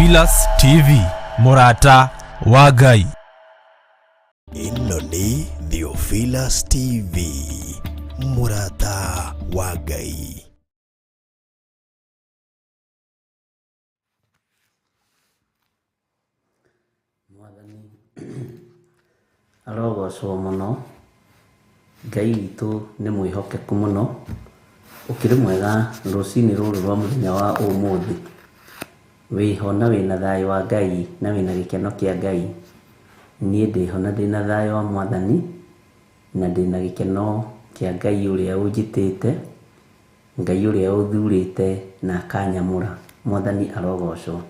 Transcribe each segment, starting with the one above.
Theophilus TV, mũrata wa Ngai. Ĩno nĩ Theophilus TV, mũrata wa Ngai. Mwathani arogocwo mũno. Ngai witũ nĩ mwĩhokeku mũno. Ũkĩrĩ mwega rũcinĩ rũrũ rwa mũthenya wa ũmũthĩ. Wĩho na wĩna thayũ wa Ngai na wĩna gĩkeno kĩa Ngai. Niĩ ndĩho na ndĩna thayũ wa Mwathani na ndĩna gĩkeno kĩa Ngai ũrĩa ũnjĩtĩte, Ngai ũrĩa ũthurĩte na akanyamũra. Mwathani arogocwo.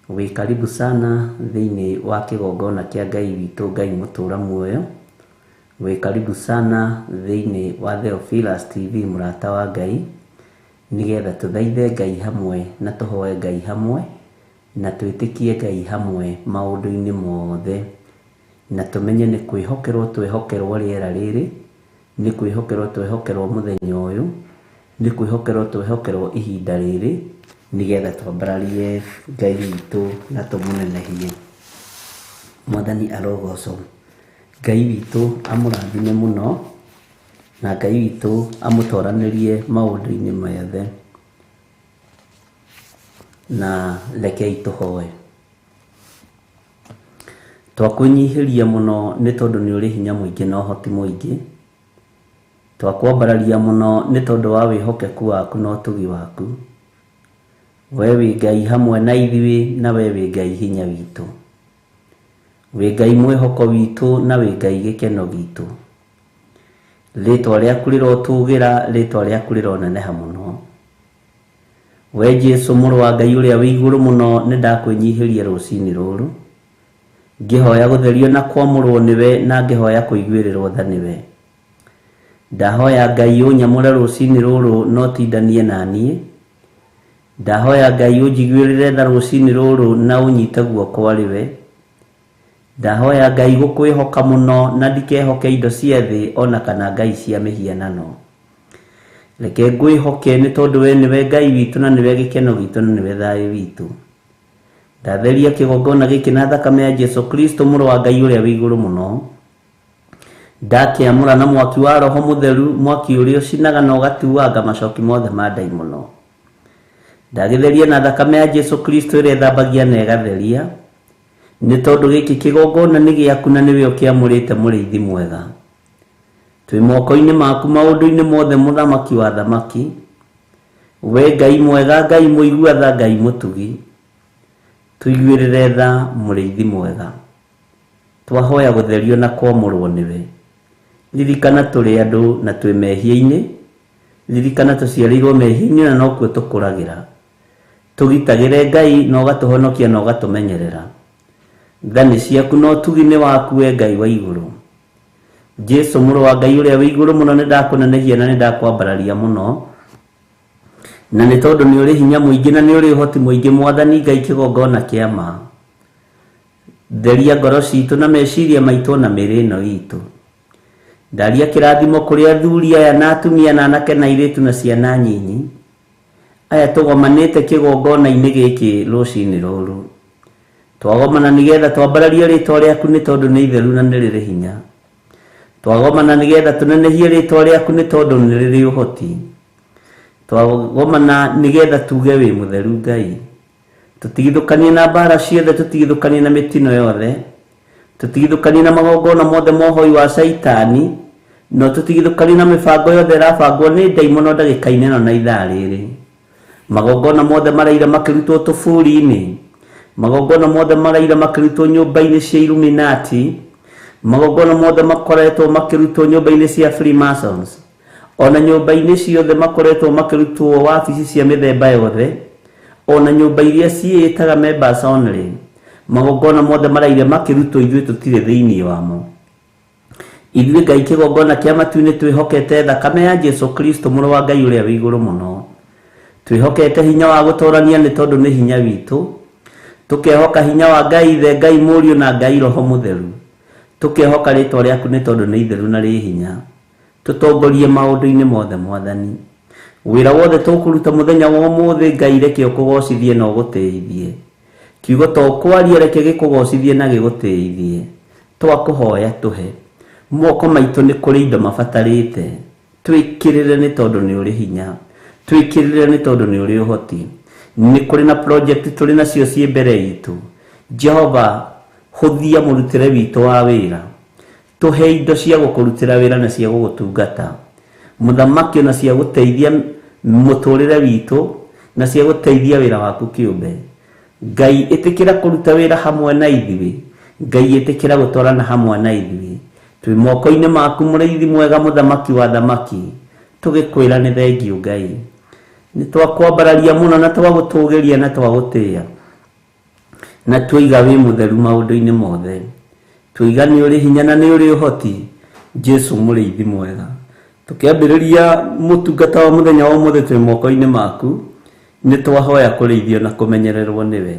Wĩ karibu sana thĩinĩ wa kĩgongona kĩa Ngai witũ Ngai mũtũra muoyo. Wĩ karibu sana thĩinĩ wa Theophilus TV mũrata wa Ngai, nĩgetha tũthaithe Ngai hamwe na tũhoe Ngai hamwe na twĩtĩkie Ngai hamwe maũndũ-inĩ mothe, na tũmenye nĩ kwĩhokerwo twehokerwo rĩera rĩrĩ, nĩ kwĩhokerwo twehokerwo mũthenya ũyũ, nĩ kwĩhokerwo twehokerwo ihinda rĩrĩ, nĩgetha twambararie Ngai witũ na tũmũnenehie. Mwathani arogocwo. Ngai witũ amũrathime mũno, na Ngai witũ amũtoranĩrie maũndũ-inĩ mothe. Na rekei tũhoe. Twakwĩnyihĩria mũno nĩ tondũ nĩ ũrĩ hinya mũingĩ na ũhoti mũingĩ. Twakwambararia mũno nĩ tondũ wa wĩhokeku waku na ũtugi waku. We wĩ Ngai hamwe na ithuĩ na we wĩ Ngai hinya witũ. Wĩ Ngai mwĩhoko witũ na wĩ Ngai gĩkeno gitũ. Rĩtwa rĩaku rĩrotũgĩra, rĩtwa rĩaku rĩroneneha mũno. We Jesu mũrũ wa Ngai ũrĩa wĩ igũrũ mũno, nĩ ndakwĩnyihĩria rũcinĩ rũrũ, ngĩhoya gũtherio na kwamũrwo nĩwe na ngĩhoya kũiguĩrĩrwo tha nĩwe. Ndahoya Ngai ũnyamũre rũcinĩ rũrũ na ũtindanie na niĩ. Ndahoya Ngai ũnjiguĩrĩre tha rũcinĩ rũrũ na ũnyite guoko arĩ we. Ndahoya Ngai gũkwĩhoka mũno na ndikehoke indo cia thĩ ona kana ngai cia mĩhianano. Reke ngwĩhoke nĩ tondũ we nĩwe Ngai witũ na nĩwe gĩkeno gitũ na nĩwe thayũ witũ. Ndatheria kĩgongona gĩkĩ na thakame ya Jesu Kristo mũrũ wa Ngai ũrĩa wĩ igũrũ mũno. Ndakĩamũra na mwaki wa Roho Mũtheru, mwaki ũrĩa ũcinaga na ũgatuanga macoki mothe ma ndaimono. Ndagĩtheria na thakame ya Jesu Kristo ĩrĩa ĩthambagia na ĩgatheria, nĩ tondũ gĩkĩ kĩgongona nĩ gĩaku na nĩwe ũkĩamũrĩte mũrĩithi mwega. Twĩ moko-inĩ maku maũndũ-inĩ mothe mũthamaki wa athamaki. We Ngai mwega, Ngai mũigua tha, Ngai mũtugi. Tũiguĩrĩre tha mũrĩithi mwega. Twahoya gũtherio na kwamũrwo nĩwe. Ririkana tũrĩ andũ na twĩ mehia-inĩ. Ririkana tũciarĩirwo mehia-inĩ na nokuo tũkũragĩra. Tũgitagĩre Ngai na ũgatũhonokia na ũgatũmenyerera. Tha nĩ ciaku na ũtugi nĩ waku we Ngai wa igũrũ. Jesu mũrũ wa Ngai ũrĩa wĩ igũrũ mũno, nĩ ndakũnenehia na nĩ ndakwambararia mũno. Na nĩ tondũ nĩ ũrĩ hinya mũingĩ na nĩ ũrĩ ũhoti mũingĩ, Mwathani Ngai kĩgongona kĩa ma. Theria ngoro citũ na meciria maitũ na mĩĩrĩ ĩno itũ. Ndaria kĩrathimo kũrĩ athuri aya na atumia na anake na airĩtu na ciana nyinyi. Aya tũgomanĩte kĩgongona-inĩ gĩkĩ rũcinĩ rũrũ. Twagomana nĩgetha twambararie rĩtwa rĩaku nĩ tondũ nĩ itheru na nĩ rĩrĩ hinya. Twagomana nĩgetha tũnenehie rĩtwa rĩaku nĩ tondũ nĩ rĩrĩ ũhoti. Twagomana nĩgetha tuge wĩ mũtheru Ngai. Tũtigithũkanie na mbara ciothe, tũtigithũkanie na mĩtino yothe, tũtigithũkanie na magongona mothe ma ũhoi wa caitani, no tũtigithũkanie na mĩbango yothe ĩrabangwo nĩ ndaimono ndagĩka-inĩ ĩno na ithaa rĩrĩ. Magongona mothe maraira makĩrutwo tũburi-inĩ, magongona mothe maraira makĩrutwo nyũmba-inĩ cia Illuminati, magongona mothe makoretwo makĩrutwo nyũmba-inĩ cia Freemasons, ona nyũmba-inĩ ciothe makoretwo makĩrutwo wabici cia mĩthemba yothe, ona nyũmba iria ciĩĩtaga members only, magongona mothe maraire makĩrutwo ithuĩ tũtirĩ thĩinĩ wamo. Ithuĩ Ngai kĩgongona kĩa matu-inĩ twĩhokete thakame ya Jesu Kristo mũrũ wa Ngai ũrĩa wĩ igũrũ mũno. Twĩhokete hinya wa gũtorania nĩ tondũ nĩ hinya witũ. Tũkehoka hinya wa Ngai Ithe, Ngai Mũriũ na Ngai Roho Mũtheru. Tũkehoka rĩtwa rĩaku nĩ tondũ nĩ itheru na rĩ hinya. Tũtongorie maũndũ-inĩ mothe Mwathani. Wĩra wothe tũkũruta mũthenya wa ũmũthĩ Ngai reke ũkũgocithie na ũgũtĩithie. Kiugo to kwaria reke gĩkũgocithie na gĩgũtĩithie. Twakũhoya tũhe moko maitũ nĩ kũrĩ indo mabatarĩte. Twĩkĩrĩre nĩ tondũ nĩ ũrĩ hinya, twĩkĩrĩre nĩ tondũ nĩ ũrĩ ũhoti. Nĩ kũrĩ na project tũrĩ nacio ciĩ mbere itũ. Jehova, hũthia mũrutĩre witũ wa wĩra, tũhe indo cia gũkũrutĩra wĩra na cia gũgũtungata mũthamaki, ona cia gũteithia mũtũrĩre witũ na cia gũteithia wĩra waku kĩũmbe. Ngai ĩtĩkĩra kũruta wĩra hamwe na ithuĩ, Ngai ĩtĩkĩra gũtwarana hamwe na ithuĩ. Twĩ moko-inĩ maku mũrĩithi mwega, mũthamaki wa thamaki, tũgĩkwĩra nĩ thengiũ Ngai. Nĩ twakwambararia mũno na twagũtũgĩria na twagũtĩĩa, na twaiga wĩ mũtheru maũndũ-inĩ mothe. Twaiga nĩ ũrĩ hinya na nĩ ũrĩ ũhoti, Jesu mũrĩithi mwega. Tũkĩambĩrĩria mũtungata wa mũthenya wa ũmũthĩ twĩ moko-inĩ maku, nĩ twahoya kũrĩithio na kũmenyererwo nĩwe,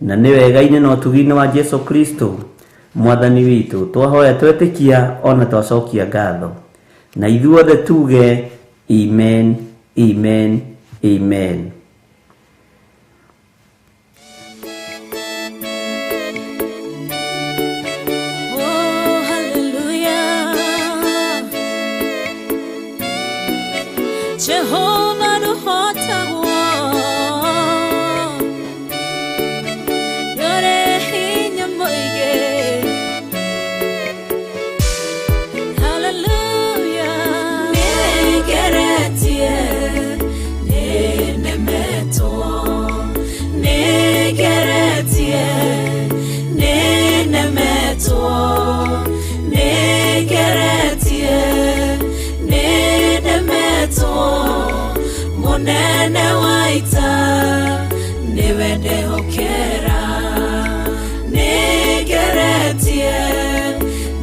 na nĩ wega-inĩ na ũtugi-inĩ wa Jesu Kristo mwathani witũ. Twahoya twetĩkia ona twacokia ngatho, na ithuothe tuge amen, amen, amen. Oh, hallelujah. Jehovah nũhotagwo, nĩũrĩ hinya mũingĩ. Hallelujah. Nĩngeretie, nĩnemetwo, nĩngeretie, nĩnemetwo, nĩngeretie, nĩnemetwo. Mũnene wa ita nĩwe ndehokera. Nĩngeretie,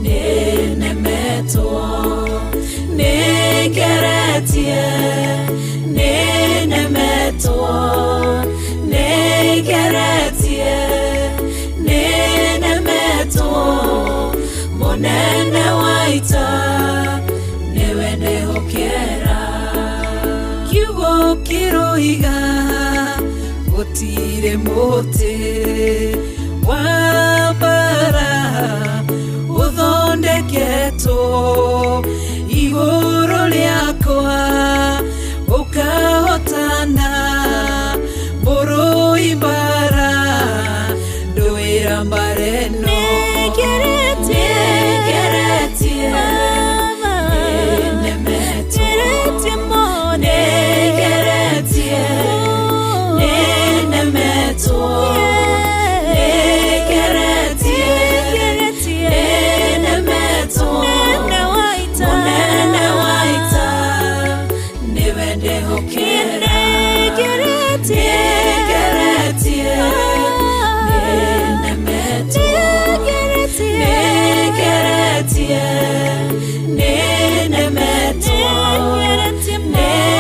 nĩnemetwo, nĩngeretie, nĩnemetwo, nĩngeretie, nĩnemetwo. Mũnene wa ita nĩwe ndehokera. Kiugo kĩroiga gũtirĩ mũtĩ wa mbara ũthondeketwo igũrũ rĩakwa ũkahotana. Mũrũi mbara ndũĩra mbara ĩno. Nĩngeretie, nĩnemetwo, nĩngeretie, nĩnemetwo, nĩngeretie, nĩnemetwo. Mũnene wa ita nĩwe ndehokera. Nĩngeretie, nĩnemetwo, nĩngeretie, nĩnemetwo,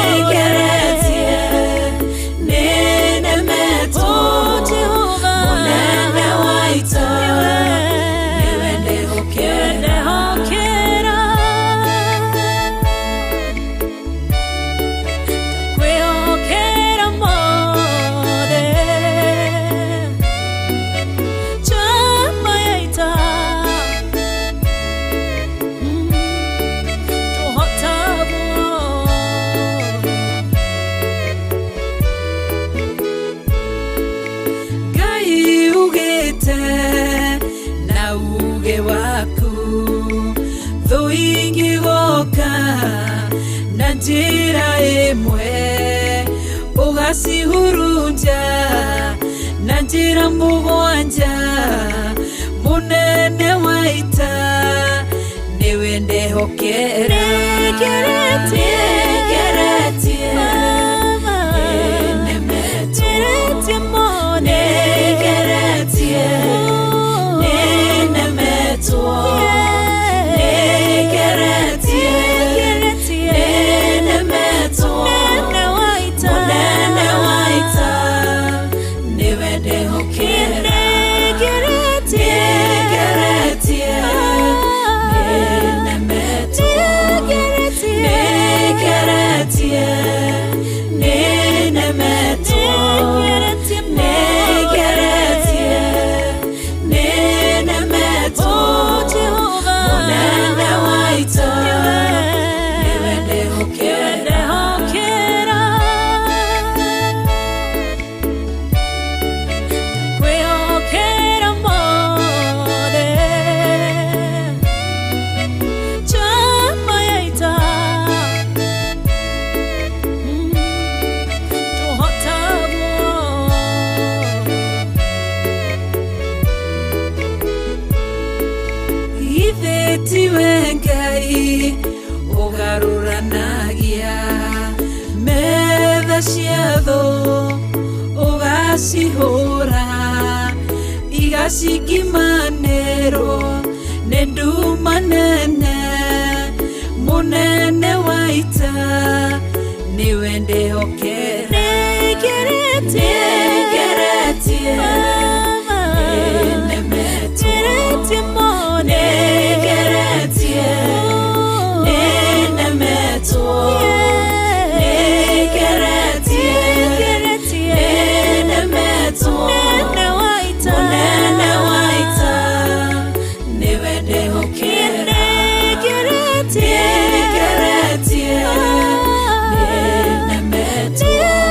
nĩngeretie, nĩnemetwo. Mũnene wa ita nĩwe ndehokera. Kwĩhokera mothe chama ya ita tũhotagwo. Ngai ugĩte na uge waku thũ ingĩgoka na njĩra ĩmwe ũgacihurunja na njĩra mũgwanja. Mũnene wa ita nĩwe ndehokera. Nĩngeretie, nĩnemetwo, nĩngeretie, nĩnemetwo, nĩngeretie, nĩnemetwo. Mũnene wa ita nĩwe ndehokera. Nĩngeretie, nĩnemetwo, nĩngeretie, Igacihũra igacikimanĩrwo nĩ nduma nene mũnene wa ita nĩwe ndĩhokera nĩngeretie nĩnemetwo nĩngeretie nĩnemetwo nĩngeretie nĩnemetwo mũnene wa ita nĩwe ndĩhokera nĩngeretie nĩnemetwo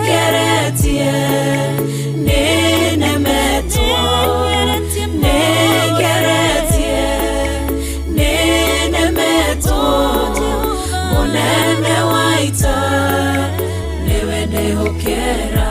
nĩngeretie nĩnemetwo nĩngeretie nĩnemetwo mũnene wa ita nĩwe ndĩhokera.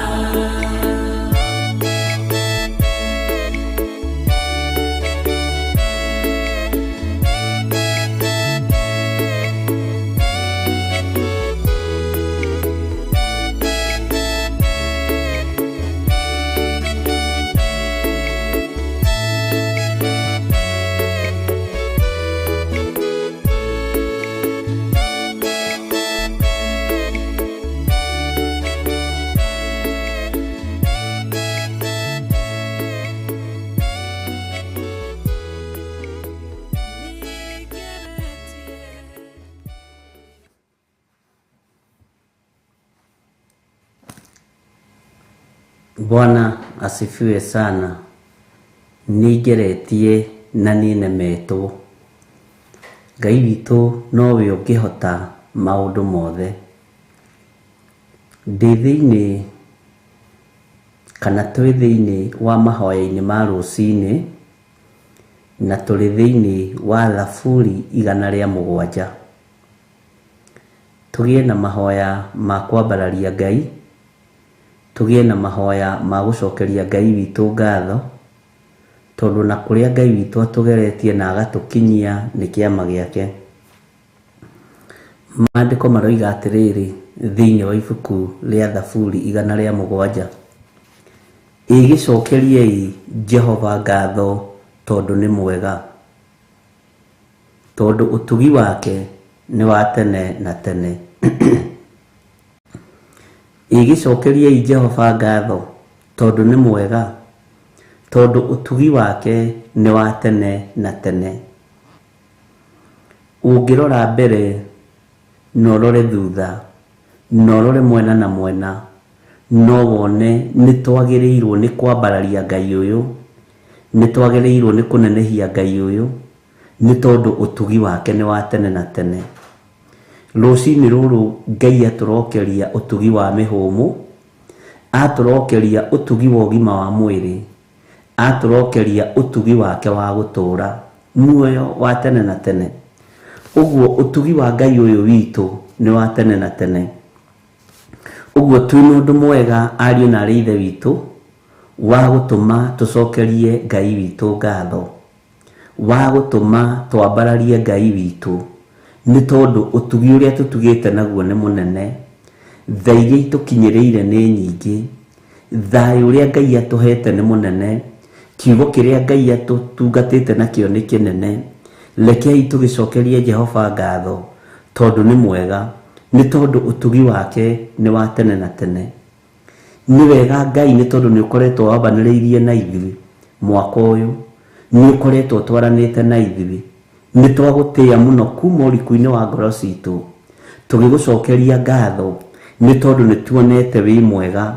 Bwana asifiwe sana. Nĩngeretie na nĩnemetwo. Ngai witũ nowe ũngĩhota maũndũ mothe. Ndĩ thĩinĩ kana twĩ thĩinĩ wa mahoya-inĩ ma rũcinĩ na tũrĩ thĩinĩ wa Thaburi 107. Tũgĩe na mahoya ma kwambararia Ngai, tũgĩe na mahoya ma gũcokeria Ngai witũ ngatho, tondũ na kũrĩa Ngai witũ atũgeretie na agatũkinyia nĩ kĩama gĩake. Maandĩko maroiga atĩrĩrĩ thĩinĩ wa ibuku rĩa Thaburi 107, ĩgĩcokeriei Jehova ngatho tondũ nĩ mwega, tondũ ũtugi wake nĩ wa tene na tene. Ĩgĩcokeriei Jehova ngatho tondũ nĩ mwega, tondũ ũtugi wake nĩ wa tene na tene. Ũngĩrora mbere na ũrore thutha na ũrore mwena na mwena, no wone nĩ twagĩrĩirwo nĩ kwambararia Ngai ũyũ, nĩ twagĩrĩirwo nĩ kũnenehia Ngai ũyũ, nĩ tondũ ũtugi wake nĩ wa tene na tene. Rũcinĩ rũrũ Ngai atũrokeria ũtugi wa mĩhũmũ, atũrokeria ũtugi wa ũgima wa mwĩrĩ, atũrokeria ũtugi wake wa gũtũũra muoyo wa tene na tene. Ũguo ũtugi wa Ngai ũyũ witũ nĩ wa tene na tene. Ũguo twĩna ũndũ mwega ariũ na arĩ ithe witũ wa gũtũma tũcokerie Ngai witũ ngatho, wa gũtũma twambararie Ngai witũ, nĩ tondũ ũtugi ũrĩa tũtugĩte naguo nĩ mũnene, tha iria itũkinyĩrĩire nĩ nyingĩ, thayũ ũrĩa Ngai atũhete nĩ mũnene, kiugo kĩrĩa Ngai atũtungatĩte nakĩo nĩ kĩnene. Rekei tũgĩcokerie Jehova ngatho tondũ nĩ mwega, nĩ tondũ ũtugi wake nĩ wa tene na tene. Nĩ wega Ngai nĩ tondũ nĩ ũkoretwo wambanĩrĩirie na ithuĩ mwaka ũyũ, nĩ ũkoretwo ũtwaranĩte na ithuĩ, nĩ twagũtĩĩa mũno kuma ũriku-inĩ wa ngoro citũ, tũgĩgũcokeria ngatho nĩ tondũ nĩ tuonete wĩ mwega,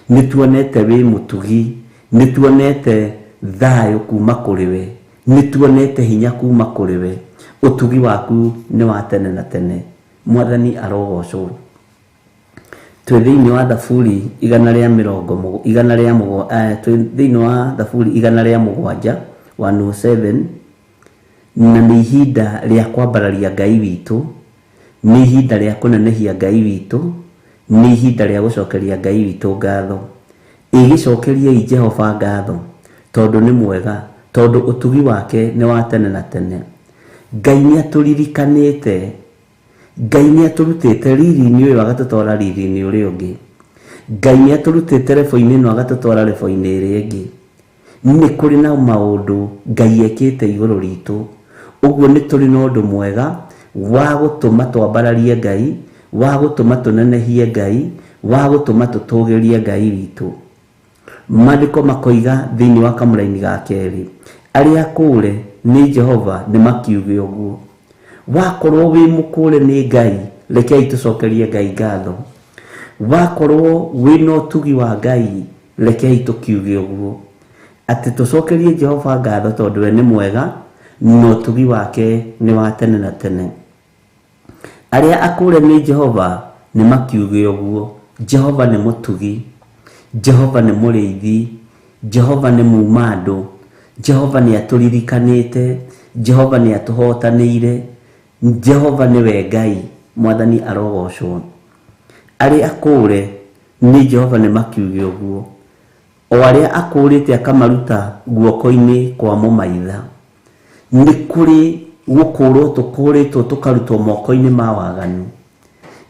nĩ tuonete wĩ mũtugi, nĩ tuonete thayũ kuma kũrĩ we, nĩ tuonete hinya kuma kũrĩ we. Ũtugi waku nĩ wa tene na tene. Mwathani arogocwo. Twĩ thĩinĩ wa Thaburi 100 twĩ thĩinĩ wa Thaburi 107 107, na nĩ ihinda rĩa kwambararia Ngai witũ, nĩ ihinda rĩa kũnenehia Ngai witũ, nĩ ihinda rĩa gũcokeria Ngai witũ ngatho. Ĩgĩcokeriei Jehova ngatho tondũ nĩ mwega, tondũ ũtugi wake nĩ wa tene na tene. Ngai nĩ atũririkanĩte, Ngai nĩ atũrutĩte riri-inĩ ũyũ agatũtwara riri-inĩ ũrĩa ũngĩ. Ngai nĩ atũrutĩte rebo-inĩ ĩno agatũtwara rebo-inĩ ĩrĩa ĩngĩ. Nĩ kũrĩ na maũndũ Ngai ekĩte igũrũ ritũ. Ũguo nĩ tũrĩ na ũndũ mwega wa gũtũma twambararie Ngai, wa gũtũma tũnenehie Ngai, wa gũtũma tũtũgĩrie Ngai witũ. Maandĩko makoiga thĩinĩ wa kamũraini ga kerĩ, arĩa akũũre nĩ Jehova nĩ makiuge ũguo. Wakorwo wĩ mũkũũre nĩ Ngai, rekei tũcokerie Ngai ngatho. Wakorwo wĩna ũtugi wa Ngai, rekei tũkiuge ũguo. Atĩ tũcokerie Jehova ngatho tondũ we nĩ mwega na ũtugi wake nĩ wa tene na tene. Arĩa akũũre nĩ Jehova nĩ makiuge ũguo. Jehova nĩ mũtugi, Jehova nĩ mũrĩithi, Jehova nĩ muma andũ, Jehova nĩ atũririkanĩte, Jehova nĩ atũhotanĩire, Jehova nĩwe Ngai, Mwathani arogocwo. Arĩa akũũre nĩ Jehova nĩ makiuge ũguo. O arĩa akũũrĩte akamaruta guoko-inĩ kwa mũmaitha. Nĩ kũrĩ gũkũũrwo tũkũũrĩtwo tũkarutwo moko-inĩ ma waganu.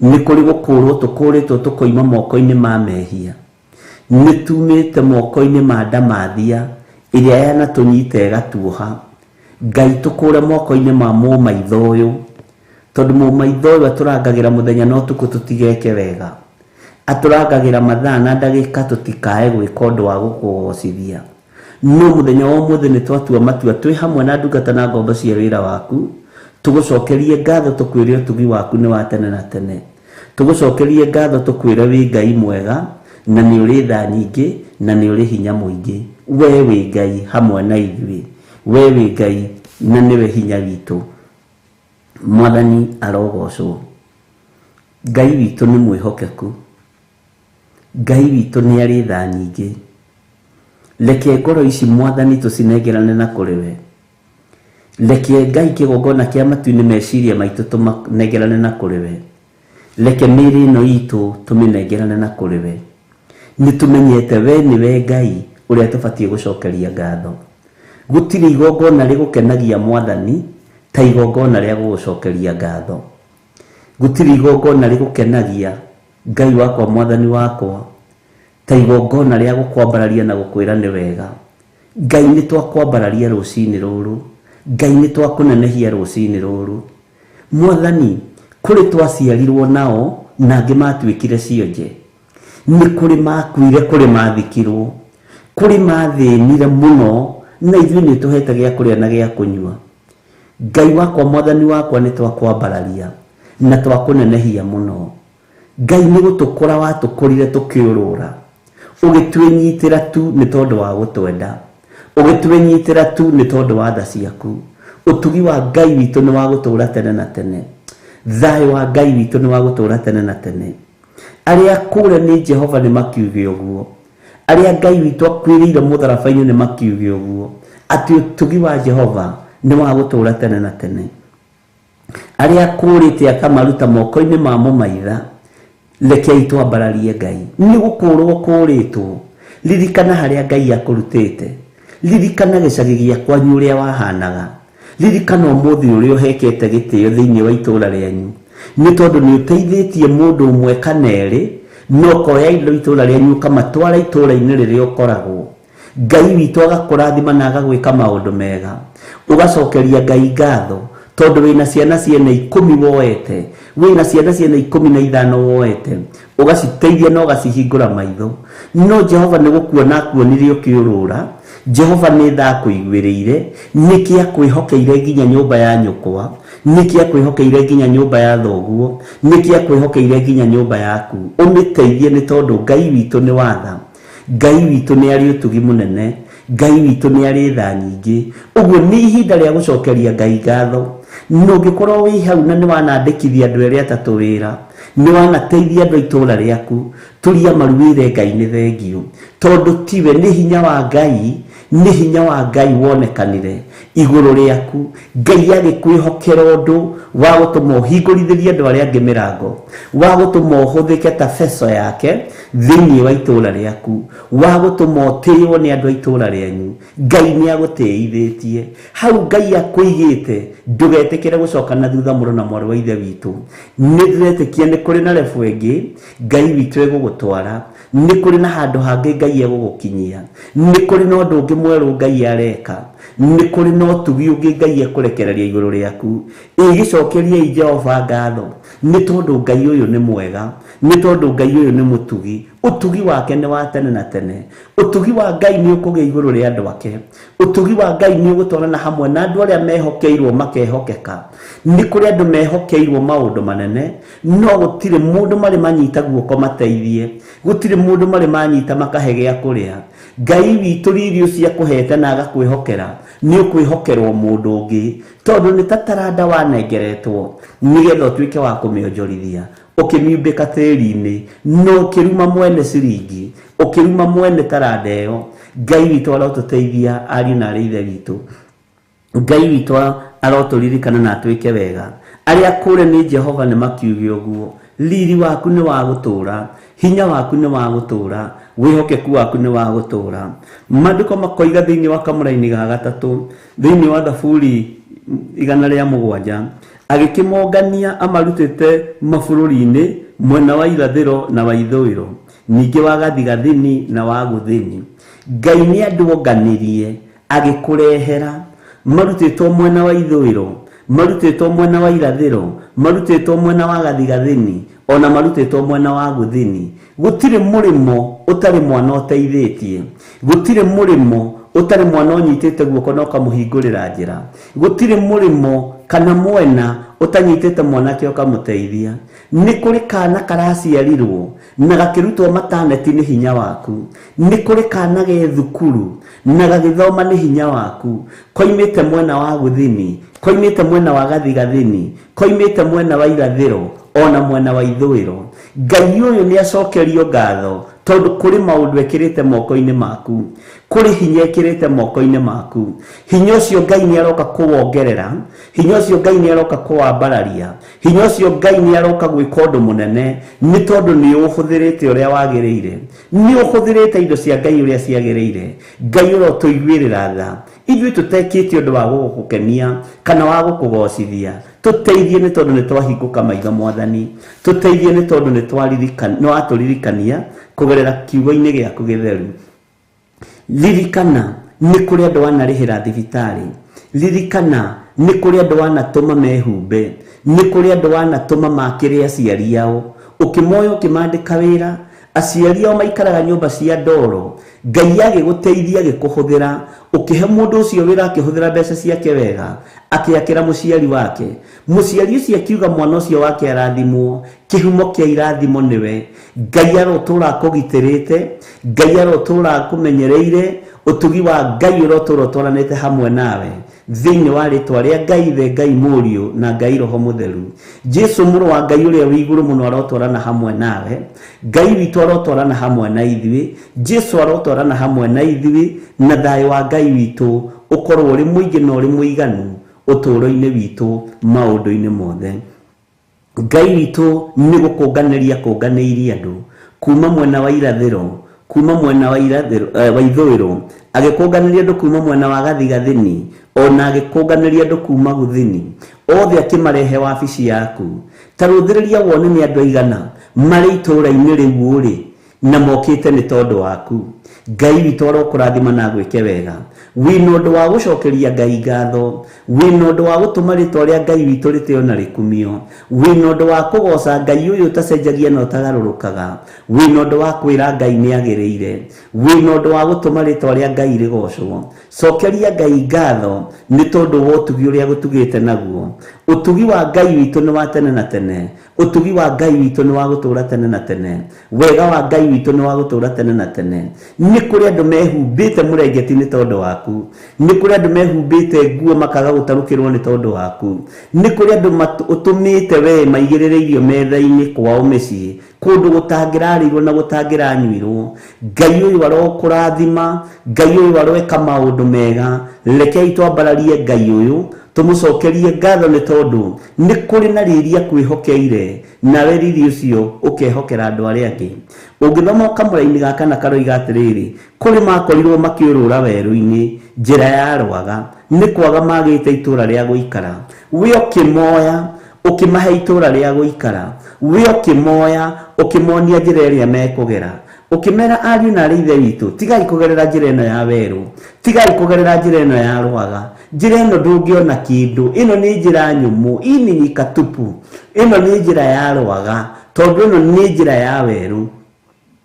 Nĩ kũrĩ gũkũũrwo tũkũũrĩtwo tũkoima moko-inĩ ma mehia. Nĩ tumĩte moko-inĩ ma ndamathia ĩrĩa yanatũnyita ĩgatuoha. Ngai tũkũũre moko-inĩ ma mũmaitho ũyũ, tondũ mũmaitho ũyũ atũrangagĩra mũthenya na ũtukũ tũtigeke wega. Atũrangagĩra mathaa na ndagĩka tũtikae gwĩka ũndũ wa gũkũgocithia. No mũthenya wa ũmũthĩ nĩ twatua matua twĩ hamwe na ndungata na ngombo cia wĩra waku, tũgũcokerie ngatho tũkwĩre ũtugi waku nĩ wa tene na tene. Tũgũcokerie ngatho tũkwĩre wĩ Ngai mwega na nĩ ũrĩ tha nyingĩ na nĩ ũrĩ hinya mũingĩ. We wĩ Ngai hamwe na ithuĩ. We wĩ Ngai na nĩwe hinya witũ. Mwathani arogocwo. Ngai witũ nĩ mwĩhokeku. Ngai witũ nĩ arĩ tha nyingĩ. Reke ngoro ici Mwathani tũcinengerane na kũrĩ we. Reke Ngai kĩgongona kĩa matu-inĩ meciria maitũ tũmanengerane na kũrĩ we. Reke mĩĩrĩ ĩno itũ tũmĩnengerane na kũrĩ we. Nĩ tũmenyete we nĩwe Ngai ũrĩa tũbatiĩ gũcokeria ngatho. Gũtirĩ igongona rĩgũkenagia Mwathani ta igongona rĩa gũgũcokeria ngatho. Gũtirĩ igongona rĩgũkenagia Ngai wakwa Mwathani wakwa ta igongona rĩa gũkwambararia na gũkwĩra nĩ wega. Ngai nĩ twakwambararia rũcinĩ rũrũ. Ngai nĩ twakũnenehia rũcinĩ rũrũ. Mwathani, kũrĩ twaciarirwo nao na angĩ matuĩkire cionje. Nĩ kũrĩ makuire, kũrĩ mathikirwo, kũrĩ mathĩnire mũno na ithuĩ nĩ tũhete gĩa kũrĩa na gĩa kũnyua. Ngai wakwa Mwathani wakwa nĩ twakwambararia na twakũnenehia mũno. Ngai nĩ gũtũkũra watũkũrire tũkĩũrũra. Ũgĩtwĩnyitĩra tu nĩ tondũ wa gũtwenda. Ũgĩtwĩnyitĩra tu nĩ tondũ wa tha ciaku. Ũtugi wa Ngai witũ nĩ wa gũtũũra tene na tene. Thayũ wa Ngai witũ nĩ wa gũtũũra tene na tene. Arĩa akũũre nĩ Jehova nĩ makiuge ũguo. Arĩa Ngai witũ akuĩrĩire mũtharaba-inĩ nĩ makiuge ũguo. Atĩ ũtugi wa Jehova nĩ wa gũtũũra tene na tene. Arĩa akũũrĩte akamaruta moko-inĩ ma mũmaitha, rekei twambararie Ngai. Nĩ gũkũũrwo kũũrĩtwo. Ririkana harĩa Ngai akũrutĩte. Ririkana gĩcagi gĩa kwanyu ũrĩa wahanaga. Ririkana ũmũthĩ ũrĩa ũhekete gĩtĩo thĩinĩ wa itũũra rĩanyu. Nĩ tondũ nĩ ũteithĩtie mũndũ ũmwe kana erĩ, na ũkoya indo itũũra rĩanyu ũkamatwara itũũra-inĩ rĩrĩa ũkoragwo. Ngai witũ agakũrathima na agagwĩka maũndũ mega. Ũgacokeria Ngai ngatho tondũ wĩna ciana ciene 10 woete, wĩna ciana ciene 15 woete, ũgaciteithia na ũgacihingũra maitho. No Jehova nĩ gũkuona akuonire ũkĩũrũra. Jehova nĩ tha akũiguĩrĩire, nĩkĩ akwĩhokeire nginya nyũmba ya nyũkwa, nĩkĩ akwĩhokeire nginya nyũmba ya thoguo, nĩkĩ akwĩhokeire nginya nyũmba yaku. Ũmĩteithie nĩ tondũ Ngai witũ nĩ watha. Ngai witũ nĩ arĩ ũtugi mũnene. Ngai witũ nĩ arĩ tha nyingĩ. Ũguo nĩ ihinda rĩa gũcokeria Ngai ngatho. Na ũngĩkorwo wĩ hau na nĩ wanandĩkithia andũ erĩ atatũ wĩra, nĩ wanateithia andũ a itũũra rĩaku, turia maru wĩre Ngai nĩ thengiũ. Tondũ tiwe, nĩ hinya wa Ngai, nĩ hinya wa Ngai wonekanire igũrũ rĩaku. Ngai agĩkwĩhokera ũndũ wa gũtũma ũhingũrithĩrie andũ arĩa angĩ mĩrango, wa gũtũma ũhũthĩke ta beco yake thĩinĩ wa itũũra rĩaku, wa gũtũma ũtĩĩo nĩ andũ a itũũra rĩanyu. Ngai nĩ agũtĩithĩtie. Hau Ngai akũigĩte, ndũgetĩkĩre gũcoka na thutha mũrũ na mwarĩ wa ithe witũ. Nĩ ndĩretĩkia nĩ kũrĩ na rebu ĩngĩ Ngai witũ egũgũtwara. Nĩ kũrĩ na handũ hangĩ Ngai egũgũkinyia. Nĩ kũrĩ na ũndũ ũngĩ mwerũ Ngai areka. Nĩ kũrĩ na ũtugi ũngĩ Ngai ekũrekereria igũrũ rĩaku. Ĩgĩcokeriei Jehova ngatho nĩ tondũ Ngai ũyũ nĩ mwega, nĩ tondũ Ngai ũyũ nĩ mũtugi. Ũtugi wake nĩ wa tene na tene. Ũtugi wa Ngai nĩ ũkũgĩa igũrũ rĩa andũ ake. Ũtugi wa Ngai nĩ ũgũtwarana hamwe na andũ arĩa mehokeirwo makehokeka. Nĩ kũrĩ andũ mehokeirwo maũndũ manene, no gũtirĩ mũndũ marĩ manyita guoko mateithie. Gũtirĩ mũndũ marĩ manyita makahe gĩa kũrĩa. Ngai witũ riri ũcio akũhete na agakwĩhokera, nĩ ũkwĩhokerwo mũndũ ũngĩ, tondũ nĩ ta taranda wanengeretwo nĩgetha ũtuĩke wa kũmĩonjorithia. Ũkĩmiumbĩka tĩri-inĩ, no ũkĩruma mwene ciringi, ũkĩruma mwene taranda ĩyo. Ngai witũ arotũteithia ariũ na arĩ ithe witũ. Ngai witũ arotũririkana na atwĩke wega. Arĩa kũre nĩ Jehova nĩ makiuge ũguo. Riri waku nĩ wa gũtũũra, hinya waku nĩ wa gũtũũra, wĩhokeku waku nĩ wa gũtũũra. Maandĩko makoiga thĩinĩ wa kamũraini ga gatatũ, thĩinĩ wa Thaburi 107, agĩkĩmongania amarutĩte mabũrũri-inĩ mwena wa irathĩro na wa ithũĩro, ningĩ wa gathigathini na wa gũthini. Ngai nĩ andũonganirie agĩkũrehera, marutĩtwo mwena wa ithũĩro, marutĩtwo mwena wa irathĩro, marutĩtwo mwena wa gathigathini, ona marutĩtwo mwena wa gũthini. Gũtirĩ mũrĩmo ũtarĩ mwana ũteithĩtie. Gũtirĩ mũrĩmo ũtarĩ mwana ũnyitĩte guoko na ũkamũhingũrĩra njĩra. Gũtirĩ mũrĩmo kana mwena ũtanyitĩte mwanake ũkamũteithia. Nĩ kũrĩ kana karaciarirwo na gakĩrutwo mataneti nĩ hinya waku. Nĩ kũrĩ kana ge thukuru na gagĩthoma nĩ hinya waku. Koimĩte mwena wa gũthini, koimĩte mwena wa gathigathini, koimĩte mwena wa irathĩro ona mwena wa ithũĩro. Ngai ũyũ nĩ acokerio ngatho tondũ kũrĩ maũndũ ekĩrĩte moko-inĩ maku, kũrĩ hinya ekĩrĩte moko-inĩ maku. Hinya ũcio Ngai nĩ aroka kũwongerera, hinya ũcio Ngai nĩ aroka kũwambararia, hinya ũcio Ngai nĩ aroka gwĩka ũndũ mũnene, nĩ tondũ nĩ ũhũthĩrĩte ũrĩa wagĩrĩire, nĩ ũhũthĩrĩte indo cia Ngai ũrĩa ciagĩrĩire. Ngai ũrotũiguĩrĩra tha, ithuĩ tũtekĩte ũndũ wa gũgũkenia kana wa gũkũgocithia. Tũteithie nĩ tondũ nĩ twahingũka maitho Mwathani, tũteithie nĩ tondũ nĩ watũririkania kũgerera kiugo-inĩ gĩaku gĩtheru. Ririkana nĩ kũrĩ andũ wanarĩhĩra thibitarĩ. Ririkana nĩ kũrĩ andũ wanatũma mehumbe. Nĩ kũrĩ andũ wanatũma makĩre aciari ao. Ũkĩmoya ũkĩmandĩka wĩra, aciari ao maikaraga nyũmba cia ndoro. Ngai agĩgũteithia agĩkũhũthĩra, ũkĩhe mũndũ ũcio wĩra akĩhũthĩra mbeca ciake wega, akĩakĩra mũciari wake. Mũciari ũcio akiuga mwana ũcio wake arathimwo, kĩhumo kĩa irathimo nĩwe. Ngai arotũra akũgitĩrĩte, Ngai arotũra akũmenyereire, ũtugi wa Ngai ũrotũra ũtwaranĩte hamwe nawe. Thĩinĩ wa rĩtwa rĩa Ngai Ithe, Ngai Mũriũ na Ngai Roho Mũtheru. Jesu mũrũ wa Ngai ũrĩa wĩ igũrũ mũno arotwarana hamwe nawe. Ngai witũ arotwarana hamwe na ithuĩ. Jesu arotwarana hamwe na ithuĩ, na thayũ wa Ngai witũ ũkorwo ũrĩ mũingĩ na ũrĩ mũiganu ũtũũro-inĩ witũ maũndũ-inĩ mothe. Ngai witũ nĩ gũkũnganĩria kũnganĩirie andũ kuma mwena wa irathĩro, kuma mwena wa irathĩro, wa ithũĩro, agĩkũnganĩria andũ kuma mwena wa gathigathini, ona agĩkũnganĩria andũ kuma gũthini, othe akĩmarehe wabici yaku. Ta rũthĩrĩria wone nĩ andũ aigana marĩ itũũra-inĩ rĩu ũrĩ na mokĩte nĩ tondũ waku. Ngai witũ arokũrathima na agwĩke wega. Wĩna ũndũ wa gũcokeria Ngai ngatho, wĩna ũndũ wa gũtũma rĩtwa rĩa Ngai witũ rĩtĩo na rĩkumio, wĩna ũndũ wa kũgoca Ngai ũyũ ũtacenjagia na ũtagarũrũkaga, wĩna ũndũ wa kwĩra Ngai nĩ agĩrĩire, wĩna ũndũ wa gũtũma rĩtwa rĩa Ngai rĩgocwo. Cokeria Ngai ngatho nĩ tondũ wa ũtugi ũrĩa agũtugĩte naguo. Ũtugi wa Ngai witũ nĩ wa tene na tene. Ũtugi wa Ngai witũ nĩ wa gũtũũra tene na tene. Wega wa Ngai witũ nĩ wa gũtũũra tene na tene. Nĩ kũrĩ andũ mehumbĩte mũrengeti nĩ tondũ waku. Nĩ kũrĩ andũ mehumbĩte nguo makaga gũtarũkĩrwo nĩ tondũ waku. Nĩ kũrĩ andũ ũtũmĩte we maigĩrĩre irio metha-inĩ kwao mĩciĩ, kũndũ gũtangĩrarĩirwo na gũtangĩranyuirwo. Ngai ũyũ arokũrathima, Ngai ũyũ aroeka maũndũ mega. Rekei twambararie Ngai ũyũ, tũmũcokerie ngatho nĩ tondũ nĩ kũrĩ na riri akwĩhokeire, nawe riri ũcio ũkehokera andũ arĩa angĩ. Ũngĩthoma kamũraini ga kana karoiga atĩrĩrĩ, kũrĩ makorirwo makĩũrũra werũ-inĩ, njĩra ya rwaga, nĩ kwaga magĩte itũũra rĩa gũikara. We ũkĩmoya, ũkĩmahe itũũra rĩa gũikara. We ũkĩmoya, ũkĩmonia njĩra ĩrĩa mekũgera. Ũkĩmera ariũ na arĩ ithe witũ, tigai kũgerera njĩra ĩno ya werũ, tigai kũgerera njĩra ĩno ya rwaga, njĩra ĩno ndũngĩona kĩndũ, ĩno nĩ njĩra nyũmũ, ini nyika tupu, ĩno nĩ njĩra ya rwaga, tondũ ĩno nĩ njĩra ya werũ.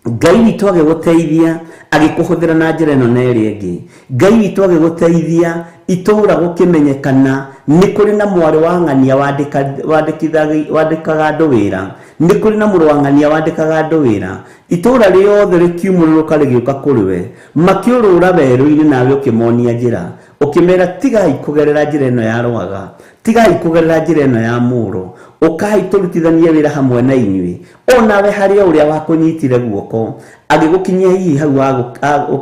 Ngai witũ agĩgũteithia agĩkũhũthĩra na njĩra ĩno na ĩrĩa ĩngĩ. Ngai witũ agĩgũteithia itũũra gũkĩmenyekana nĩ kũrĩ na mwarĩ wa ng'ania wandĩkaga andũ wĩra, nĩ kũrĩ na mũrũ wa ng'ania wandĩkaga andũ wĩra. Itũũra rĩothe rĩkiumũrũrũka rĩgĩũka kũrĩ we, makĩũrũra werũ-inĩ, nawe ũkĩmonia njĩra, ũkĩmera tigai kũgerera njĩra ĩno ya rwaga, tigai kũgerera njĩra ĩno ya mũro, ũkai tũrutithanie wĩra hamwe na inyuĩ. Onawe harĩ o ũrĩa wakũnyitire guoko agĩgũkinyia hihi hau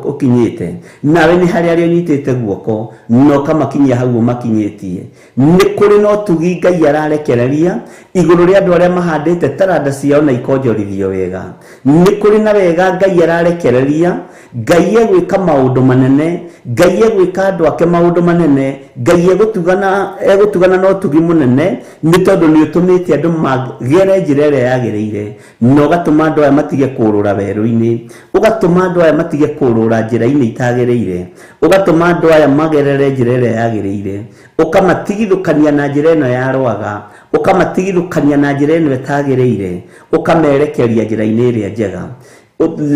ũkinyĩte, nawe nĩ harĩ arĩa ũnyitĩte guoko na ũkamakinyia hau ũmakinyĩtie. Nĩ kũrĩ na ũtugi Ngai ararekereria igũrũ rĩa andũ arĩa mahandĩte taranda ciao na ikonjorithio wega. Nĩ kũrĩ na wega Ngai ararekereria. Ngai egwĩka maũndũ manene, Ngai egwĩka andũ ake maũndũ manene, Ngai egũtugana na ũtugi mũnene, nĩ tondũ nĩ ũtũmĩte andũ magere njĩra ĩrĩa yagĩrĩire, na ũgatũma andũ aya matige kũũrũra werũ-inĩ, ũgatũma andũ aya matige kũũrũra njĩra-inĩ itagĩrĩire, ũgatũma andũ aya magerere njĩra ĩrĩa yagĩrĩire, ũkamatigithũkania na njĩra ĩno ya rwaga, ũkamatigithũkania na njĩra ĩno ĩtagĩrĩire, ũkamerekeria njĩra-inĩ ĩrĩa njega.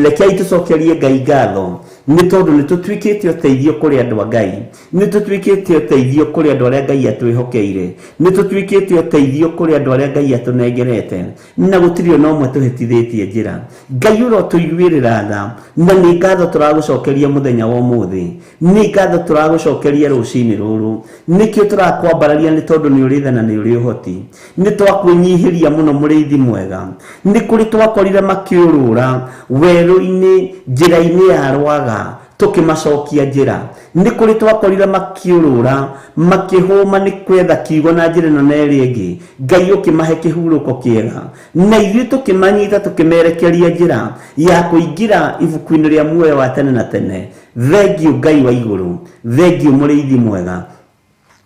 Rekei tũcokerie Ngai ngatho nĩ tondũ nĩ tũtuĩkĩte ũteithio kũrĩ andũ a Ngai, nĩ tũtuĩkĩte ũteithio kũrĩ andũ arĩa Ngai atwĩhokeire, nĩ tũtuĩkĩte ũteithio kũrĩ andũ arĩa Ngai atũnengerete, na gũtirĩ ona ũmwe tũhĩtithĩtie njĩra. Ngai ũrotũiguĩrĩra tha, na nĩ ngatho tũragũcokeria mũthenya wa ũmũthĩ, nĩ ngatho tũragũcokeria rũcinĩ rũrũ. Nĩkĩo tũrakwambararia nĩ tondũ nĩ ũrĩ tha na nĩ ũrĩ ũhoti. Nĩ twakwĩnyihĩria mũno mũrĩithi mwega. Nĩ kũrĩ twakorire makĩũrũra werũ-inĩ njĩra-inĩ ya rwaga, tũkĩmacokia njĩra. Nĩ kũrĩ twakorire makĩũrũra makĩhũma nĩ kwetha kiugo na njĩra ĩno na ĩrĩa ĩngĩ, Ngai ũkĩmahe kĩhurũko kĩega, na ithuĩ tũkĩmanyita tũkĩmerekeria njĩra ya kũingĩra ibuku-inĩ rĩa muoyo wa tene na tene. Thengiũ Ngai wa igũrũ, thengiũ mũrĩithi mwega.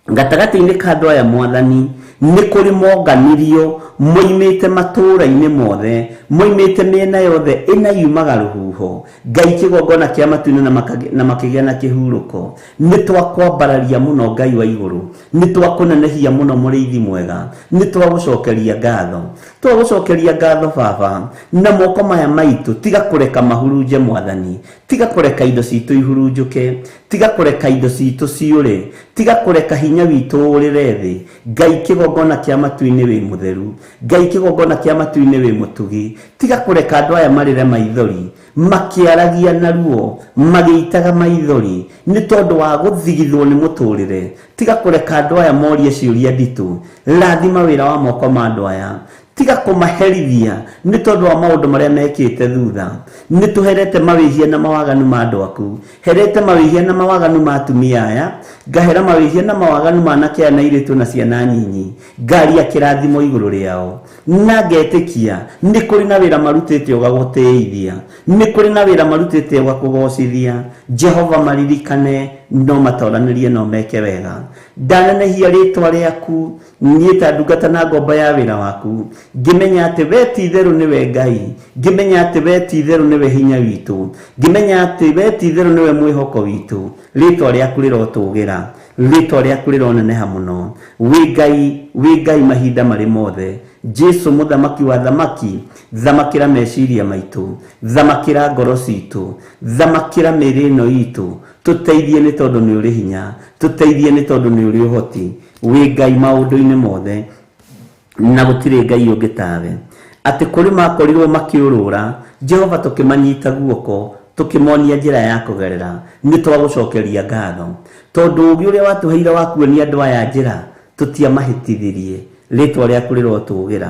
Gatagatĩ-inĩ ka andũ aya mwathani, nĩ kũrĩ monganirio moimĩte matũũra-inĩ mothe, moimĩte mĩena yothe ĩna yumaga rũhuho, Ngai kĩgongona kĩa matu-inĩ na makĩgĩa na kĩhurũko. Nĩ twakwambararia mũno Ngai wa igũrũ, nĩ twakũnenehia mũno mũrĩithi mwega, nĩ twagũcokeria ngatho, twagũcokeria ngatho baba. Na moko maya maitũ tiga kũreka mahurunje mwathani, tiga kũreka indo citũ ihurunjũke, tiga kũreka indo citũ ciũre, tiga kũreka hinya witũ ũrĩre thĩ. Ngai kĩgongona kĩa matu-inĩ wĩ mũtheru, Ngai kĩgongona kĩa matu-inĩ wĩ mũtugi, tiga kũreka andũ aya marĩre maithori makĩaragia na ruo, magĩitaga maithori nĩ tondũ wa gũthigithwo nĩ mũtũrĩre. Tiga kũreka andũ aya morie ciũria nditũ. Rathima wĩra wa moko ma andũ aya, tiga kũmaherithia nĩ tondũ wa maũndũ marĩa mekĩte thutha. Nĩ tũherete mawĩhia na mawaganu ma andũ aku, herete mawĩhia na mawaganu ma atumia aya, ngahera mawĩhia na mawaganu ma anake aya na airĩtu na ciana nyinyi, ngaria kĩrathimo igũrũ rĩao, na ngetĩkia nĩ kũrĩ na wĩra marutĩte ũgagũtĩithia, nĩ kũrĩ na wĩra marutĩte ũgakũgocithia. Jehova maririkane, no matoranĩrie, no meke wega. Ndanenehia rĩtwa rĩaku niĩ ta ndungata na ngombo ya wĩra waku, ngĩmenya atĩ we ti itherũ nĩwe Ngai, ngĩmenya atĩ we ti itherũ nĩwe hinya witũ, ngĩmenya atĩ we ti itherũ nĩwe mwĩhoko witũ. Rĩtwa rĩaku rĩrotũgĩra, rĩtwa rĩaku rĩroneneha mũno. Wĩ Ngai, wĩ Ngai mahinda marĩ mothe. Jesu mũthamaki wa thamaki, thamakĩra meciria maitũ, thamakĩra ngoro citũ, thamakĩra mĩĩrĩ ĩno itũ, tũteithie nĩ tondũ nĩ ũrĩ hinya, tũteithie nĩ tondũ nĩ ũrĩ ũhoti. Wĩ Ngai maũndũ-inĩ mothe, na gũtirĩ Ngai ũngĩ tawe. Atĩ kũrĩ makorirwo makĩũrũra, Jehova tũkĩmanyita guoko, tũkĩmonia njĩra ya kũgerera. Nĩ twagũcokeria ngatho tondũ ũũgĩ ũrĩa watũheire wa kuonia andũ aya njĩra tũtiamahĩtithirie. Rĩtwa rĩaku rĩrotũgĩra.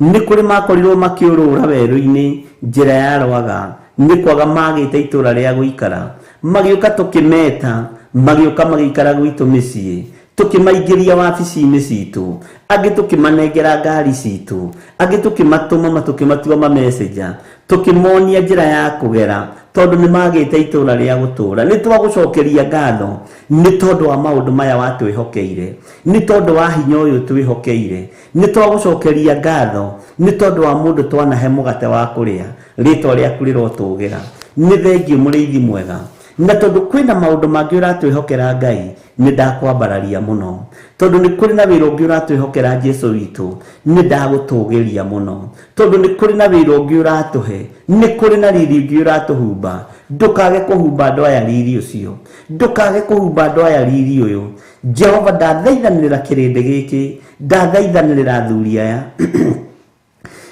Nĩ kũrĩ makorirwo makĩũrũra werũ-inĩ njĩra ya rwaga, nĩ kwaga magĩte itũũra rĩa gũikara, magĩũka tũkĩmeta, magĩũka magĩikara gwitũ mĩciĩ, tũkĩmaingĩria wabici-inĩ citũ, angĩ tũkĩmanengera ngari citũ, angĩ tũkĩmatũma tũkĩmatua ma messenger, tũkĩmonia njĩra ya kũgera, tondũ nĩ magĩte itũra rĩa gũtũra. Nĩ twagũcokeria ngatho nĩ tondũ wa maũndũ maya watwĩhokeire, nĩ tondũ wa hinya ũyũ twĩhokeire. Nĩ twagũcokeria ngatho nĩ tondũ wa mũndũ twanahe mũgate wa kũrĩa. Rĩtwa rĩaku rĩrotũgĩra. Nĩ thengiũ mũrĩithi mwega, na tondũ kwĩna maũndũ mangĩ ũratwĩhokera Ngai, nĩ ndakwambararia mũno. Tondũ nĩ kũrĩ na wĩra ũngĩ ũratwĩhokera Jesu witũ, nĩ ndagũtũgĩria mũno. Tondũ nĩ kũrĩ na wĩra ũngĩ ũratũhe, nĩ kũrĩ na riri ũngĩ ũratũhumba. Ndũkage kũhumba andũ aya riri ũcio, ndũkage kũhumba andũ aya riri ũyũ. Jehova, ndathaithanĩrĩra kĩrĩndĩ gĩkĩ, ndathaithanĩrĩra athuri aya,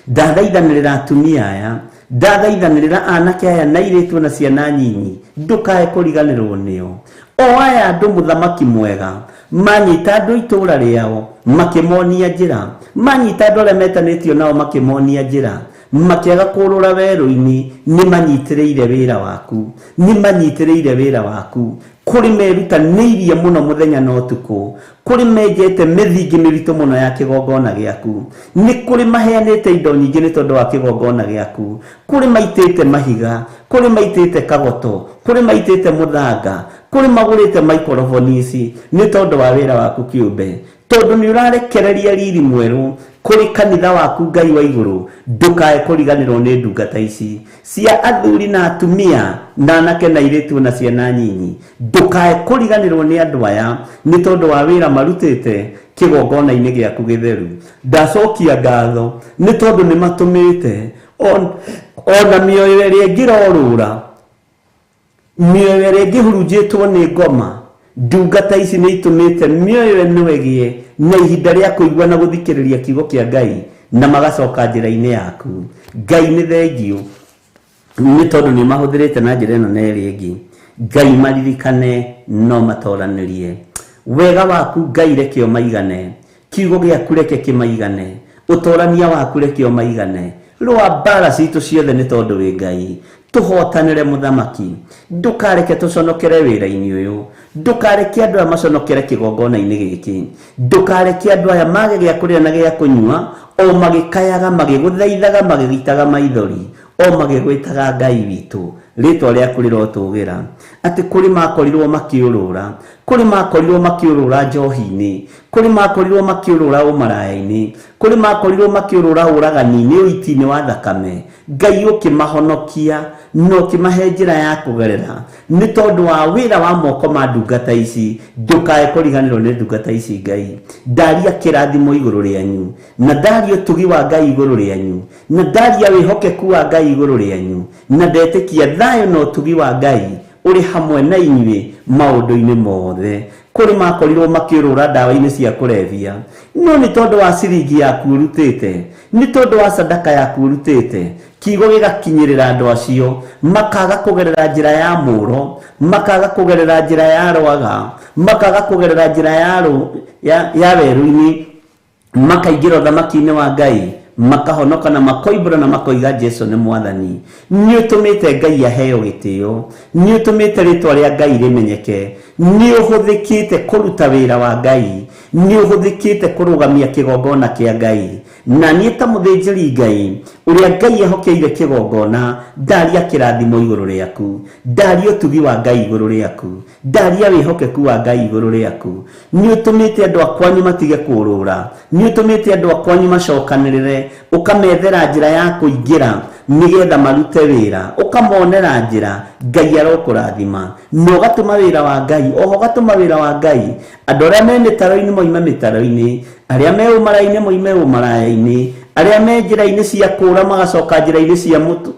ndathaithanĩrĩra atumia aya, ndathaithanĩrĩra anake aya na airĩtu na ciana nyinyi, ndũkae kũriganĩrwo nĩo. O aya andũ mũthamaki mwega manyita andũ itũra rĩao makĩmonia njĩra, manyita andũ arĩa metanĩtio nao makĩmonia njĩra, makĩaga kũrũra werũ-inĩ. Nĩ manyitĩrĩire wĩra waku, nĩ manyitĩrĩire wĩra waku. Kũrĩ merutanĩirie mũno mũthenya na ũtukũ, kũrĩ menjete mĩthingi mĩritũ mũno ya kĩgongona gĩaku, nĩ kũrĩ maheanĩte indo nyingĩ nĩ tondũ wa kĩgongona gĩaku, kũrĩ maitĩte mahiga, kũrĩ maitĩte kagoto, kũrĩ maitĩte mũthanga, kũrĩ magũrĩte maikoroboni ici nĩ tondũ wa wĩra waku kĩũmbe. Tondũ nĩ ũrarekereria riri mwerũ kũrĩ kanitha waku Ngai wa igũrũ, ndũkae kũriganĩrwo nĩ ndungata ici cia athuri na atumia na anake na airĩtu na ciana nyinyi. Ndũkae kũriganĩrwo nĩ andũ aya nĩ tondũ wa wĩra marutĩte kĩgongona-inĩ gĩaku gĩtheru. Ndacokia ngatho nĩ tondũ nĩ matũmĩte ona mĩoyo ĩrĩa ĩngĩrorũra, mĩoyo ĩrĩa ĩngĩhurunjĩtwo nĩ ngoma, ndungata ici nĩ itũmĩte mĩoyo ĩno ĩgĩe na ihinda rĩa kũigua na gũthikĩrĩria kiugo kĩa Ngai na magacoka njĩra-inĩ yaku. Ngai nĩ thengiũ nĩ tondũ nĩ mahũthĩrĩte na njĩra ĩno na ĩrĩa ĩngĩ. Ngai maririkane no matoranĩrie. Wega waku Ngai reke ũmaigane, kiugo gĩaku reke kĩmaigane, ũtorania waku reke ũmaigane. Rũa mbara citũ ciothe nĩ tondũ wĩ Ngai. Tũhotanĩre mũthamaki, ndũkareke tũconokere wĩra-inĩ ũyũ, ndũkareke andũ aya maconokere kĩgongona-inĩ gĩkĩ, ndũkareke andũ aya mage gĩa kũrĩa na gĩa kũnyua, o magĩkayaga, magĩgũthaithaga, magĩgitaga maithori, o magĩgwĩtaga Ngai witũ. Rĩtwa rĩaku rĩrotũgĩra. Atĩ kũrĩ makorirwo makĩũrũra, kũrĩ makorirwo makĩũrũra njohi-inĩ, kũrĩ makorirwo makĩũrũra ũmaraya-inĩ, kũrĩ makorirwo makĩũrũra ũragani-inĩ, ũiti-inĩ wa thakame. Ngai ũkĩmahonokia na ũkĩmahe njĩra ya kũgerera nĩ tondũ wa wĩra wa moko ma ndungata ici. Ndũkae kũriganĩrwo nĩ ndungata ici Ngai. Ndaria kĩrathimo igũrũ rĩanyu, na ndaria ũtugi wa Ngai igũrũ rĩanyu, na ndaria wĩhokeku wa Ngai igũrũ rĩanyu, na ndetĩkia thayũ na ũtugi wa Ngai ũrĩ hamwe na inyuĩ maũndũ-inĩ mothe. Kũrĩ makorirwo makĩũrũra ndawa-inĩ cia kũrebia, no nĩ tondũ wa ciringi yaku ũrutĩte, nĩ tondũ wa sadaka yaku ũrutĩte, kiugo gĩgakinyĩrĩra andũ acio, makaga kũgerera njĩra ya mũro, makaga kũgerera njĩra ya rwaga, makaga kũgerera njĩra ya werũ-inĩ, makaingĩra ũthamaki-inĩ wa Ngai, makahonoka na makoimbũra na makoiga Jesu nĩ mwathani. Nĩ ũtũmĩte Ngai aheo gĩtĩo, nĩ ũtũmĩte rĩtwa rĩa Ngai rĩmenyeke, nĩ ũhũthĩkĩte kũruta wĩra wa Ngai, nĩ ũhũthĩkĩte kũrũgamia kĩgongona kĩa Ngai. Na niĩ ta mũthĩnjĩri Ngai ũrĩa Ngai ehokeire kĩgongona, ndaria kĩrathimo igũrũ rĩaku, ndaria ũtugi wa Ngai igũrũ rĩaku, ndaria wĩhokeku wa Ngai igũrũ rĩaku. Nĩ ũtũmĩte andũ akwanyu matige kũũrũra, nĩ ũtũmĩte andũ akwanyu macokanĩrĩre, ũkamethera njĩra ya kũingĩra nĩgetha marute wĩra, ũkamonera njĩra. Ngai arokũrathima na ũgatũma wĩra wa Ngai, oho ũgatũma wĩra wa Ngai andũ arĩa me mĩtaro-inĩ moime mĩtaro-inĩ, arĩa me ũmaraya-inĩ moime ũmaraya-inĩ, arĩa me njĩra-inĩ cia kũũra magacoka njĩra-inĩ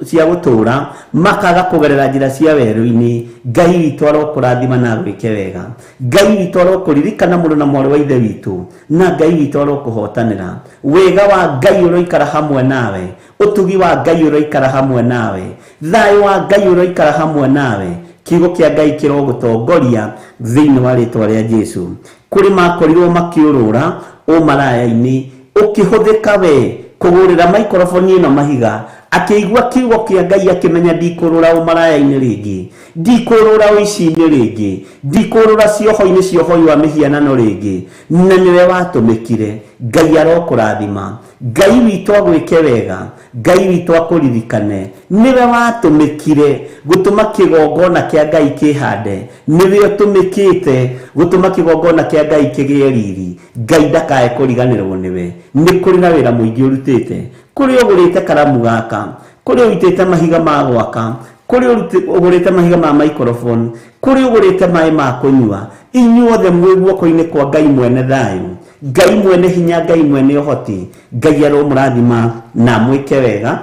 cia gũtũũra, makaga kũgerera njĩra cia werũ-inĩ. Ngai witũ arokũrathima na agwĩke wega. Ngai witũ arokũririkana mũrũ na mwarĩ wa ithe witũ, na Ngai witũ arokũhotanĩra. Wega wa Ngai ũroikara hamwe nawe, ũtugi wa Ngai ũroikara hamwe nawe, thayũ wa Ngai ũroikara hamwe nawe. Kiugo kĩa Ngai kĩrogũtongoria thĩinĩ wa rĩtwa rĩa Jesu. Kũrĩ makorirwo makĩũrũra ũmaraya-inĩ, ũkĩhũthĩka we kũgũrĩra maikoroboni ĩno mahiga, akĩigua kiugo kĩa Ngai akĩmenya ndikũrũra ũmaraya-inĩ rĩngĩ. Ndikũrũra ũici-inĩ rĩngĩ, ndikũrũra cioho-inĩ cia ũhoi wa mĩhianano rĩngĩ. Na nĩwe watũmĩkire. Ngai arokũrathima, Ngai witũ agwĩke wega, Ngai witũ akũririkane. Nĩwe watũmĩkire gũtũma kĩgongona kĩa Ngai kĩhande, nĩwe ũtũmĩkĩte gũtũma kĩgongona kĩa Ngai kĩgĩe riri. Ngai ndakae kũriganĩrwo nĩwe. Nĩ kũrĩ na wĩra mũingĩ ũrutĩte, kũrĩ ũgũrĩte karamu gaka, kũrĩ ũitĩte mahiga ma gwaka, kũrĩ ũgũrĩte mahiga ma microphone, kũrĩ ũgũrĩte maĩ ma kũnyua. Inyuothe mwĩ guoko-inĩ kwa Ngai mwene thayũ, Ngai mwene hinya, Ngai mwene ũhoti. Ngai aromũrathima na amwĩke wega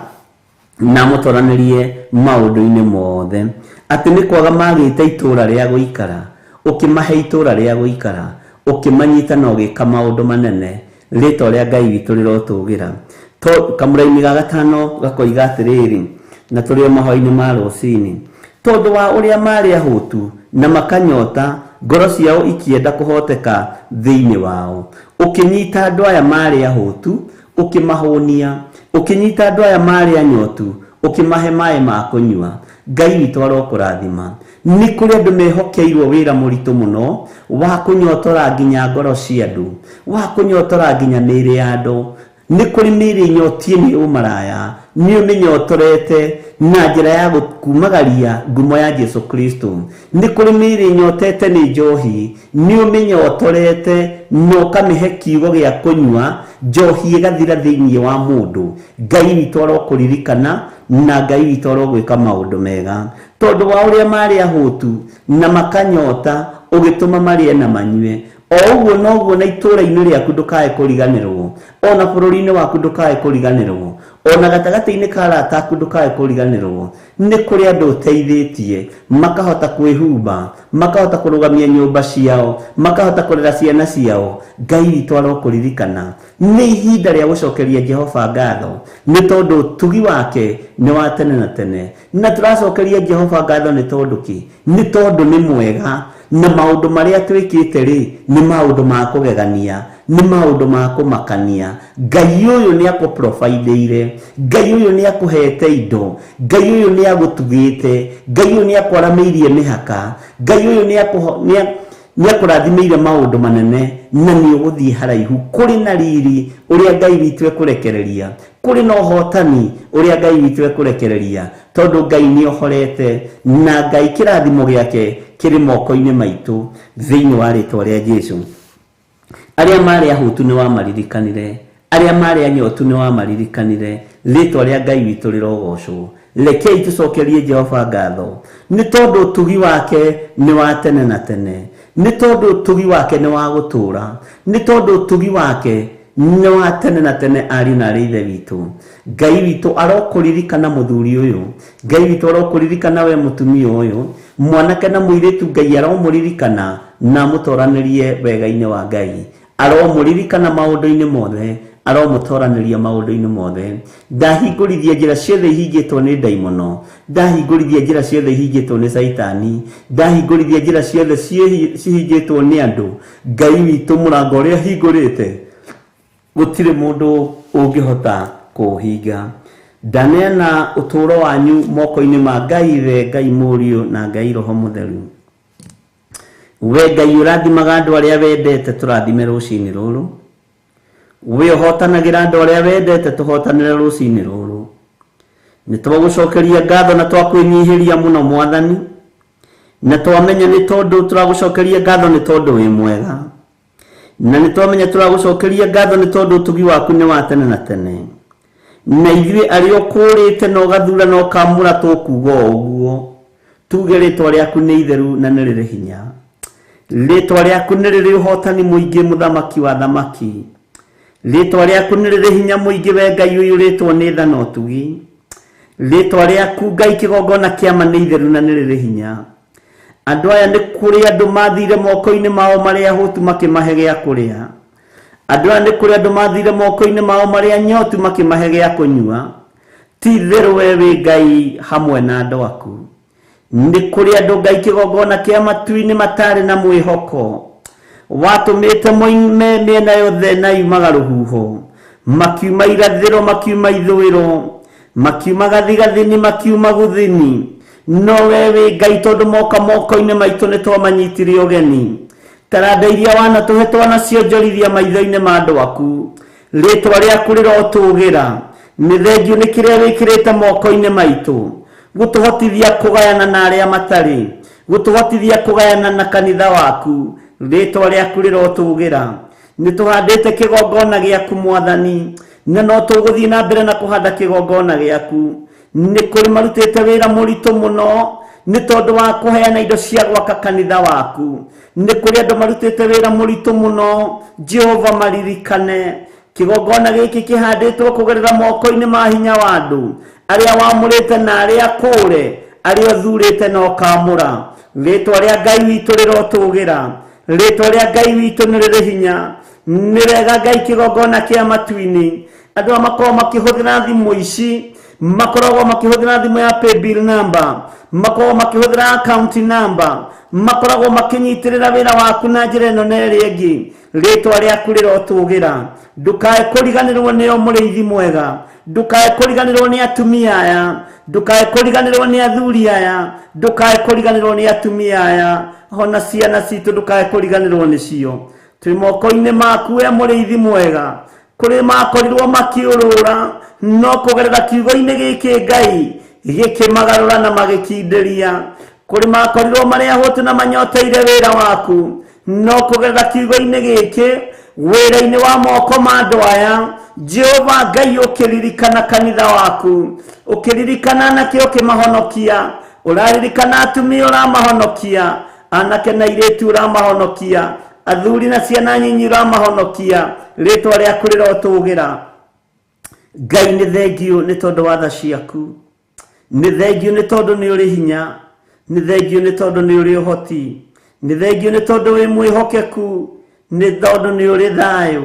na amũtoranĩrie maũndũ-inĩ mothe. Atĩ nĩ kwaga magĩte itũũra rĩa gũikara, ũkĩmahe itũũra rĩa gũikara, ũkĩmanyita na ũgĩka maũndũ manene. Rĩtwa rĩa Ngai witũ rĩrotũgĩra. Kamũraini ga gatano gakoiga atĩrĩrĩ, na tũrĩ o mahoya-inĩ ma rũcinĩ, tondũ wa ũrĩa marĩ ahũtu na makanyota, ngoro ciao ikĩenda kũhoteka thĩinĩ wao. Ũkĩnyita andũ aya marĩ ahũtu, ũkĩmahũnia, ũkĩnyita andũ aya marĩ anyotu, ũkĩmahe maĩ ma kũnyua. Ngai witũ arokũrathima. Nĩ kũrĩ andũ mehokeirwo wĩra mũritũ mũno wa kũnyotora nginya ngoro cia andũ, wa kũnyotora nginya mĩĩrĩ ya andũ. Nĩ kũrĩ mĩĩrĩ nyotie nĩ ũmaraya, nĩ ũmĩnyotorete na njĩra ya kumagaria ngumo ya Jesu Kristo. Nĩ kũrĩ mĩĩrĩ nyotete nĩ njohi, nĩ ũmĩnyotorete na ũkamĩhe kiugo gĩa kũnyua, njohi ĩgathira thĩinĩ wa mũndũ. Ngai witũ arokũririkana na Ngai witũ arogwĩka maũndũ mega. Tondũ wa ũrĩa marĩ ahũtu na makanyota, ũgĩtũma marĩe na manyue. O ũguo noguo na itũũra-inĩ rĩaku ndũkae kũriganĩrwo, ona bũrũri-inĩ waku ndũkae kũriganĩrwo, ona gatagatĩ-inĩ ka arata aku ndũkae kũriganĩrwo. Nĩ kũrĩ andũ ũteithĩtie makahota kwĩhumba, makahota kũrũgamia nyũmba ciao, makahota kũrera ciana ciao. Ngai witũ arokũririkana. Nĩ ihinda rĩa gũcokeria Jehova ngatho, nĩ tondũ ũtugi wake nĩ wa tene na tene. Na tũracokeria Jehova ngatho nĩ tondũ kĩ? Nĩ tondũ nĩ mwega, na maũndũ marĩa twĩkĩte rĩ nĩ maũndũ ma kũgegania, nĩ maũndũ ma kũmakania. Ngai ũyũ nĩ akũprovideire, Ngai ũyũ nĩ akũhete indo, Ngai ũyũ nĩ agũtugĩte, Ngai ũyũ nĩ akwaramĩirie mĩhaka, Ngai ũyũ nĩ akũrathimĩire maũndũ manene, na nĩ ũgũthiĩ haraihu. Kũrĩ na riri ũrĩa Ngai witũ ekũrekereria, kũrĩ na ũhotani ũrĩa Ngai witũ ekũrekereria, tondũ Ngai nĩ ohorete, na Ngai kĩrathimo gĩake kĩrĩ moko-inĩ maitũ thĩinĩ wa rĩtwa rĩa Jesu. Arĩa marĩ ahũtu nĩ wamaririkanire, arĩa marĩ anyotu nĩ wamaririkanire. Rĩtwa rĩa Ngai witũ rĩrogocwo. Rekei tũcokerie Jehova ngatho, nĩ tondũ ũtugi wake nĩ wa tene na tene, nĩ tondũ ũtugi wake nĩ wa gũtũũra, nĩ tondũ ũtugi wake nĩ wa tene na tene. Ariũ na arĩ ithe witũ, Ngai witũ arokũririkana mũthuri ũyũ, Ngai witũ arokũririkana we mũtumia ũyũ, mwanake na mũirĩtu, Ngai aromũririkana na amũtoranĩrie wega-inĩ wa Ngai. Aromũririkana maũndũ-inĩ mothe, aromũtoranĩria maũndũ-inĩ mothe. Ndahingũrithia njĩra ciothe ihingĩtwo nĩ ndaimono, ndahingũrithia njĩra ciothe ihingĩtwo nĩ Caitani, ndahingũrithia njĩra ciothe cihingĩtwo nĩ andũ. Ngai witũ mũrango ũrĩa ahingũrĩte gũtirĩ mũndũ ũngĩhota kũũhinga. Ndaneana ũtũũro wanyu moko-inĩ ma Ngai Ithe, Ngai Mũriũ na Ngai Roho Mũtheru. We Ngai ũrathimaga andũ arĩa wendete, tũrathime rũcinĩ rũrũ. We ũhotanagĩra andũ arĩa wendete, tũhotanĩre rũcinĩ rũrũ. Nĩ twagũcokeria ngatho na twakwĩnyihĩria mũno Mwathani, na twamenya nĩ tondũ tũragũcokeria ngatho nĩ tondũ wĩ mwega, na nĩ twamenya tũragũcokeria ngatho nĩ tondũ ũtugi waku nĩ wa tene na tene. Na ithuĩ arĩa ũkũũrĩte na ũgathura na ũkamũra tũkuga o ũguo, tuge rĩtwa rĩaku nĩ itheru na nĩ rĩrĩ hinya. Rĩtwa rĩaku nĩ rĩrĩ ũhotani mũingĩ, mũthamaki wa thamaki. Rĩtwa rĩaku nĩ rĩrĩ hinya mũingĩ, we Ngai ũiyũrĩtwo nĩ tha na ũtugi. Rĩtwa rĩaku Ngai kĩgongona kĩa ma nĩ itheru na nĩ rĩrĩ hinya. Andũ aya nĩ kũrĩ andũ mathire moko-inĩ mao marĩa ahũtu makĩmahe gĩa kũrĩa. Andũ aya nĩ kũrĩ andũ mathire moko-inĩ mao marĩa anyotu makĩmahe gĩa kũnyua. Ti itherũ we wĩ Ngai hamwe na andũ aku. Nĩ kũrĩ andũ Ngai kĩgongona kĩa matu-inĩ matarĩ na mwĩhoko, watũmĩte moime mĩena yothe na yumaga rũhuho, makiuma irathĩro, makiuma ithũĩro, makiuma gathigathini, makiuma gũthini. No we wĩ Ngai tondũ moka moko-inĩ maitũ nĩ twamanyitire ũgeni. Taranda iria wanatũhe twanacionjorithia maitho-inĩ ma andũ aku. Rĩtwa rĩaku rĩrotũgĩra. Nĩ thengiũ nĩ kĩrĩa wĩkĩrĩte moko-inĩ maitũ. Gũtũhotithia kũgayana na arĩa matarĩ. Gũtũhotithia kũgayana na kanitha waku. Rĩtwa rĩaku rĩrotũgĩra. Nĩ tũhandĩte kĩgongona gĩaku Mwathani, na no tũgũthiĩ na mbere na kũhanda kĩgongona gĩaku. Nĩ kũrĩ marutĩte wĩra mũritũ mũno nĩ tondũ wa kũheana indo cia gwaka kanitha waku. Nĩ kũrĩ andũ marutĩte wĩra mũritũ mũno, Jehova maririkane. Kĩgongona gĩkĩ kĩhandĩtwo kũgerera moko-inĩ ma hinya wa andũ arĩa wamũrĩte na arĩa kũũre, arĩa ũthurĩte na ũkaamũra. Rĩtwa rĩa Ngai witũ rĩrotũgĩra. Rĩtwa rĩa Ngai witũ nĩ rĩrĩ hinya. Nĩ wega Ngai kĩgongona kĩa matu-inĩ. Andũ aya makoragwo makĩhũthĩra thimũ ici, makoragwo makĩhũthĩra thimũ ya paybill number, makoragwo makĩhũthĩra account number, makoragwo makĩnyitĩrĩra wĩra waku na njĩra ĩno na ĩrĩa ĩngĩ. Rĩtwa rĩaku rĩrotũgĩra. Ndũkae kũriganĩrwo nĩo mũrĩithi mwega. Ndũkae kũriganĩrwo nĩ atumia aya. Ndũkae kũriganĩrwo nĩ athuri aya. Ndũkae kũriganĩrwo nĩ atumia aya. Ona ciana citũ ndũkae kũriganĩrwo nĩcio. Twĩ moko-inĩ maku we mũrĩithi mwega. Kũrĩ makorirwo makĩũrũra, no kũgerera kiugo-inĩ gĩkĩ Ngai gĩkĩmagarũra na magĩkindĩria. Kũrĩ makorirwo marĩ ahũtu na manyoteire wĩra waku, no kũgerera kiugo-inĩ gĩkĩ wĩra-inĩ wa moko ma andũ aya, Jehova Ngai ũkĩririkana kanitha waku, ũkĩririkana anake ũkĩmahonokia, ũraririkana atumia ũramahonokia, anake na airĩtu ũramahonokia, athuri na ciana nyinyi ũramahonokia. Rĩtwa rĩaku rĩrotũgĩra. Ngai nĩ thengiũ nĩ tondũ wa tha ciaku. Nĩ thengiũ nĩ tondũ nĩ ũrĩ hinya. Nĩ thengiũ nĩ tondũ nĩ ũrĩ ũhoti. Nĩ thengiũ nĩ tondũ wĩ mwĩhokeku. Nĩ tondũ nĩ ũrĩ thayũ.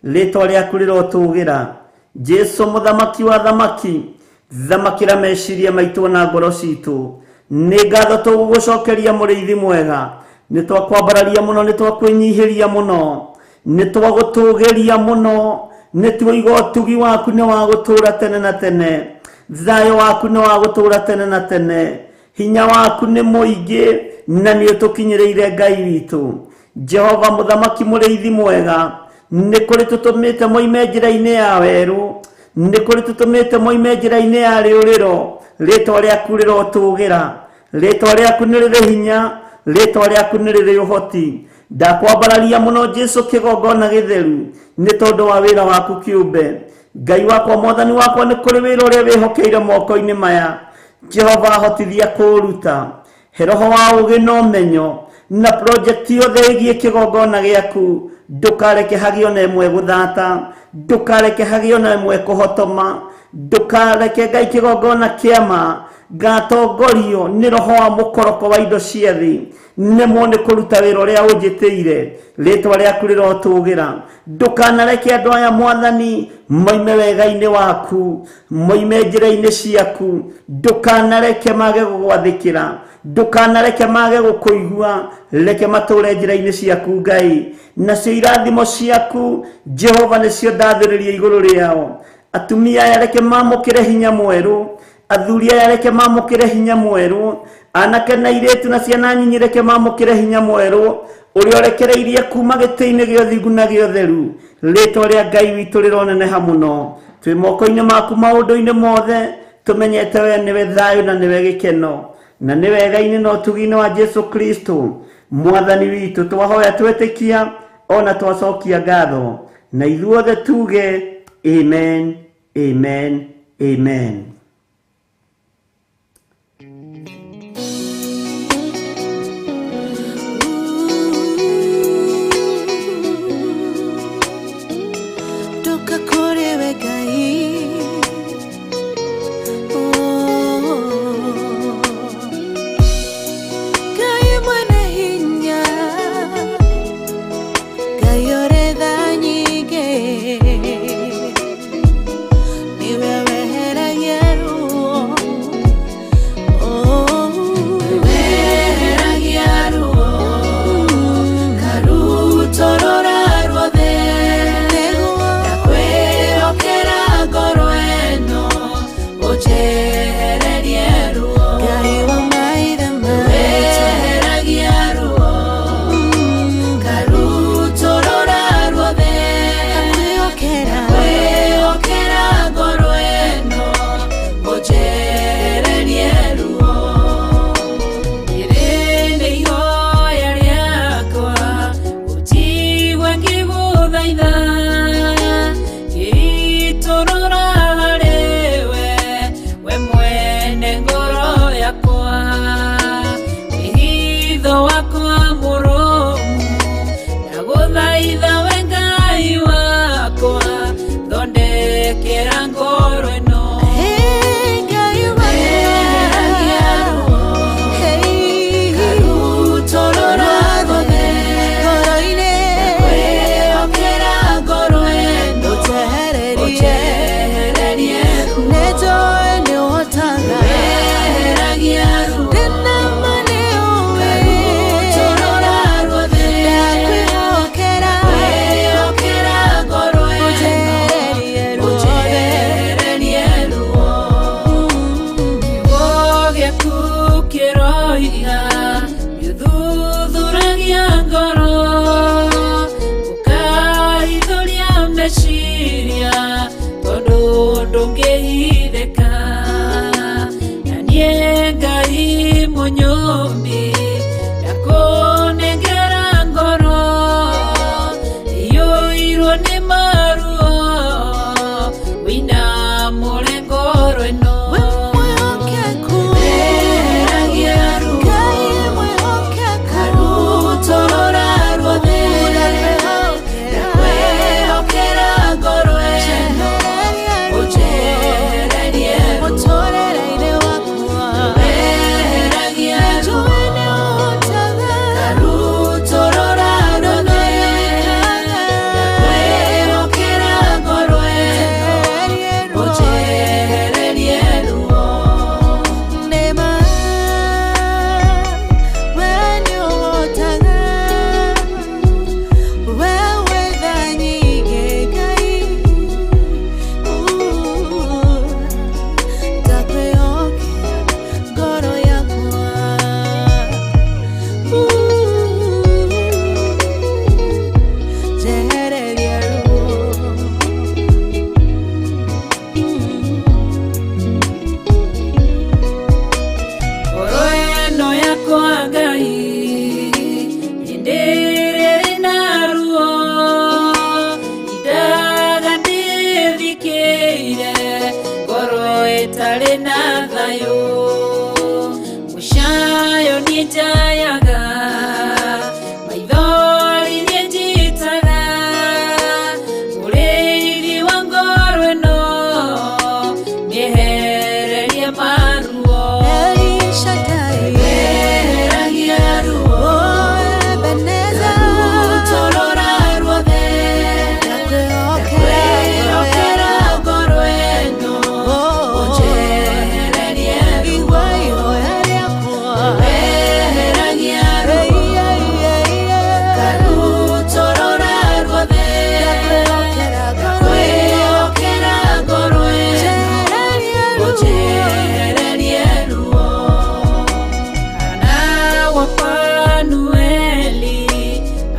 Rĩtwa rĩaku rĩrotũgĩra. Jesu mũthamaki wa thamaki, thamakĩra meciria maitũ na ngoro citũ. Nĩ ngatho tũgũgũcokeria mũrĩithi mwega. Nĩ twakwambararia mũno, nĩ twakwĩnyihĩria mũno, nĩ twagũtũgĩria mũno, nĩ tuoiga ũtugi waku nĩ wa gũtũũra tene na tene, thayũ waku nĩ wa gũtũũra tene na tene, hinya waku nĩ mũingĩ na nĩ ũtũkinyĩrĩire Ngai witũ. Jehova mũthamaki mũrĩithi mwega, nĩ kũrĩ tũtũmĩte moime njĩra-inĩ ya werũ, nĩ kũrĩ tũtũmĩte moime njĩra-inĩ ya rĩũrĩro. Rĩtwa rĩaku rĩrotũgĩra. Rĩtwa rĩaku nĩ rĩrĩ hinya, rĩtwa rĩaku nĩ rĩrĩ ũhoti. Ndakwambararia mũno Jesu kĩgongona gĩtheru nĩ tondũ wa wĩra waku kĩũmbe. Ngai wakwa, Mwathani wakwa, nĩ kũrĩ wĩra ũrĩa wĩhokeire moko-inĩ maya. Jehova ahotithia kũũruta. He roho wa ũũgĩ na ũmenyo na project yothe ĩgiĩ kĩgongona gĩaku. Ndũkareke hagĩe ona ĩmwe gũthata, ndũkareke hagĩe ona ĩmwe kũhotoma, ndũkareke Ngai kĩgongona kĩa ma ngatongorio nĩ roho wa mũkoroko wa indo cia thĩ, nemwo nĩ kũruta wĩra ũrĩa ũnjĩtĩire. Rĩtwa rĩaku rĩrotũgĩra. Ndũkanareke andũ aya Mwathani moime wega-inĩ waku, moime njĩra-inĩ ciaku. Ndũkanareke mage gũgwathĩkĩra, ndũkanareke mage gũkũigua, reke matũũre njĩra-inĩ ciaku Ngai. Nacio irathimo ciaku Jehova nĩcio ndathĩrĩria igũrũ rĩao. Atumia aya reke mamũkĩre hinya mwerũ, athuri aya reke mamũkĩre hinya mwerũ, anake na airĩtu na ciana nyinyi reke mamũkĩre hinya mwerũ ũrĩa ũrekereirie kuma gĩtĩ-inĩ gĩa ũthingu na gĩa ũtheru. Rĩtwa rĩa Ngai witũ rĩroneneha mũno. Twĩ moko-inĩ maku maũndũ-inĩ mothe, tũmenyete we nĩwe thayũ na nĩwe gĩkeno, na nĩ wega-inĩ na ũtugi-inĩ wa Jesu Kristo Mwathani witũ twahoya twetĩkia ona twacokia ngatho, na ithuothe tuge amen, amen, amen. Ndoka kũrĩ we Ngai. Oh. Ngai mwene hinya, Ngai ũrĩ tha nyingĩ, nĩwe weheragia Ndakarutũrũra harĩ we, we mwene ngoro yakwa, wĩhitho wakwa mũrũmu, ndagũthaitha we Ngai wakwa, thondekera ngoro ĩno. Hey, Ngai Weheragia ruo, Hey, ngarutũrũra ruothe, ngoro-inĩ ndakwĩhokera ngoro ĩno, ũnjehererie ũnjehererie ruo. Nĩnjũĩ nĩũhotaga Weheragia ruo, ndĩna ma nĩũĩ ngarutũrũra ruothe, ndakwĩhokera ndakwĩhokera ngoro ĩno, ũnjehererie ruothe ũnjehererie ruo. Kiugo gĩaku kĩroiga gĩthuthuragia ngoro, ũkahithũria meciria, tondũ ndũngĩhithĩka. Na niĩ Ngai mũnyũmbi, ndakũnengera ngoro iyũirwo nĩ maruo, wĩinamũre ngoro ĩno. We mwĩhokeku Weheragia ruo, Ngai mwĩhokeku ngarutũrũra ruothe, ndakwĩhokera ndakwĩhokera ngoro ĩno, ũnjehererie ũnjehererie ruo ruo. Mũtũũrĩre-inĩ wakwa Weheragia ruo, nĩnjũĩ nĩũhotaga ngarutũrũra ruothe, ndakwĩhokera ngoro ĩno, ũnjehererie ruo ũnjehererie ruo. Nĩma we nĩũhotaga we wĩ tha nyingĩ Ngai ndakwĩhokera ngoro yakwa njehererie ruo. Ngoro ĩno yakwa Ngai hĩndĩ ĩrĩa ĩrĩ na ruo, indaga ndĩthikĩire, ngoro ĩtarĩ na thayũ, mũcayo niĩ njayaga, maithori niĩ njitaga, mũrĩithi wa ngoro ĩno mĩehererie maruo. El Shaddai Weheragia ruo, Oh, Ebenezer ngarutũrũra ruothe, ndakwĩhokera ndakwĩhokera ngoro ĩno, ũnjehererie ruo. Igua ihoya rĩakwa Weheragia ruo, ngarutũrũra ruothe, ndakwĩhokera ngoro ndakwĩhokera ngoro ĩno, ũnjehererie ruo ũnjehererie ruo. Hana wa Fanueli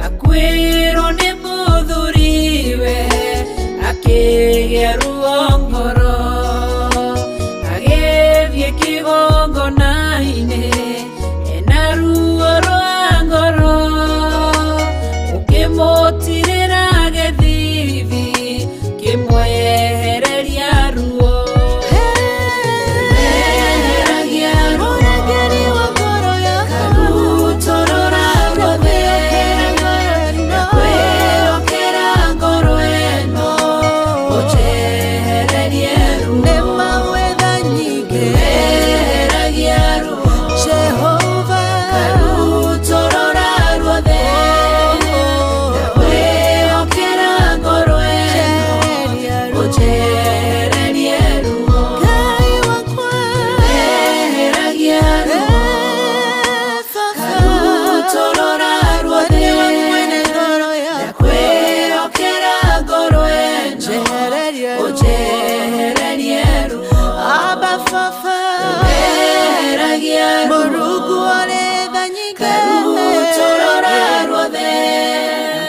akuĩrwo nĩ mũthuriwe, akĩgĩa ruo ngoro, agĩthiĩ kĩgongona-inĩ ena ruo rwa ngoro, ũkĩmũtirĩra gĩthithi, kĩmwehereria ruo. Weheragia ruo, Mũrangĩri wa ngoro yakwa ngarutũrũra ruothe, ndakwĩhokera ngoro ĩno, ũnjehererie ruo. Nĩma wĩ tha nyingĩ Weheragia ruo, Jehova ngarutũrũra ruothe, ndakwĩhokera ngoro ĩno, Njehererie ruo ũnjehererie ruo. Ngai wakwa Weheragia ruo, ngarutũrũra ruothe, nĩwe mwene ngoro yakwa ndakwĩhokera ngoro ĩno, njehererie ruo ũnjehererie ruo. Abba Baba Weheragia ruo, Mũrungu ũrĩ tha nyingĩ ngarutũrũra ruothe,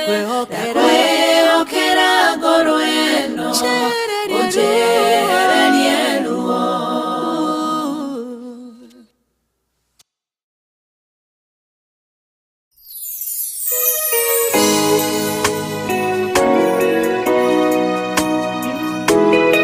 ndakwĩhokera ndakwĩhokera ngoro ĩno, Njehererie ruo. ũnjehererie ruo. Thank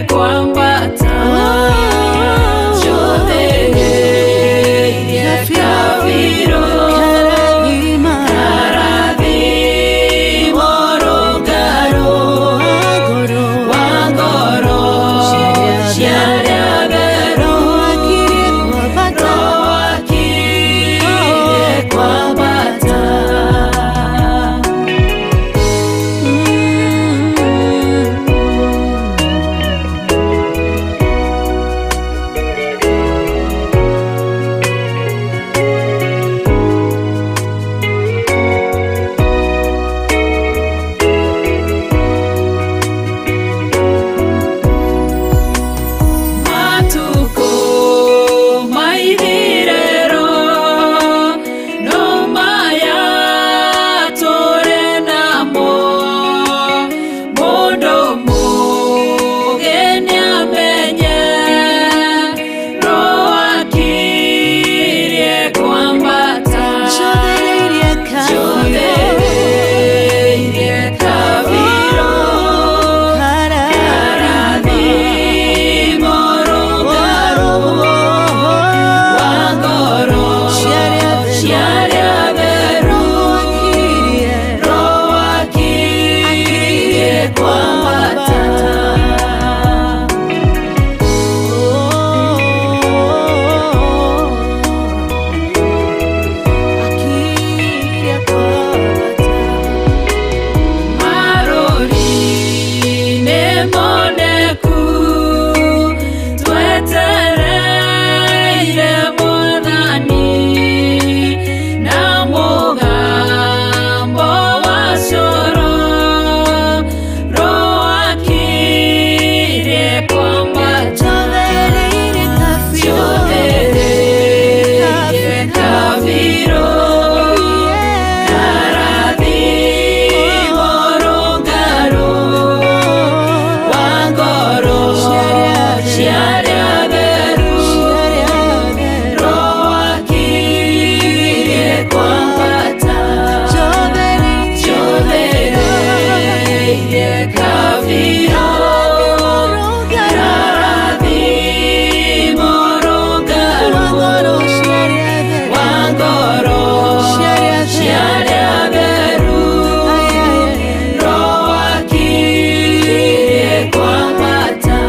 kwambata Njothereirie kabiro Karathimo rũngarũ wa ngoro cia arĩa atheru Roho akirie kwambata. Matuko maithirero no maya tũrĩ namo mũndũ mũũgĩ nĩamenye Roho akirie kwambata Njothereirie kabiro Karathimo rũngarũ wa ngoro cia arĩa atheru Roho akirie kwambata. Marũri nĩmoneku twetereire Mwathani na mũgambo wa coro Roho akirie kwambata Njothereirie kabiro Karathimo rũngarũ wa ngoro cia arĩa atheru Roho akirie kwambata Njothereirie kabiro Karathimo rũngarũ wa ngoro cia arĩa atheru Roho akirie kwambata.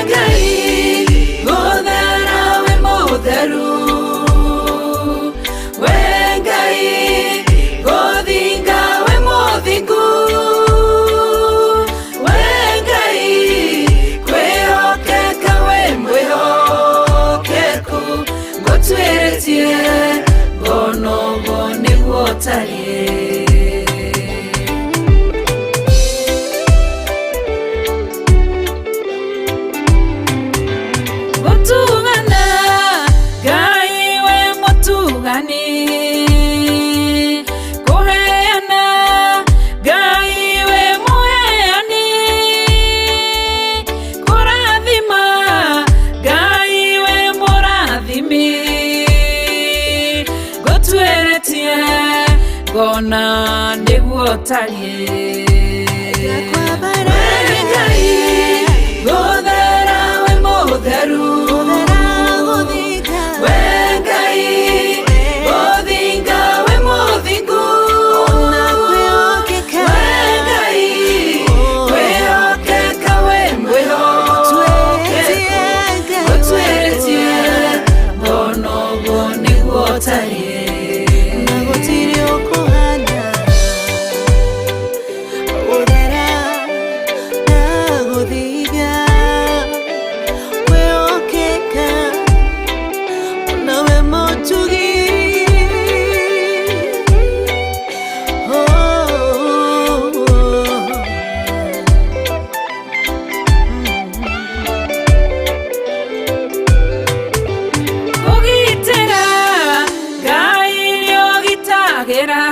Ngai gũthera wĩ mũtheru We Ngai gũthinga wĩ mũthingu We Ngai kwĩhokeka wĩ mwĩhokeku Ngũtuĩrĩtie ngona ũguo nĩguo ũtariĩ. Gũtugana Ngai we mũtugani Kũheana Ngai we mũheani Kũrathima Ngai we mũrathimi Ngũtuĩrĩtie ngona nĩguo ũtariĩ. We Ngai gũthera wĩ mũtheru We Ngai gũthinga wĩ mũthingu We Ngai kwĩhokeka wĩ mwĩhokeku Ngũtuĩrĩtie ngona ũguo nĩguo ũtariĩ. Na gũtirĩ ũkũhana gũthera na gũthinga kwĩhokeka nawe mũtugi. Oh, Kũgitĩra Ngai nĩũgitagĩra,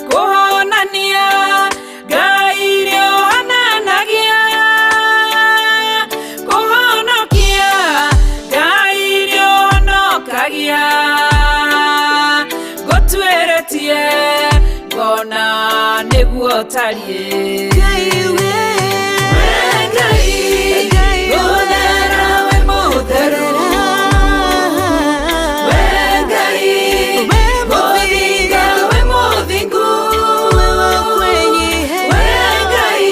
kũhonania Ngai nĩũhonanagia, kũhonokia Ngai nĩũhonokagia, ngũtuĩrĩtie ngona nĩguo ũtariĩ. Ngai we, We Ngai, Ngai gũthera wĩ mũtheru. We Ngai, We mũthinga wĩ mũthingu. We Ngai,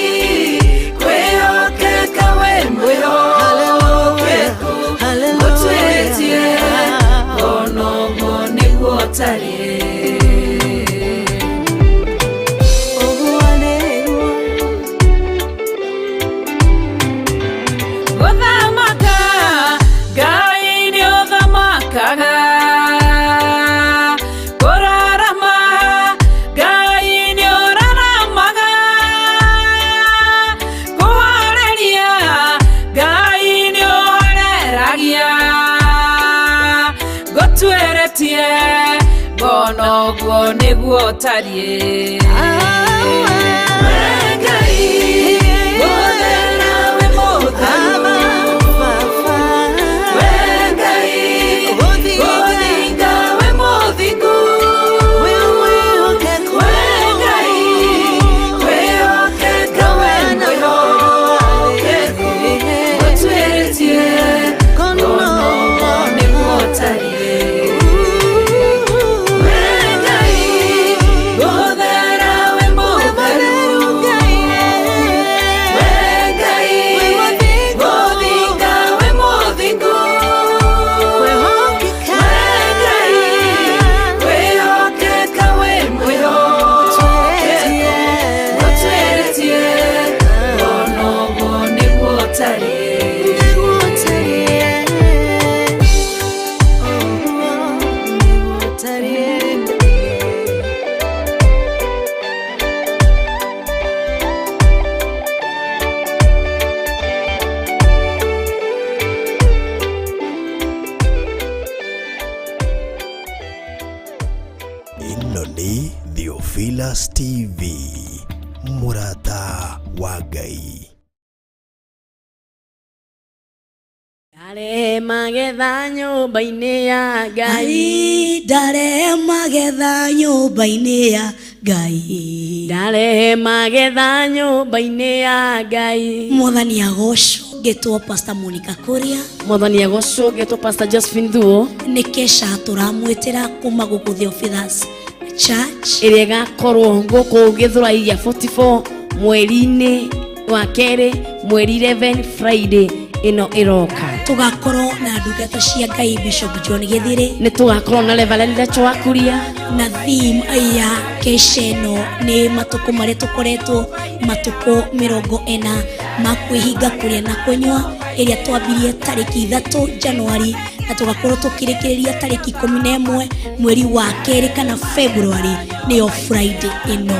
kwĩhokeka wĩ mwĩhokeku. Ngũtuĩrĩtie ngona ũguo nĩguo ũtariĩ. Ũguo nĩguo. Gũthamaka Ngai nĩũthamakaga, kũrarama Ngai nĩũraramaga, kũhoreria Ngai nĩũhoreragia, ngũtuĩrĩtie ngona ũguo nĩguo ũtariĩ. We Ngai, gũthera wĩ mũtheru. We Ngai, gũthinga wĩ mũthingu. We Ngai, kwĩhokeka wĩ mwĩhokeku. Ngũtuĩrĩtie ngona ũguo nĩguo ũtariĩ. We Ngai, gũthera wĩ mũtheru. We Ngai, gũthinga wĩ mũthingu. We Ngai, kwĩhokeka wĩ mwĩhokeku. Ngũtuĩrĩtie ngona ũguo nĩguo ũtariĩ. Ĩno nĩ Theophilus TV, mũrata wa Ngai. Ndarehe magetha nyũmba-inĩ ya Ngai. Ngai ndarehe magetha nyũmba-inĩ ya Ngai. Ndarehe magetha nyũmba-inĩ ya Ngai. Mwathani agocwo. Ngĩtwo Pastor Monica Kuria. Mwathani agocwo. Ngetwo Pastor Josephine Thuo. Nĩ kesha tũramwĩtĩra kuma gũkũ Theophilus Church ĩrĩa ĩgakorwo gũkũ Gĩthũrai gĩa 44 mweri-inĩ wa kerĩ, mweri 11, Friday ĩno ĩroka. Tũgakorwo na ndungata cia Ngai, Bishop John Gĩthire. Nĩ tũgakorwo na Reverend Rachel wa Kuria. Na theme ya kesha ĩno nĩ matukũ marĩa tũkoretwo, matukũ 40 ma kwĩhinga kũrĩa na kũnyua, ĩrĩa twambirie tarĩki 3 Januari na tũgakorwo tũkĩrĩkĩrĩria tarĩki 11 mweri wa kerĩ kana February, nĩyo Friday ĩno.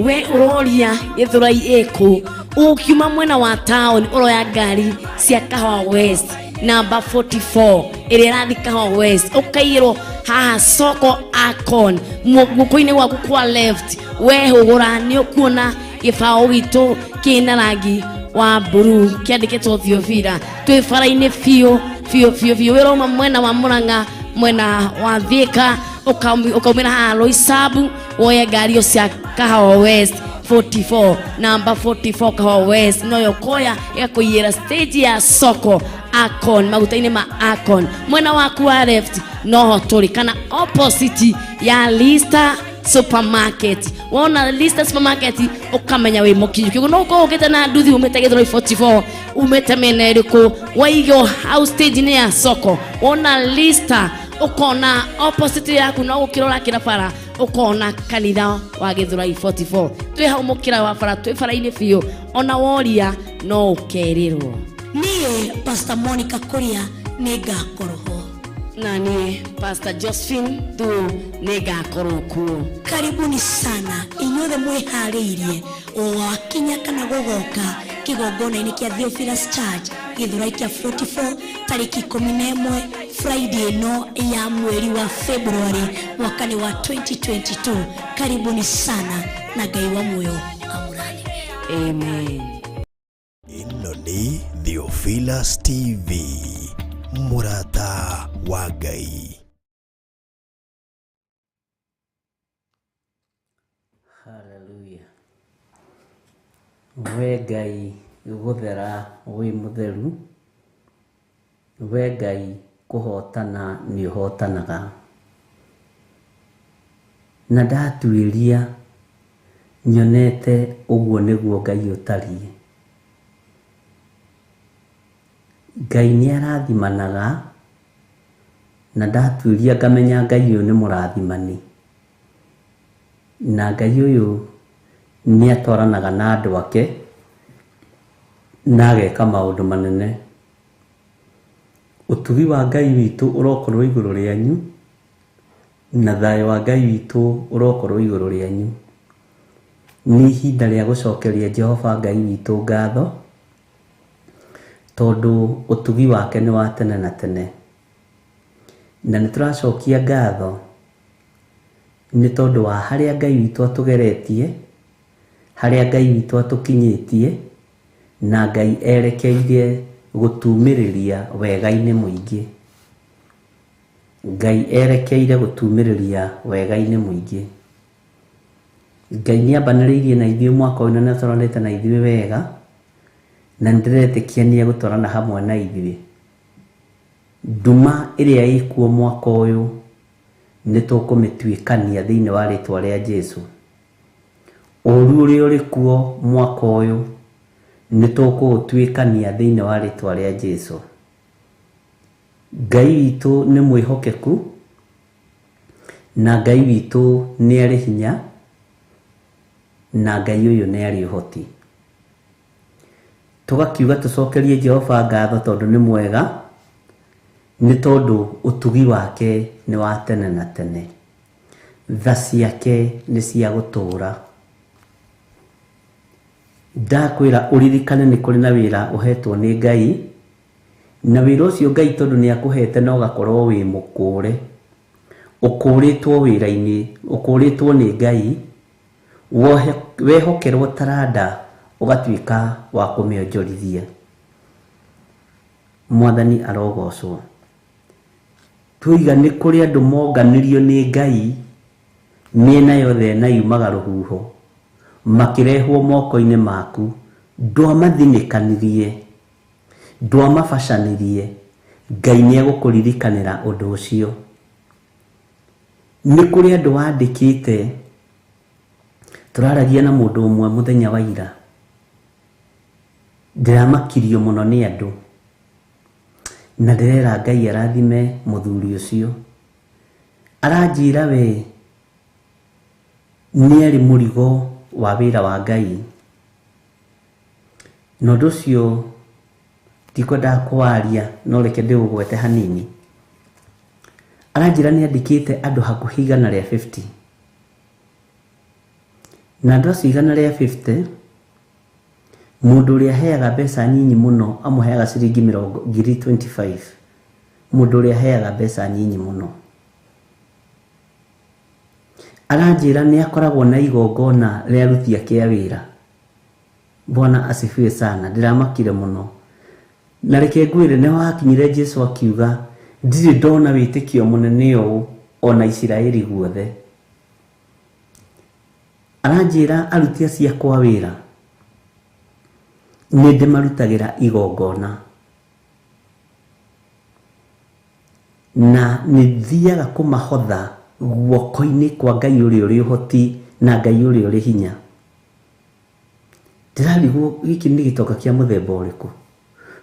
We ũroria Gĩthũrai ĩkũ? Ũkiuma mwena wa town, ũroya ngari cia Kahawa West namba 44 ĩrĩa ĩrathiĩ Kahawa West, ũkaiyĩrwo haha soko Akon, guoko-inĩ gwaku kwa left wehũgũra nĩ ũkuona gĩbaũ gitũ kĩna rangi wa blue kĩandĩkĩtwo Theophila. Twĩ bara-inĩ biũ biũ biũ biũ. Wĩrauma mwena wa Mũrang'a, mwena wa Thika, ũkaumĩra haha Roysambu, woye ngari ĩyo cia Kahawa West 44, namba 44 Kahawa West, noyo koya ĩgakũiyĩra stage ya soko Akon, maguta-inĩ ma Akon, mwena waku wa left noho tũrĩ, kana opposite ya Lista Supermarket. Wona Lista Supermarket ũkamenya wĩ mũkinyu. Kĩguo no ũkorwo ũkĩte na nduthi umĩte Gĩthũrai 44, umĩte mĩena ĩrĩkũ, waigwo hau stage-inĩ ya soko, wona Lista Ũkona opposite yaku no gũkĩrora kĩra bara ũkona kanitha wa Gĩthũrai 44. Twĩ hau mũkĩra wa bara, twĩ bara-inĩ biũ, ona woria no ũkerĩrwo. Niĩ Pastor Monica Kuria nĩ ngakorwo ho. Na niĩ Pastor Josephine Thuo nĩ ngakorwo kuo. Karibuni sana inyuothe mwĩharĩirie wakinya kana gũgoka kĩgongona-inĩ kĩa Theophilus Church Gĩthũrai kĩa 44 tarĩki 11 Friday ĩno ya mweri wa February mwaka ni wa 2022. Karibuni sana na Ngai wa muoyo amũrathime. Amen. Ĩno nĩ Theophilus TV, mũrata wa Ngai. Hallelujah. We Ngai gũthera wĩ mũtheru, we Ngai kũhotana nĩ ũhotanaga. Na ndatuĩria nyonete ũguo nĩguo Ngai ũtariĩ. Ngai nĩ arathimanaga, na ndatuĩria ngamenya Ngai ũyũ nĩ mũrathimani. Na Ngai ũyũ nĩ atwaranaga na andũ ake na ageka maũndũ manene. Ũtugi wa Ngai witũ ũrokorwo igũrũ rĩanyu, na thayũ wa Ngai witũ ũrokorwo igũrũ rĩanyu. Nĩ ihinda rĩa gũcokeria Jehova Ngai witũ ngatho, tondũ ũtugi wake nĩ wa tene na tene. Na nĩ tũracokia ngatho nĩ tondũ wa harĩa Ngai witũ atũgeretie, harĩa Ngai witũ atũkinyĩtie, na Ngai erekeire gũtumĩrĩria wega-inĩ mũingĩ. Ngai erekeire gũtumĩrĩria wega-inĩ mũingĩ. Ngai nĩ ambanĩrĩirie na ithuĩ mwaka ũyũ na nĩ atwaranĩte na ithuĩ wega, na nĩ ndĩretĩkia nĩ egũtwarana hamwe na ithuĩ. Nduma ĩrĩa ĩkuo mwaka ũyũ nĩ tũkũmĩtuĩkania thĩinĩ wa rĩtwa rĩa Jesũ. Ũru ũrĩa ũrĩ kuo mwaka ũyũ nĩ tũkũũtuĩkania thĩinĩ wa rĩtwa rĩa Jesũ. Ngai witũ nĩ mwĩhokeku, na Ngai witũ nĩ arĩ hinya, na Ngai ũyũ nĩ arĩ ũhoti. Tũgakiuga tũcokerie Jehova ngatho tondũ nĩ mwega, nĩ tondũ ũtugi wake nĩ wa tene na tene. Tha ciake nĩ cia gũtũũra. Ndakwĩra ũririkane nĩ kũrĩ na wĩra ũhetwo nĩ Ngai, na wĩra ũcio Ngai tondũ nĩ akũhete na ũgakorwo wĩ mũkũũre. Ũkũũrĩtwo wĩra-inĩ, ũkũũrĩtwo nĩ Ngai, wehokerwo taranda ũgatuĩka wa kũmĩonjorithia. Mwathani arogocwo. Tuiga nĩ kũrĩ andũ monganirio nĩ Ngai mĩena yothe na yumaga rũhuho, makĩrehwo moko-inĩ maku, ndwamathinĩkanirie, ndwamabacanirie. Ngai nĩ egũkũririkanĩra ũndũ ũcio. Nĩ kũrĩ andũ wandĩkĩte. Tũraragia na mũndũ ũmwe mũthenya wa ira, ndĩramakirio mũno nĩ andũ, na ndĩrera Ngai arathime mũthuri ũcio. Aranjĩra we nĩ arĩ mũrigo wa wĩra wa Ngai, na ũndũ ũcio ndikwendaga kwaria, no reke ndĩũgwete hanini. Aranjĩra nĩ andĩkĩte andũ hakuhĩ 150, na andũ acio 150, mũndũ ũrĩa aheaga mbeca nyinyi mũno amũheaga ciringi 25,000. Mũndũ ũrĩa aheaga mbeca nyinyi mũno aranjĩra nĩ akoragwo na igongona rĩa aruti ake a wĩra. Bwana asifiwe sana. Ndĩramakire mũno. Na reke ngwĩre, nĩ wakinyire Jesũ akiuga ndirĩ ndona wĩtĩkio mũnene ũũ ona Isiraeli guothe. Aranjĩra aruti acio akwa wĩra nĩ ndĩmarutagĩra igongona, na nĩ thiaga kũmahotha guoko-inĩ kwa Ngai ũrĩa ũrĩ ũhoti na Ngai ũrĩa ũrĩ hinya. Ndĩrarigwo gĩkĩ nĩ gĩtonga kĩa mũthemba ũrĩkũ,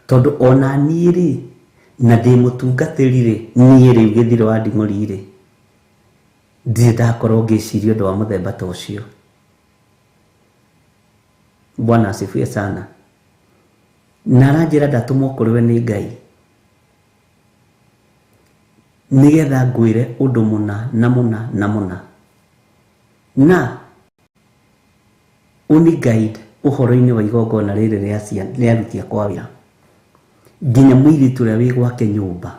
tondũ ona niĩ rĩ Na ndĩ mũtungatĩri rĩ, niĩ rĩu Gĩthirũ wa Nding'ũri rĩ, ndirĩ ndakorwo ngĩciria ũndũ wa mũthemba ta ũcio. Bwana asifiwe sana. Na aranjĩra ndatũmwo kũrĩ we nĩ Ngai nĩgetha ngwĩre ũndũ mũna na mũna na mũna, na ũni guide ũhoro-inĩ wa igongona rĩrĩ rĩa aruti akwa wĩra, nginya mũirĩtu ũrĩa wĩ gwake nyũmba.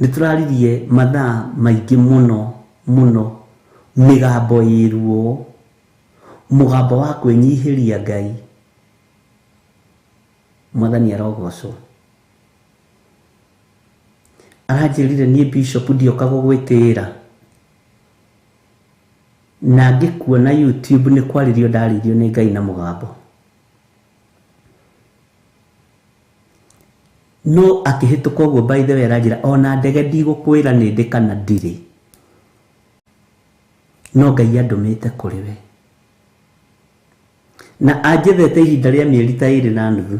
Nĩ tũraririe mathaa maingĩ mũno mũno, mĩgambo ĩ ruo, mũgambo wa kwĩnyihĩria Ngai. Mwathani arogocwo. Aranjĩrire niĩ bishop ndioka gũgwĩtĩĩra, na ngĩkuona YouTube nĩ kwarĩrio ndarĩirio nĩ Ngai na mũgambo. No akĩhĩtũka ũguo, by the way, aranjĩra ona ndege ndigũkwĩra nĩ ndĩ kana ndirĩ, no Ngai andũmĩte kũrĩ we. Na anjethete ihinda rĩa mĩeri ta 2.5,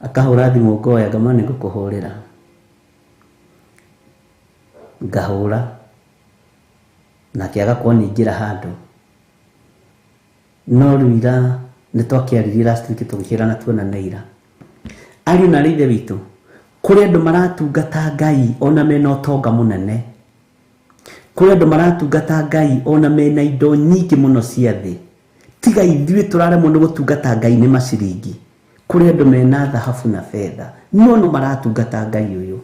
akahũra thimũ ngoya, ngama nĩ ngũkũhũrĩra, ngahũra nake agakorwo nĩ ingĩra handũ. No rĩu ira nĩ twakĩaririe last week, tũgĩkĩrana tuonane ira. Ariũ na aarĩ ithe witũ, kũrĩ andũ maratungata Ngai ona mena ũtonga mũnene, kũrĩ andũ maratungata Ngai ona mena indo nyingĩ mũno cia thĩ. Tiga ithuĩ tũraremwo nĩ gũtungata Ngai nĩ maciringi. Kũrĩ andũ mena thahabu na betha, no no maratungata Ngai ũyũ.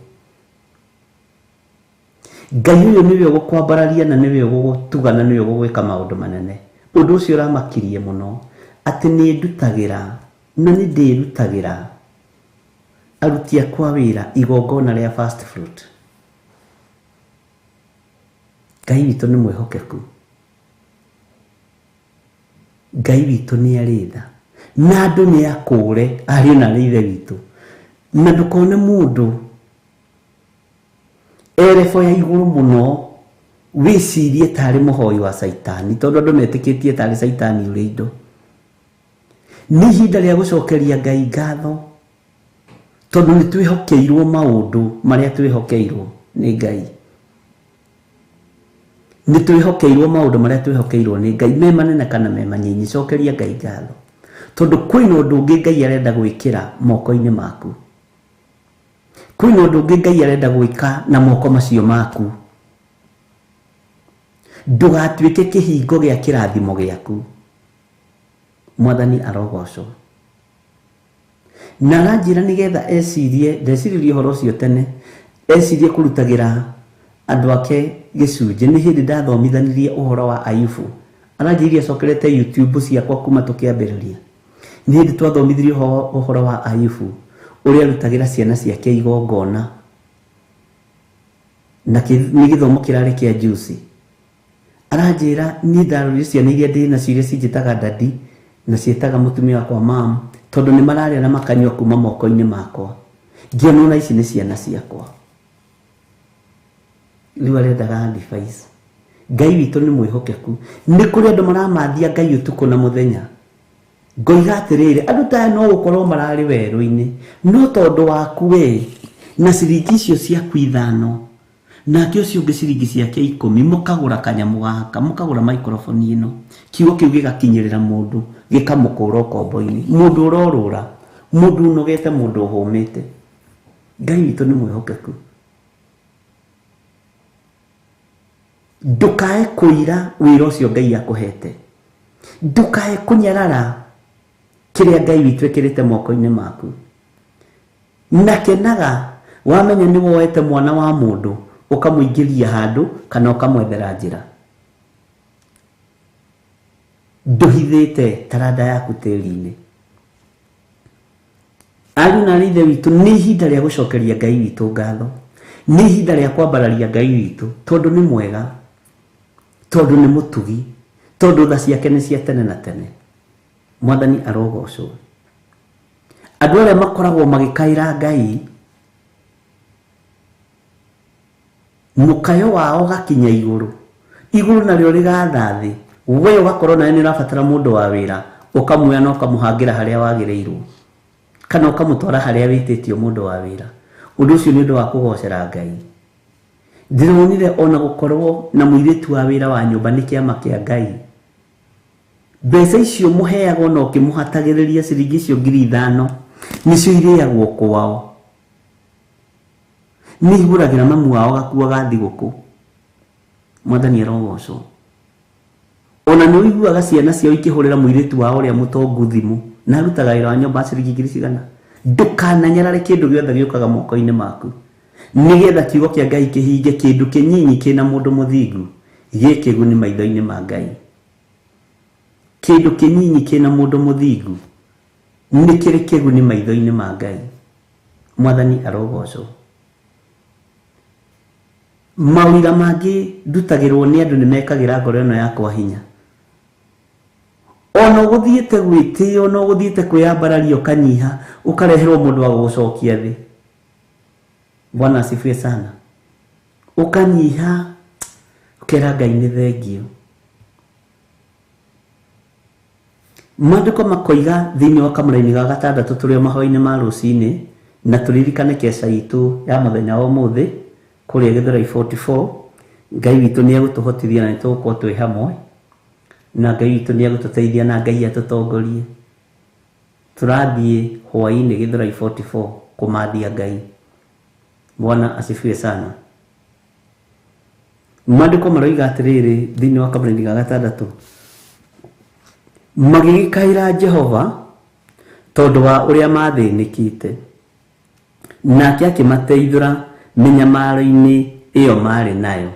Ngai ũyũ nĩwe ũgũkwambararia na nĩwe ũgũgũtuga na nĩwe ũgũgwĩka maũndũ manene. Ũndũ ũcio ũramakirie mũno, atĩ nĩ ndutagĩra na nĩ ndĩrutagĩra aruti akwa wĩra igongona rĩa first fruit. Ngai witũ nĩ mwĩhokeku, Ngai witũ nĩ arĩ tha, na andũ nĩ akũre, ariũ na aarĩ ithe witũ. Na ndũkone mũndũ erebo ya igũrũ mũno wĩcirie tarĩ mũhoi wa caitani, tondũ andũ metĩkĩtie tarĩ caitani ũrĩ indo. Nĩ ihinda rĩa gũcokeria Ngai ngatho, tondũ nĩ twĩhokeirwo maũndũ marĩa twĩhokeirwo nĩ Ngai. Nĩ twĩhokeirwo maũndũ marĩa twĩhokeirwo nĩ Ngai, me manene kana me manyinyi. Cokeria Ngai ngatho, tondũ kwĩna ũndũ ũngĩ Ngai arenda gwĩkĩra moko-inĩ maku, kwĩna ũndũ ũngĩ Ngai arenda gwĩka na moko macio maku. Ndũgatuĩke kĩhingo gĩa kĩrathimo gĩaku. Mwathani arogocwo. Na aranjĩra nĩgetha ecirie, ndeciririe ũhoro ũcio tene, ecirie kũrutagĩra andũ ake gĩcunjĩ. Nĩ hĩndĩ ndathomithanirie ũhoro wa Ayubu. Aranjĩrire acokerete YouTube ciakwa kuma tũkĩambĩrĩria. Nĩ hĩndĩ twathomithirie ũhoro wa Ayubu, ũrĩa arutagĩra ciana ciake igongona, na nĩ gĩthomo kĩrarĩ kĩa juicy. Aranjĩra niĩ ndarorire ciana iria ndĩ nacio, iria cinjĩtaga dadi na ciĩtaga mũtumia wakwa mam, tondũ nĩ mararĩa na makanyua kuma moko-inĩ makwa, ngĩona ona ici nĩ ciana ciakwa. Rĩu arendaga advice. Ngai witũ nĩ mwĩhokeku. Nĩ kũrĩ andũ maramathia Ngai ũtukũ na mũthenya. Ngoiga atĩrĩrĩ, andũ ta aya no gũkorwo mararĩ werũ-inĩ, no tondũ waku we na ciringi icio ciaku 5, nake ũcio ũngĩ ciringi ciake 10, mũkagũra kanyamũ gaka, mũkagũra microphone ĩno, kiugo kĩu gĩgakinyĩrĩra mũndũ, gĩkamũkũra ũkombo-inĩ, mũndũ ũrorũra, mũndũ ũnogete, mũndũ ũhũmĩte. Ngai witũ nĩ mwĩhokeku. Ndũkae kũira wĩra ũcio Ngai akũhete, ndũkae kũnyarara kĩrĩa Ngai witũ ekĩrĩte moko-inĩ maku. Na kenaga wamenya nĩ woete mwana wa mũndũ ũkamũingĩria handũ kana ũkamwethera njĩra. Ndũhithĩte taranda yaku tĩri-inĩ. Ariũ na aarĩ ithe witũ, nĩ ihinda rĩa gũcokeria Ngai witũ ngatho, nĩ ihinda rĩa kwambararia Ngai witũ, tondũ nĩ mwega, tondũ nĩ mũtugi, tondũ tha ciake nĩ cia tene na tene. Mwathani arogocwo. Andũ arĩa makoragwo magĩkaĩra Ngai, mũkayo wao ũgakinya igũrũ, igũrũ narĩo rĩgatha thĩ, we ũgakorwo nawe nĩ ũrabatara mũndũ wa wĩra, ũkamuoya na ũkamũhangĩra harĩa wagĩrĩirwo. Kana ũkamũtwara harĩa wĩtĩtio mũndũ wa wĩra. Ũndũ ũcio nĩ ũndũ wa kũgocera Ngai. Ndĩronire ona gũkorwo na mũirĩtu wa wĩra wa nyũmba nĩ kĩama kĩa Ngai. Mbeca icio mũheagwo na ũkĩmũhatagĩrĩria ciringi icio 5,000 nĩcio irĩagwo kwao. Nĩ igũragĩra mamu wao gakuo ga thigũkũ. Mwathani arogocwo. Ona nĩ ũiguaga ciana ciao ikĩhũrĩra mũirĩtu wao ũrĩa mũtongu thimũ na arutaga wĩra wa nyũmba ciringi ngiri cigana. Ndũkananyarare kĩndũ gĩothe gĩũkaga moko-inĩ maku, nĩgetha kiugo kĩa Ngai kĩhinge. Kĩndũ kĩnyinyi kĩna mũndũ mũthingu gĩ kĩguni maitho-inĩ ma Ngai. Kĩndũ kĩnyinyi kĩna mũndũ mũthingu nĩ kĩrĩ kĩguni maitho-inĩ ma Ngai. Mwathani arogocwo. Mawĩra mangĩ ndutagĩrwo nĩ andũ nĩ mekagĩra ngoro ĩno yakwa hinya. Ona ũgũthiĩte gwĩtĩo, ona ũgũthiĩte kwĩyambararia ũkanyiha, ũkareherwo mũndũ wa gũgũcokia thĩ. Bwana asifiwe sana. Ũkanyiha ũkera Ngai nĩ thengio. Maandĩko makoiga thĩinĩ wa kamũraini ga gatandatũ tũrĩ o mahoya-inĩ ma rũcinĩ, na tũririkane keca itũ ya mũthenya wa ũmũthĩ kũrĩa Gĩthũrai 44. Ngai witũ nĩ egũtũhotithia na nĩ tũgũkorwo twĩ hamwe, na Ngai witũ nĩ egũtũteithia na Ngai atũtongorie. Tũrathiĩ hwaĩ-inĩ Gĩthũrai 44 kũmathia Ngai. Bwana asifiwe sana. Maandĩko maroiga atĩrĩrĩ thĩinĩ wa kamũraini ga gatandatũ, magĩgĩkaĩra Jehova tondũ wa ũrĩa mathĩnĩkĩte, nake akĩmateithũra mĩnyamaro-inĩ ĩyo marĩ nayo.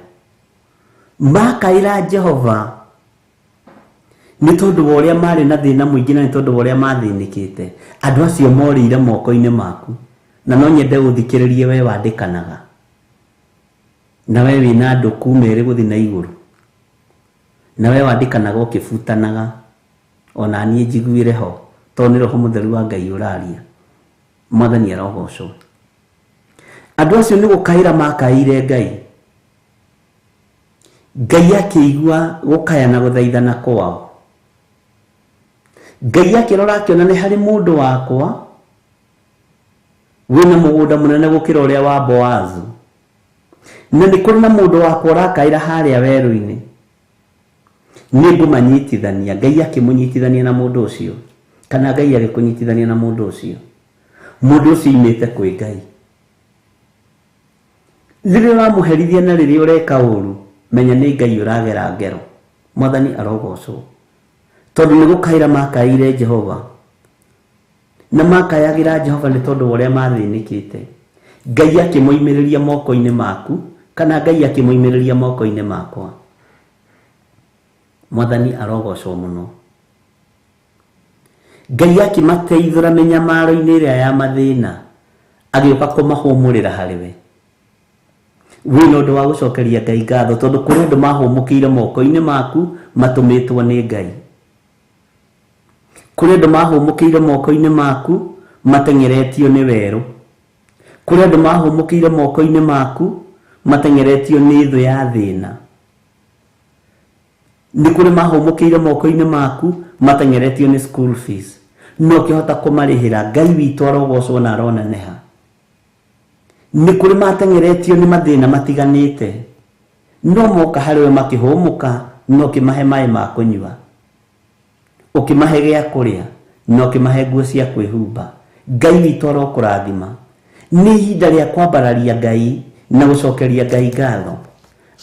Makaĩra Jehova nĩ tondũ wa ũrĩa marĩ na thĩna mũingĩ na nĩ tondũ wa ũrĩa mathĩnĩkĩte. Andũ acio morĩire moko-inĩ maku, na no nyende ũthikĩrĩrie we wandĩkanaga, na we wĩna andũ kuma erĩ gũthiĩ na igũrũ, na we wandĩkanaga ũkĩbutanaga, ona niĩ njiguĩre ho, tondũ nĩ Roho Mũtheru wa Ngai ũraria. Mwathani arogocwo. Andũ acio nĩ gũkaĩra makaĩire Ngai. Ngai akĩigua gũkaya na gũthaithana kwao. Ngai akĩrora akĩona nĩ harĩ mũndũ wakwa wĩna mũgũnda mũnene gũkĩra ũrĩa wa Boazu, na nĩ kũrĩ na mũndũ wakwa ũrakaĩra harĩa werũ-inĩ, nĩ ngũmanyitithania. Ngai akĩmũnyitithania na mũndũ ũcio, kana Ngai agĩkũnyitithania na mũndũ ũcio. Mũndũ ũcio imĩte kwĩ Ngai. Rĩrĩa ũramũherithia na rĩrĩa ũreka ũru, menya nĩ Ngai ũragera ngero. Mwathani arogocwo. Tondũ nĩ gũkaĩra makaĩire Jehova, na makayagĩra Jehova nĩ tondũ wa ũrĩa mathĩnĩkĩte. Ngai akĩmoimĩrĩria moko-inĩ maku, kana Ngai akĩmoimĩrĩria moko-inĩ makwa. Mwathani arogocwo mũno. Ngai akĩmateithũra mĩnyamaro-inĩ ĩrĩa ya mathĩna, agĩũka kũmahũmũrĩra harĩ we. Wĩna ũndũ wa gũcokeria Ngai ngatho, tondũ kũrĩ andũ mahũmũkĩire moko-inĩ maku matũmĩtwo nĩ Ngai. Kũrĩ andũ mahũmũkĩire moko-inĩ maku mateng'eretio nĩ werũ. Kũrĩ andũ mahũmũkĩire moko-inĩ maku mateng'eretio nĩ thũ ya thĩna. Nĩ kũrĩ mahũmũkĩire moko-inĩ maku mateng'eretio nĩ school fees, no ũkĩhota kũmarĩhĩra. Ngai witũ arogocwo na aroneneha. Nĩ kũrĩ mateng'eretio nĩ mathĩna matiganĩte, no moka harĩ we makĩhũmũka, no ũkĩmahe maĩ ma kũnyua, ũkĩmahe gĩa kũrĩa, na ũkĩmahe nguo cia kwĩhumba. Ngai witũ arokũrathima. Nĩ ihinda rĩa kwambararia Ngai na gũcokeria Ngai ngatho.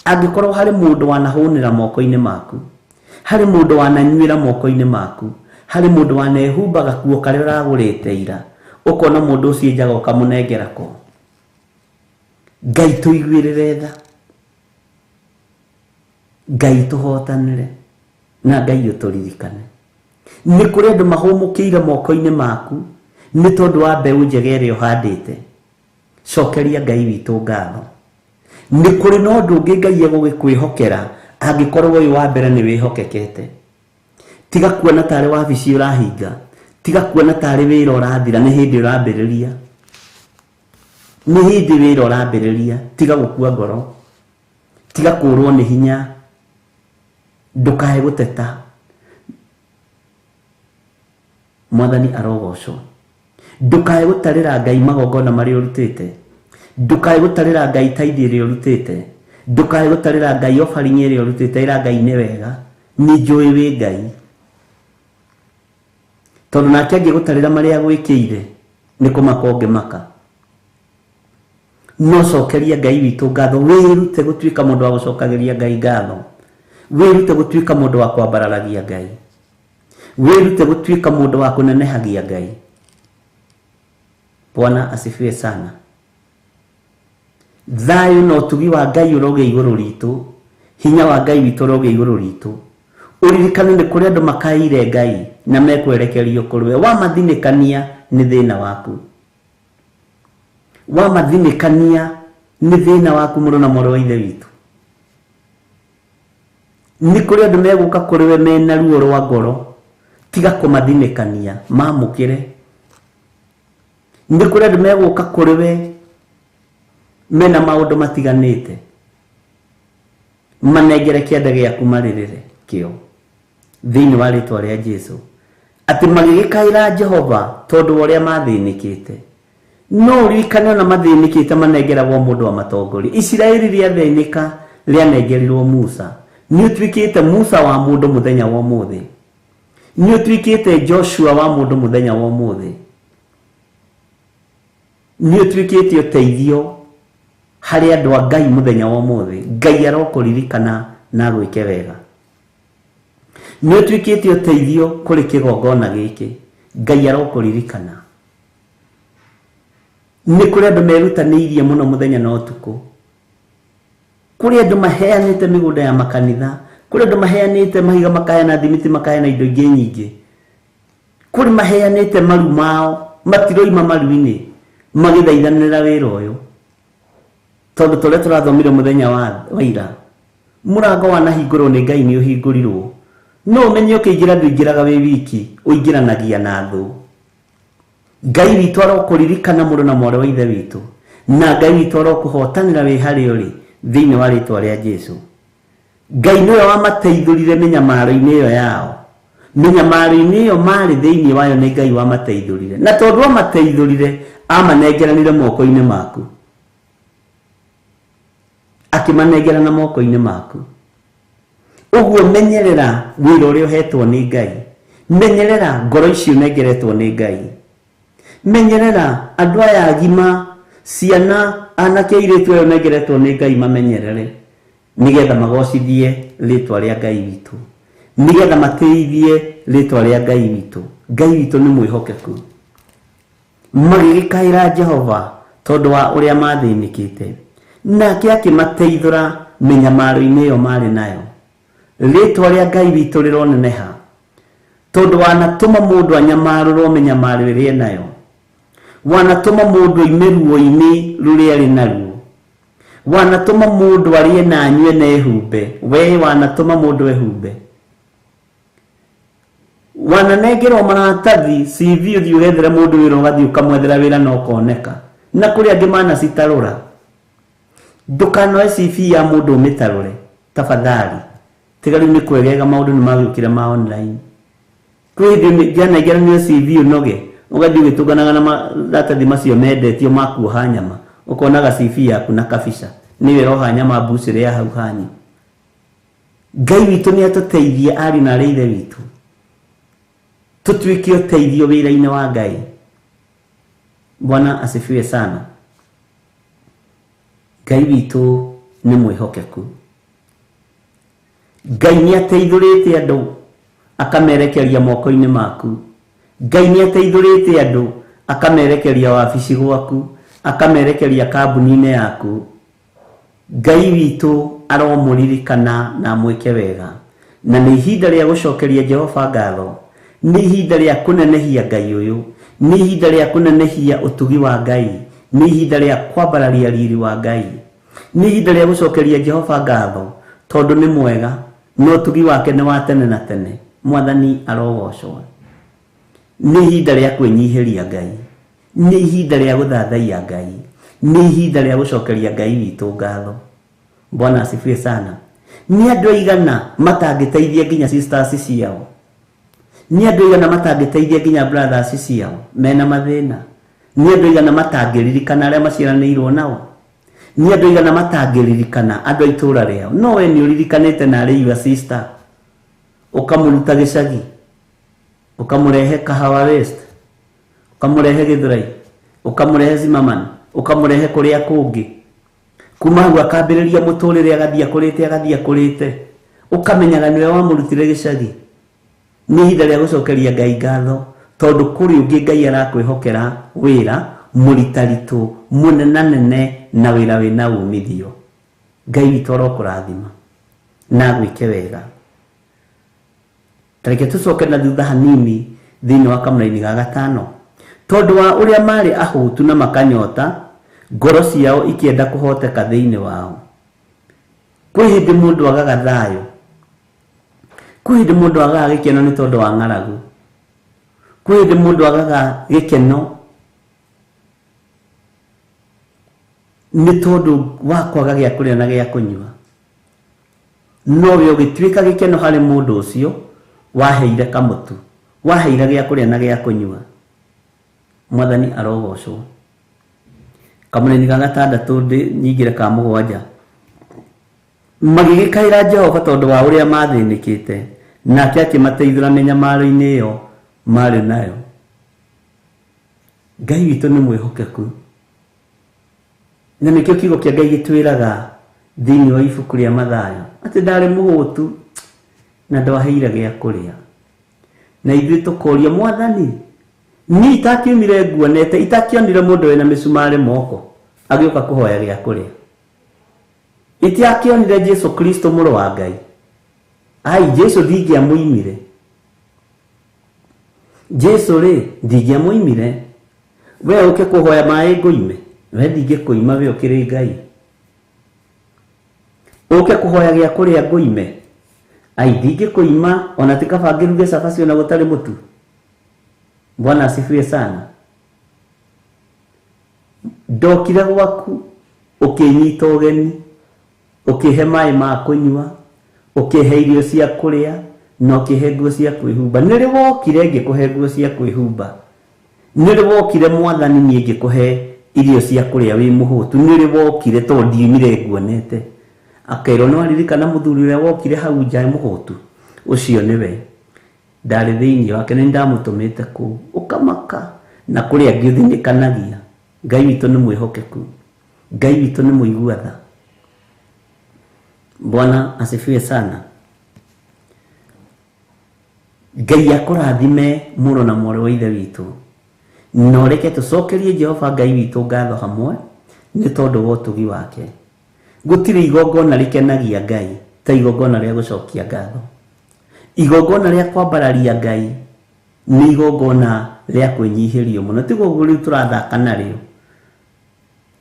Angĩkorwo harĩ mũndũ wanahũnĩra moko-inĩ maku, harĩ mũndũ wananyuĩra moko-inĩ maku, harĩ mũndũ wanehumba gakuo karĩa ũragũrĩte ira, ũkona mũndũ ũcio njaga ũkamũnengera ko. Ngai tũiguĩrĩre tha, Ngai tũhotanĩre, na Ngai ũtũririkane. Nĩ kũrĩ andũ mahũmũkĩire moko-inĩ maku nĩ tondũ wa mbeũ njega ĩrĩa ũhandĩte. Cokeria Ngai witũ ngatho. Nĩ kũrĩ na ũndũ ũngĩ Ngai egũgĩkwĩhokera angĩkorwo ũyũ wa mbere nĩ wĩhokekete. Tiga kuona tarĩ wabici ũrahinga, tiga kuona tarĩ wĩra ũrathira, nĩ hĩndĩ ũrambĩrĩria. Nĩ hĩndĩ wĩra ũrambĩrĩria. Tiga gũkua ngoro, tiga kũrwo nĩ hinya, ndũkae gũteta. Mwathani arogocwo. Ndũkae gũtarĩra Ngai magongona marĩa ũrutĩte. Ndũkae gũtarĩra Ngai taithi ĩrĩa ũrutĩte. Ndũkae gũtarĩra Ngai offering ĩrĩa ũrutĩte. Ĩra Ngai nĩ wega, nĩ njũĩ wĩ Ngai. Tondũ nake angĩgũtarĩra marĩa agwĩkĩire nĩ kũmaka ũngĩmaka. No cokeria Ngai witũ ngatho, wĩrute gũtuĩka mũndũ wa gũcokagĩria Ngai ngatho. Wĩrute gũtuĩka mũndũ wa kwambararagia Ngai. Wĩrute gũtuĩka mũndũ wa kũnenehagia Ngai. Bwana asifiwe sana. Thayũ na ũtugi wa Ngai ũrogĩa igũrũ ritũ, hinya wa Ngai witũ ũrogĩa igũrũ ritũ. Ũririkane nĩ kũrĩ andũ makaĩire Ngai na mekwerekerio kũrĩ we. Wamathinĩkania nĩ thĩna waku. Wamathinĩkania nĩ thĩna waku mũrũ na mwarĩ wa ithe witũ. Nĩ kũrĩ andũ megũka kũrĩ we mena ruo rwa ngoro, tiga kũmathinĩkania, mamũkĩre. Nĩ kũrĩ andũ megũka kũrĩ we mena maũndũ matiganĩte, manengere kĩanda gĩaku marĩrĩre kĩo thĩinĩ wa rĩtwa rĩa Jesu. Atĩ magĩgĩkaĩra Jehova tondũ wa ũrĩa mathĩnĩkĩte. No ũririkane ona mathĩnĩkĩte manengeragwo mũndũ wa matongoria. Isiraeli rĩathĩnĩka rĩanengerirwo Musa. Nĩ ũtuĩkĩte Musa wa mũndũ mũthenya wa ũmũthĩ. Nĩ ũtuĩkĩte Joshua wa mũndũ mũthenya wa ũmũthĩ. Nĩ ũtuĩkĩte ũteithio harĩ andũ a Ngai mũthenya wa ũmũthĩ. Ngai arokũririkana na agwĩke wega. Nĩ ũtuĩkĩte ũteithio kũrĩ kĩgongona gĩkĩ. Ngai arokũririkana. Nĩ kũrĩ andũ merutanĩirie mũno mũthenya na ũtukũ. Kũrĩ andũ maheanĩte mĩgũnda ya makanitha. Kũrĩ andũ maheanĩte mahiga, makaheana thimiti, makaheana indo ingĩ nyingĩ. Kũrĩ maheanĩte maru mao, matiroima maru-inĩ, magĩthaithanĩra wĩra ũyũ. Tondũ tũrĩa tũrathomire mũthenya wa ira, mũrango wanahingũrwo nĩ Ngai nĩ ũhingũrirwo. No ũmenye ũkĩingĩra ndũingĩraga wĩ wiki, ũingĩranagia na thũ. Ngai witũ arokũririkana mũrũ na mwarĩ wa ithe witũ, na Ngai witũ arokũhotanĩra wĩ harĩa ũrĩ thĩinĩ wa rĩtwa rĩa Jesu. Ngai nĩwe wamateithũrire mĩnyamaro-inĩ ĩyo yao. Mĩnyamaro-inĩ ĩyo marĩ thĩinĩ wayo nĩ Ngai wamateithũrire. Na tondũ amateithũrire, amanengeranire moko-inĩ maku. Akĩmanengerana moko-inĩ maku. Ũguo menyerera wĩra ũrĩa ũhetwo nĩ Ngai. Menyerera ngoro icio ũnengeretwo nĩ Ngai. Menyerera andũ aya agima, ciana, anake airĩtu aya ũnengeretwo nĩ Ngai mamenyerere, nĩgetha magocithie rĩtwa rĩa Ngai witũ, nĩgetha matĩithie rĩtwa rĩa Ngai witũ. Ngai witũ nĩ mwĩhokeku. Magĩgĩkaĩra Jehova tondũ wa ũrĩa mathĩnĩkĩte, nake akĩmateithũra mĩnyamaro-inĩ ĩyo marĩ nayo. Rĩtwa rĩa Ngai witũ rĩroneneha, tondũ wanatũma mũndũ anyamarũrwo mĩnyamaro ĩrĩa enayo. Wanatũma mũndũ oime ruo-inĩ rũrĩa arĩ naruo. Wanatũma mũndũ arĩe na anyue na ehumbe. We wanatũma mũndũ ehumbe. Wananengerwo maratathi CV ũthiĩ ũgethere mũndũ wĩra, ũgathiĩ ũkamwethera wĩra na ũkoneka. Na kũrĩ angĩ manacitarũra. Ndũkanoe CV ya mũndũ ũmĩtarũre tafadhali. Tiga rĩu nĩ kwegega maũndũ nĩ magĩũkire ma online. Kwĩ hĩndĩ ngĩanengeranio CV ũnoge, ũgathiĩ ũgĩtũnganaga na maratathi macio mendetio ma kuoha nyama, ũkonaga CV yaku na kabica nĩyo ĩroha nyama mbucĩrĩ ya hau hanyu. Ngai witũ nĩ atũteithie ariũ na arĩ ithe witũ, tũtuĩke ũteithio wĩra-inĩ wa Ngai. Bwana asifiwe sana. Ngai witũ nĩ mwĩhokeku. Ngai nĩ ateithũrĩte andũ akamerekeria moko-inĩ maku. Ngai nĩ ateithũrĩte andũ akamerekeria wabici gwaku, akamerekeria kambuni-inĩ yaku. Ngai witũ aromũririkana na amwĩke wega. Na nĩ ihinda rĩa gũcokeria Jehova ngatho, nĩ ihinda rĩa kũnenehia Ngai ũyũ, nĩ ihinda rĩa kũnenehia ũtugi wa Ngai, nĩ ihinda rĩa kwambararia riri wa Ngai, nĩ ihinda rĩa gũcokeria Jehova ngatho tondũ nĩ mwega na ũtugi wake nĩ wa tene na tene. Mwathani arogocwo. Nĩ ihinda rĩa kwĩnyihĩria Ngai, nĩ ihinda rĩa gũthathaiya Ngai, nĩ ihinda rĩa gũcokeria Ngai witũ ngatho. Bwana asifiwe sana. Nĩ andũ aigana matangĩteithia nginya sisters ciao? Nĩ andũ aigana matangĩteithia nginya brothers ciao mena mathĩna? Nĩ andũ aigana matangĩririkana arĩa maciaranĩirwo nao? Nĩ andũ aigana matangĩririkana andũ a itũũra rĩao? No we nĩ ũririkanĩte na arĩ your sister, ũkamũruta gĩcagi, ũkamũrehe Kahawa West, ũkamũrehe Gĩthũrai, ũkamũrehe Zimmerman, ũkamũrehe kũrĩa kũngĩ. Kuma hau akambĩrĩria mũtũrĩre, agathiĩ akũrĩte, agathiĩ akũrĩte, ũkamenyaga nĩwe wamũrutire gĩcagi. Nĩ ihinda rĩa gũcokeria Ngai ngatho, tondũ kũrĩ ũngĩ Ngai arakwĩhokera wĩra mũritaritũ mũnenanene na wĩra wĩna umithio. Ngai witũ arokũrathima na agwĩke wega. Tareke tũcoke na thutha hanini thĩinĩ wa kamũraini ga gatano. Tondũ wa ũrĩa marĩ ahũtu na makanyota, ngoro ciao ikĩenda kũhoteka thĩinĩ wao. Kwĩ hĩndĩ mũndũ agaga thayũ, kwĩ hĩndĩ mũndũ agaga gĩkeno nĩ tondũ wa ng'aragu, kwĩ hĩndĩ mũndũ agaga gĩkeno nĩ tondũ wa kwaga gĩa kũrĩa na gĩa kũnyua. No we ũgĩtuĩka gĩkeno harĩ mũndũ ũcio waheire kamũtu, waheire gĩa kũrĩa na gĩa kũnyua. Mwathani arogocwo. Kamũraini ga gatandatũ nyingĩre ka mũgwanja. Magĩgĩkaĩra Jehova tondũ wa ũrĩa mathĩnĩkĩte, nake akĩmateithũra mĩnyamaro-inĩ ĩyo marĩ nayo. Ngai witũ nĩ mwĩhokeku, na nĩkĩo kiugo kĩa Ngai gĩtwĩraga thĩinĩ wa ibuku rĩa Mathayo atĩ ndarĩ mũhũtu na ndwaheire gĩa kũrĩa. Na ithuĩ tũkoria, Mwathani, niĩ itakiumire nguonete, itakionire mũndũ wĩna mĩcumarĩ moko agĩũka kũhoya gĩa kũrĩa. Itiakĩonire Jesu Kristo mũrũ wa Ngai. Ai, Jesu ndingĩamũimire. Jesu rĩ, ndingĩamũimire. We ũke kũhoya maĩ ngũime, we ndingĩkũima, we ũkĩrĩ Ngai. Ũke kũhoya gĩa kũrĩa ngũime, ai ndingĩkũima, ona ti kaba ngĩruge cabaci ona gũtarĩ mũtu. Bwana asifiwe sana. Ndokire gwaku ũkĩnyita ũgeni, ũkĩhe maĩ ma kũnyua, ũkĩhe irio cia kũrĩa, na ũkĩhe nguo cia kwĩhumba. Nĩ rĩ wokire ngĩkũhe nguo cia kwĩhumba? Nĩ rĩ wokire Mwathani niĩ ngĩkũhe irio cia kũrĩa wĩ mũhũtu? Nĩ rĩ wokire tondũ ndiumire nguonete? Akerwo, nĩ waririkana mũthuri ũrĩa wokire hau nja mũhũtu? Ũcio nĩwe ndarĩ thĩinĩ wake, nĩ ndamũtũmĩte kũu. Ũkamaka na kũrĩa angĩ ũthinĩkanagia. Ngai witũ nĩ mwĩhokeku, Ngai witũ nĩ mũigua tha. Bwana asifiwe sana. Ngai akũrathime mũrũ na mwarĩ wa ithe witũ, na ũreke tũcokerie Jehova Ngai witũ ngatho hamwe nĩ tondũ wa ũtugi wake. Gũtirĩ igongona rĩkenagia Ngai ta igongona rĩa gũcokia ngatho. Igongona rĩa kwambararia Ngai nĩ igongona rĩa kwĩnyihĩrio mũno. Tiguo ũguo rĩu tũrathaka narĩo,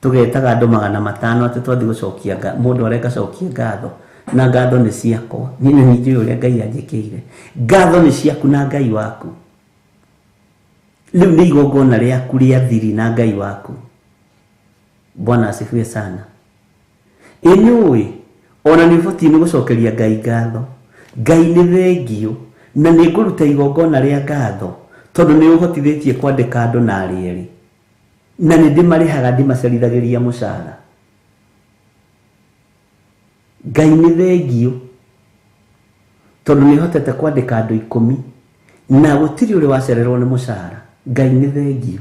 tũgetaga andũ 500 atĩ twathiĩ gũcokia mũndũ areka cokia ngatho, na ngatho nĩ ciakwa. Niĩ nĩ njũĩ ũrĩa Ngai anjĩkĩire. Ngatho nĩ ciaku na Ngai waku. Rĩu nĩ igongona rĩaku rĩa thiri na Ngai waku. Bwana asifiwe sana. Ĩ nĩũĩ ona nĩ ũbatiĩ nĩ gũcokeria Ngai ngatho. Ngai nĩ thengio na nĩ ngũruta igongona rĩa ngatho tondũ nĩ ũhotithĩtie kwandĩka andũ na arĩ erĩ, na nĩ ndĩmarĩhaga, ndĩmacerithagĩria mũcara. Ngai nĩ thengio tondũ nĩ hotete kwandĩka andũ 10 na gũtirĩ ũrĩ wacererwo nĩ mũcara. Ngai nĩ thengio.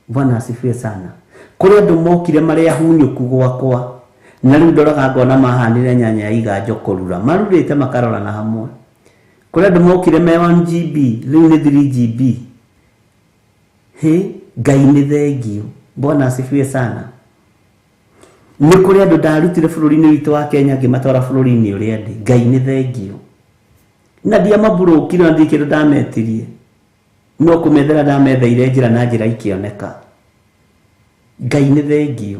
Bwana asifiwe sana. Kũrĩ andũ mokire marĩ ahunyũku gwakwa, na rĩu ndoraga ngona mahanire nyanya ya iganjo kũrura, marurĩte makarorana hamwe. Kũrĩ andũ mokire me 1 GB, rĩu nĩ 3 GB. Hĩ, Ngai nĩ thengio. Bwana asifiwe sana. Nĩ kũrĩ andũ ndarutire bũrũri-inĩ witũ wa Kenya ngĩmatwara bũrũri-inĩ ũrĩa ndĩ. Ngai nĩ thengio. Na ndiamamburũkire na ndirĩ kĩndũ ndametirie, no kũmethera ndametheire njĩra na njĩra ikĩoneka. Ngai nĩ thengio.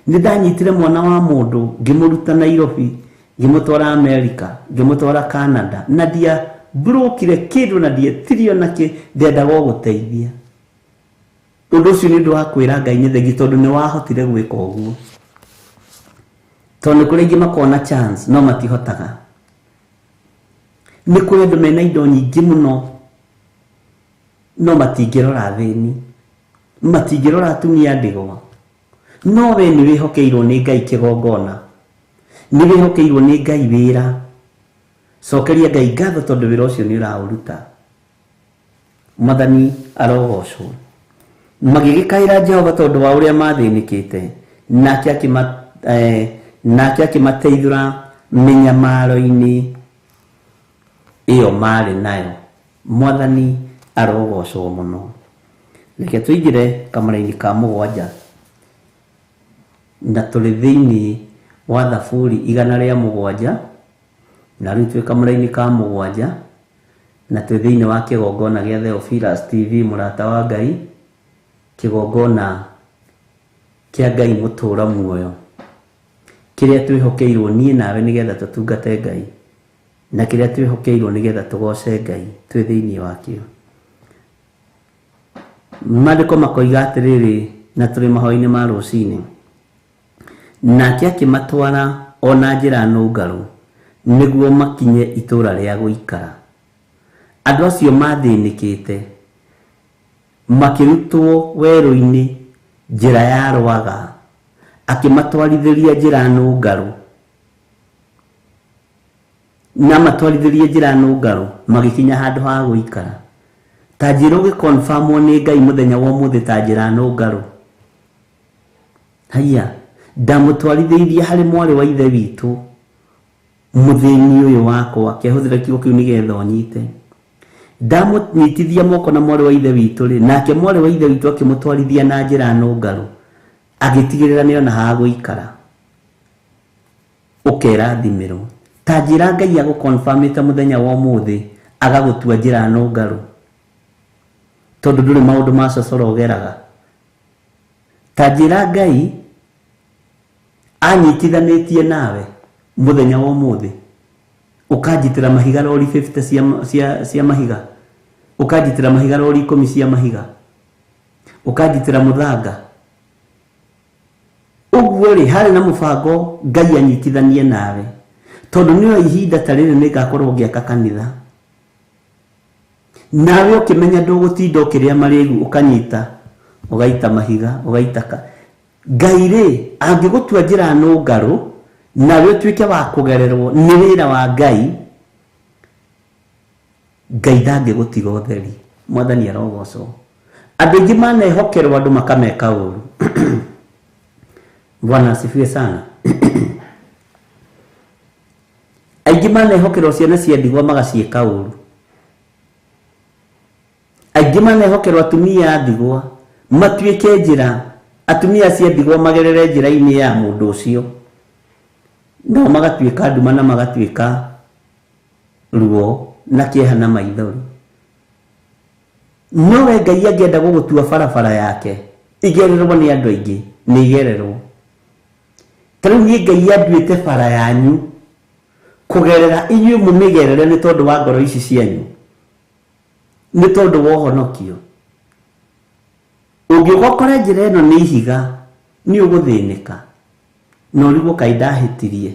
Nĩ ndanyitire mwana wa mũndũ ngĩmũruta Nairobi, ngĩmũtwara Amerika, ngĩmũtwara Canada, na ndiamburũkire kĩndũ na ndietirio nakĩ, ndendaga o gũteithia. Ũndũ ũcio nĩ ũndũ wa kwĩra Ngai nĩ thengio tondũ nĩ wahotire gwĩka ũguo. Tondũ nĩ kũrĩ aingĩ makona chance no matihotaga. Nĩ kũrĩ andũ mena indo nyingĩ mũno No matingĩrora athĩni, matingĩrora atumia ndigwa. No we nĩ wĩhokeirwo nĩ Ngai kĩgongona, nĩ wĩhokeirwo nĩ Ngai wĩra. Cokeria Ngai ngatho tondũ wĩra ũcio nĩ ũraũruta. Mwathani arogocwo. Magĩgĩkaĩra Jehova tondũ wa ũrĩa mathĩnĩkĩte, nake akĩmateithũra mĩnyamaro-inĩ ĩyo marĩ nayo. Mwathani arogocwo mũno. Reke tũingĩre kamũra-inĩ ka mũgwanja, na tũrĩ thĩinĩ wa Thaburi 107, na rĩu twĩ kamũra-inĩ ka mũgwanja, na twĩ thĩinĩ wa kĩgongona gĩa Theophilus TV, mũrata wa Ngai, kĩgongona kĩa Ngai mũtũũra muoyo, kĩrĩa twĩhokeirwo niĩ nawe nĩgetha tũtungate Ngai, na kĩrĩa twĩhokeirwo nĩgetha tũgoce Ngai twĩ thĩinĩ wakĩo. Maandĩko makoiga atĩrĩrĩ, na tũrĩ mahoya-inĩ ma rũcinĩ, nake akĩmatwara o na njĩra nũngarũ nĩguo makinye itũũra rĩa gũikara. Andũ acio mathĩnĩkĩte makĩrutwo werũ-inĩ njĩra ya rwaga, akĩmatwarithĩria njĩra nũngarũ, na matwarithĩrie njĩra nũngarũ magĩkinya handũ ha gũikara. Ta njĩra ũgĩconfirmwo nĩ Ngai mũthenya wa ũmũthĩ ta njĩra nũngarũ. Haiya, ndamũtwarithĩirie harĩ mwarĩ wa ithe witũ mũthĩni ũyũ wakwa, kĩahũthĩra kiugo kĩu nĩgetha ũnyite. Ndamũnyitithia moko na mwarĩ wa ithe witũ rĩ, nake mwarĩ wa ithe witũ akĩmũtwarithia na njĩra nũngarũ, agĩtigĩrĩra nĩona ha gũikara. Ũkerathimĩrwo. Ta njĩra Ngai agũconfirmĩte mũthenya wa ũmũthĩ, agagũtua njĩra nũngarũ, tondũ ndũrĩ maũndũ ma cocoro ũgeraga. Ta njĩra Ngai anyitithanĩtie nawe mũthenya wa ũmũthĩ, ũkanjitĩra mahiga rori 50 cia mahiga, ũkanjitĩra mahiga rori 10 cia mahiga, ũkanjitĩra mũthanga. Ũguo rĩ, harĩ na mũbango Ngai anyitithanie nawe, tondũ nĩoĩ ihinda ta rĩrĩ nĩngakorwo ngĩaka kanitha. Nawe ũkĩmenya ndũgũtinda ũkĩrĩa marĩgu, ũkanyita ũgaita mahiga, ũgaitaka. Ngai rĩ, angĩgũtua njĩra nũngarũ, nawe ũtuĩke wa kũgererwo nĩ wĩra wa Ngai, Ngai ndangĩgũtiga ũtheri. Mwathani arogocwo. Andũ aingĩ manehokerwo andũ makameka ũru. Bwana asifiwe sana. Aingĩ manehokerwo ciana cia ndigwa magaciĩka ũru. Aingĩ manehokerwo atumia a ndigwa matuĩke njĩra, atumia acio a ndigwa magerere njĩra-inĩ ya mũndũ ũcio, nao magatuĩka nduma na magatuĩka ruo na kĩeha na maithori. No we Ngai angĩenda gũgũtua barabara yake igererwo nĩ andũ aingĩ, nĩ igererwo. Ta rĩu niĩ Ngai anduĩte bara yanyu kũgerera inyuĩ mũmĩgerere nĩ tondũ wa ngoro ici cianyu, nĩ tondũ wa ũhonokio. Ũngĩũka ũkore njĩra ĩno nĩ ihiga, nĩ ũgũthĩnĩka, na ũrigwo kaĩ ndahĩtirie.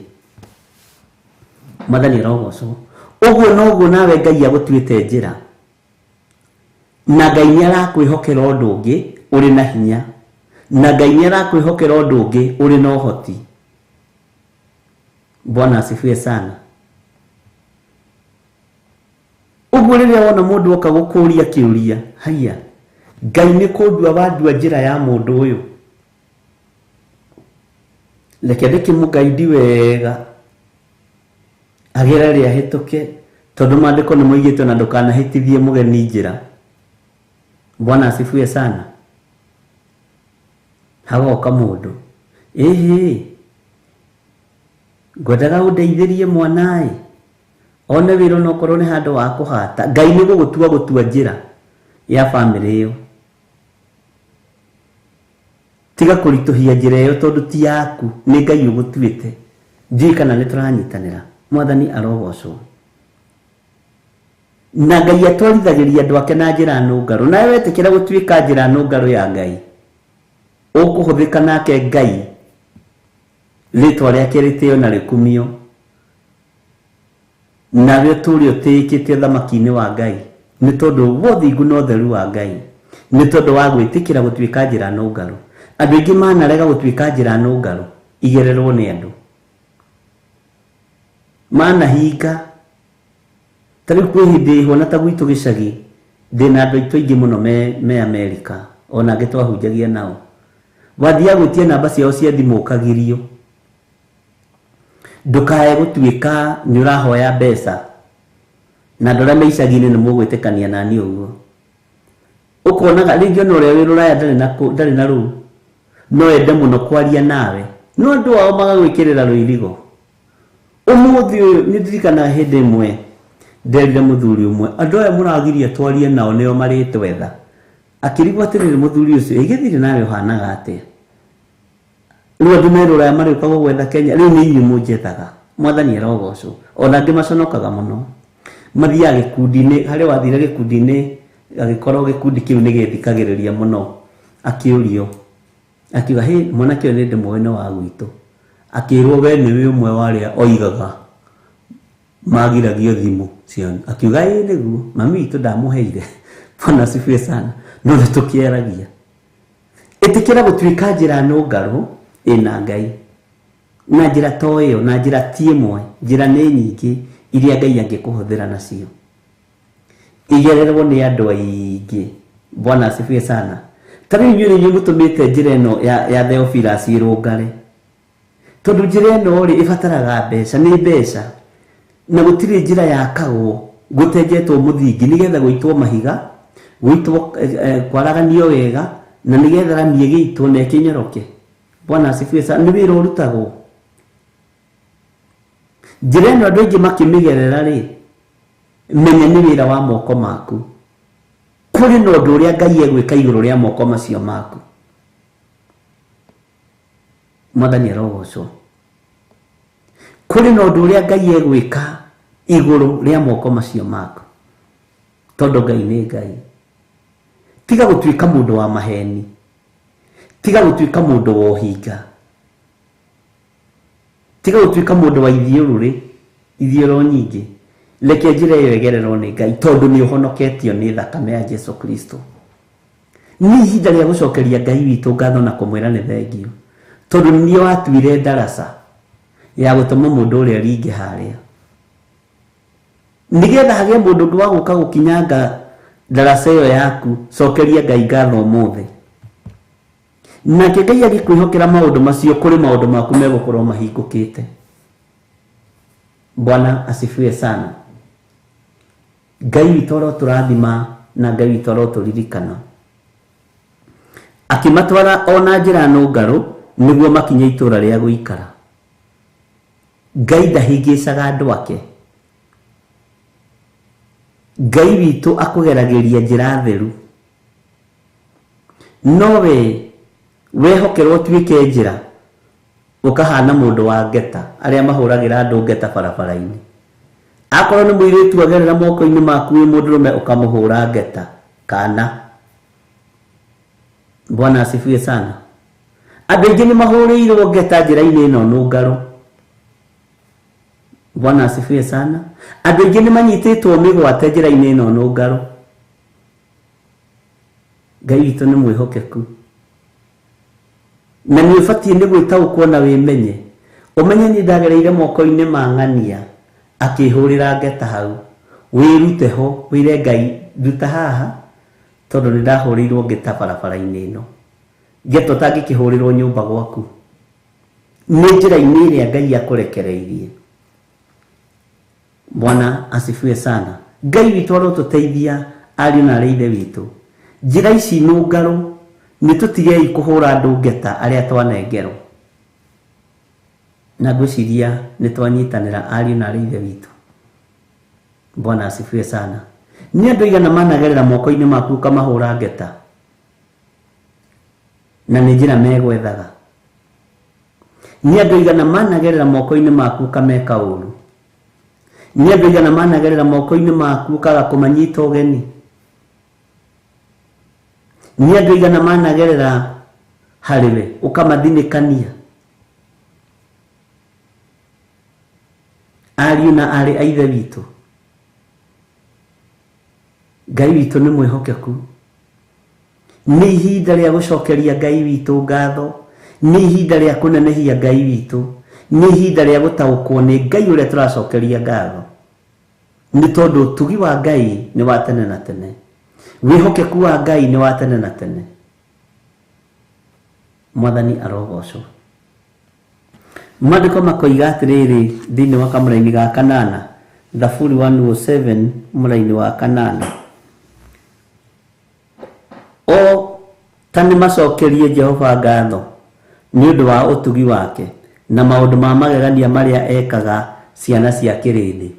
Mwathani arogocwo. Ũguo noguo nawe Ngai agũtuĩte njĩra, na Ngai nĩ arakwĩhokera ũndũ ũngĩ ũrĩ na hinya, na Ngai nĩ arakwĩhokera ũndũ ũngĩ ũrĩ na ũhoti. Bwana asifiwe sana. Ũguo rĩrĩa wona mũndũ oka gũkũria kĩũria, haiya, Ngai nĩ kũndua wandua njĩra ya mũndũ ũyũ, reke ndĩkĩmũgaidi wega agerere ahĩtũke, tondũ maandĩko nĩ moigĩte ona ndũkanahĩtithie mũgeni njĩra. Bwana asifiwe sana. Hagoka mũndũ, ĩhĩ, ngwendaga ũndeithĩrie mwanaĩ, one wĩra onokorwo nĩ handũ wa kũhata. Ngai nĩ gũgũtua gũtua njĩra ya bamĩrĩ ĩyo. Tiga kũritũhia njĩra ĩyo tondũ ti yaku, nĩ Ngai ũgũtuĩte. Ndiũĩ kana nĩ tũranyitanĩra. Mwathani arogocwo. Na Ngai atwarithagĩria andũ ake na njĩra nũngarũ. Nawe wetĩkĩra gũtuĩka njĩra nũngarũ ya Ngai, ũkũhũthĩka nake Ngai, rĩtwa rĩake rĩtĩo na rĩkumio, nawe ũtũũre ũtĩĩkĩte ũthamaki-inĩ wa Ngai. Nĩ tondũ wa ũthingu na ũtheru wa Ngai, nĩ tondũ wa gwĩtĩkĩra gũtuĩka njĩra nũngarũ. Andũ aingĩ manarega gũtuĩka njĩra nũngarũ igererwo nĩ andũ, manahinga. Ta rĩu kwĩ hĩndĩ hona ta gwitũ gĩcagi, ndĩna andũ aitũ aingĩ mũno me Amerika, ona angĩ twahunjagia nao. Wathiaga gwĩtia namba ciao cia thimũ ũkagirio. Ndũkae gũtuĩka nĩ ũrahoya mbeca na andũ arĩa me icagi-inĩ nĩ mũgwĩtĩkania nani ũguo. Ũkonaga rĩngĩ ona ũrĩa wĩ rũraya ndarĩ na rũu, no ende mũno kwaria nawe, no andũ ao magagwĩkĩrĩra rũirigo. Ũmũthĩ ũyũ nĩ ndirikanaga hĩndĩ ĩmwe nderire mũthuri ũmwe, andũ aya mũragiria twarie nao nĩo marĩtwetha. Akĩrigwo atĩrĩrĩ, mũthuri ũcio ĩgĩthire nawe ũhanaga atĩa? Rĩu andũ me rũraya marĩũka gũgwetha Kenya, rĩu nĩ inyuĩ mũnjethaga. Mwathani arogocwo. Ona angĩ maconokaga mũno, mathiaga gĩkundi-inĩ, harĩa wathire gĩkundi-inĩ agĩkorwo gĩkundi kĩu nĩ gĩthikagĩrĩria mũno, akĩũrio akiuga, hĩ, mwanake ũyũ nĩ ndĩmũĩ nĩ wa gwitũ. Akĩrwo we nĩwe ũmwe wa arĩa oigaga magiragio thimũ cianyu. Akiuga ĩĩ nĩguo, mami witũ ndamũheire. Bwana asifiwe sana. No nĩ tũkĩaragia. Ĩtĩkĩra gũtuĩka njĩra nũngarũ ĩna Ngai, na njĩra to ĩyo, na njĩra ti ĩmwe, njĩra nĩ nyingĩ iria Ngai angĩkũhũthĩra nacio. Igererwo nĩ andũ aingĩ. Bwana asifiwe sana. Ta rĩu inyuĩ nĩ inyuĩ mũtũmĩte njĩra ĩno ya Theophilus ĩrũngare, tondũ njĩra ĩno rĩ ĩbataraga mbeca, nĩ mbeca, na gũtirĩ njĩra yakagwo gũtenjetwo mũthingi nĩgetha gũitwo mahiga, gũitwo kwaraganio wega, na nĩgetha rami ĩgĩitwo na ĩkĩnyoroke. Bwana asifiwe sana. Nĩ wĩra ũrutagwo. Njĩra ĩno andũ aingĩ makĩmĩgerera rĩ, menya nĩ wĩra wa moko maku. Kũrĩ na ũndũ ũrĩa Ngai egwĩka igũrũ rĩa moko macio maku. Mwathani arogocwo. Kũrĩ na ũndũ ũrĩa Ngai egwĩka igũrũ rĩa moko macio maku, tondũ Ngai nĩ Ngai. Tiga gũtuĩka mũndũ wa maheni, tiga gũtuĩka mũndũ wa ũhinga, tiga gũtuĩka mũndũ wa ithiũrũrĩ, ithiũrũ nyingĩ. Reke njĩra ĩyo ĩgererwo nĩ Ngai, tondũ nĩ ũhonoketio nĩ thakame ya Jesu Kristo. Nĩ ihinda rĩa gũcokeria Ngai witũ ngatho na kũmwĩra nĩ thengio, tondũ nĩ watuire ndaraca ya gũtũma mũndũ ũrĩa ringe harĩa, nĩgetha hagĩe mũndũ ũngĩ wa gũka gũkinyanga ndaraca ĩyo yaku. Cokeria Ngai ngatho ũmũthĩ, nake Ngai agĩkwĩhokera maũndũ macio, kũrĩ maũndũ maku megũkorwo mahingũkĩte. Bwana asifiwe sana. Ngai witũ arotũrathima na Ngai witũ arotũririkana. Akĩmatwara ona njĩra nũngarũ nĩguo makinye itũũra rĩa gũikara. Ngai ndahĩngĩcaga andũ ake. Ngai witũ akũgeragĩria njĩra theru, no we wehokerwo ũtuĩke njĩra, ũkahana mũndũ wa ngeta, arĩa mahũragĩra andũ ngeta barabara-inĩ. Akorwo nĩ mũirĩtu agerera moko-inĩ maku wĩ mũndũrũme, ũkamũhũra ngeta kana. Bwana asifiwe sana. Andũ aingĩ nĩ mahũrĩirwo ngeta njĩra-inĩ ĩno nũngarũ. Bwana asifiwe sana. Andũ aingĩ nĩ manyitĩtwo mĩgwate njĩra-inĩ ĩno nũngarũ. Ngai witũ nĩ mwĩhokeku, na nĩ ũbatiĩ nĩ gwĩtaũkwo na wĩmenye. Ũmenye nĩ ndagereire moko-inĩ ma ng'ania akĩhũrĩra ngeta hau. Wĩrute ho, wĩre Ngai nduta haha, tondũ nĩ ndahũrĩirwo ngeta barabara-inĩ ĩno. Ngeta ũtangĩkĩhũrĩrwo nyũmba gwaku, nĩ njĩra-inĩ ĩrĩa Ngai akũrekereirie. Bwana asifiwe sana. Ngai witũ arotũteithia ariũ na arĩ ithe witũ. Njĩra ici nũngarũ nĩ tũtigei kũhũra andũ ngeta arĩa twanengerwo. Na ngwĩciria nĩ twanyitanĩra ariũ na arĩ ithe witũ. Bwana asifiwe sana. Nĩ andũ aigana managerera moko-inĩ maku ũkamahũra ngeta, na nĩ njĩra megwethaga. Nĩ andũ aigana managerera moko-inĩ maku ũkameka ũru. Nĩ andũ aigana managerera moko-inĩ maku ũkaga kũmanyita ũgeni. Nĩ andũ aigana managerera harĩ we ũkamathinĩkania. Ariũ na arĩ a ithe witũ, Ngai witũ nĩ mwĩhokeku. Nĩ ihinda rĩa gũcokeria Ngai witũ ngatho, nĩ ihinda rĩa kũnenehia Ngai witũ, nĩ ihinda rĩa gũtaũkwo nĩ Ngai ũrĩa tũracokeria ngatho, nĩ tondũ ũtugi wa Ngai nĩ wa tene na tene, wĩhokeku wa Ngai nĩ wa tene na tene. Mwathani arogocwo. Maandĩko makoiga atĩrĩrĩ thĩinĩ wa kamũraini ga kanana, Thaburi 107 mũraini wa kanana, o ta nĩ macokerie Jehova ngatho nĩ ũndũ wa ũtugi wake na maũndũ ma magegania marĩa ekaga ciana cia kĩrĩndĩ.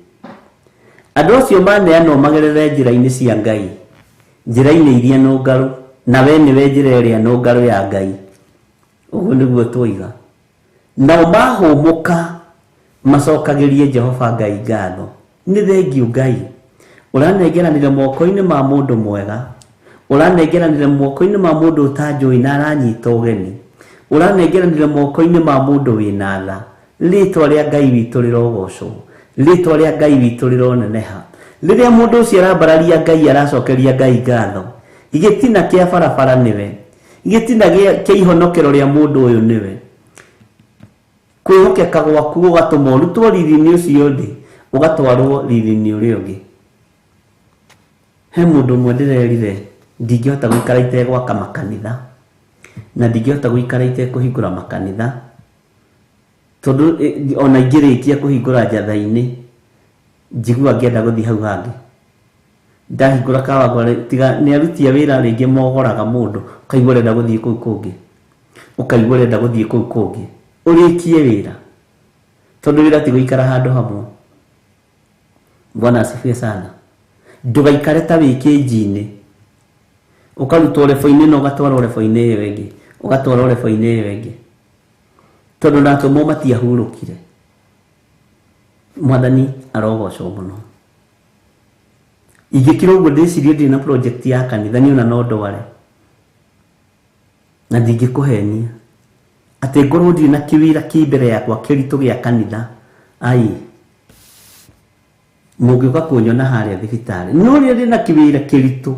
Andũ acio maneanwo magerere njĩra-inĩ cia Ngai, njĩra-inĩ iria nũngarũ, na we nĩwe njĩra ĩrĩa nũngarũ ya Ngai. Ũguo nĩguo twoiga. Nao mahũmũka macokagĩrie Jehova Ngai ngatho. Nĩ thengiũ Ngai, ũranengeranire moko-inĩ ma mũndũ mwega, ũranengeranire moko-inĩ ma mũndũ ũtanjũĩ na aranyita ũgeni, ũranengeranire moko-inĩ ma mũndũ wĩna tha. Rĩtwa rĩa Ngai witũ rĩrogocwo, rĩtwa rĩa Ngai witũ rĩroneneha. Rĩrĩa mũndũ ũcio arambararia Ngai, aracokeria Ngai ngatho, gĩtina kĩa barabara nĩwe, gĩtina kĩa ihonokero rĩa mũndũ ũyũ nĩwe. Kwĩhokeka gwaku gũgatũma ũrutwo riri-inĩ ũcio ũngĩ, ũgatwarwo riri-inĩ ũrĩa ũngĩ. He mũndũ ũmwe ndĩrerire ndingĩhota gũikara itegwaka makanitha, na ndingĩhota gũikara itekũhingũra makanitha, tondũ ona ingĩrĩkia kũhingũra njatha-inĩ njigua ngĩenda gũthiĩ hau hangĩ. Ndahingũra Kawangware, tiga nĩ aruti a wĩra rĩngĩ mogoraga mũndũ, ũkaigua ũrenda gũthiĩ kũu kũngĩ, ũkaigua ũrenda gũthiĩ kũu kũngĩ, ũrĩkie wĩra, tondũ wĩra ti gũikara handũ hamwe. Bwana asifiwe sana. Ndũgaikare ta wĩ kĩnji-inĩ, ũkarutwo rebo-inĩ na ũgatwarwo rebo-inĩ ĩyo ĩngĩ, ũgatwarwo rebo-inĩ ĩyo ĩngĩ, tondũ na atũmwo matiahurũkire. Mwathani arogocwo mũno. Ingĩkira ũguo ndĩcirie ndirĩ na project ya kanitha, niĩ ona no ndware, na ndingĩkũhenia atĩ ngorwo ndirĩ na kĩwĩra kĩ mbere yakwa kĩritũ gĩa kanitha. Ai, mũngĩũka kũnyona harĩa thibitarĩ, no rĩrĩa ndĩ na kĩwĩra kĩritũ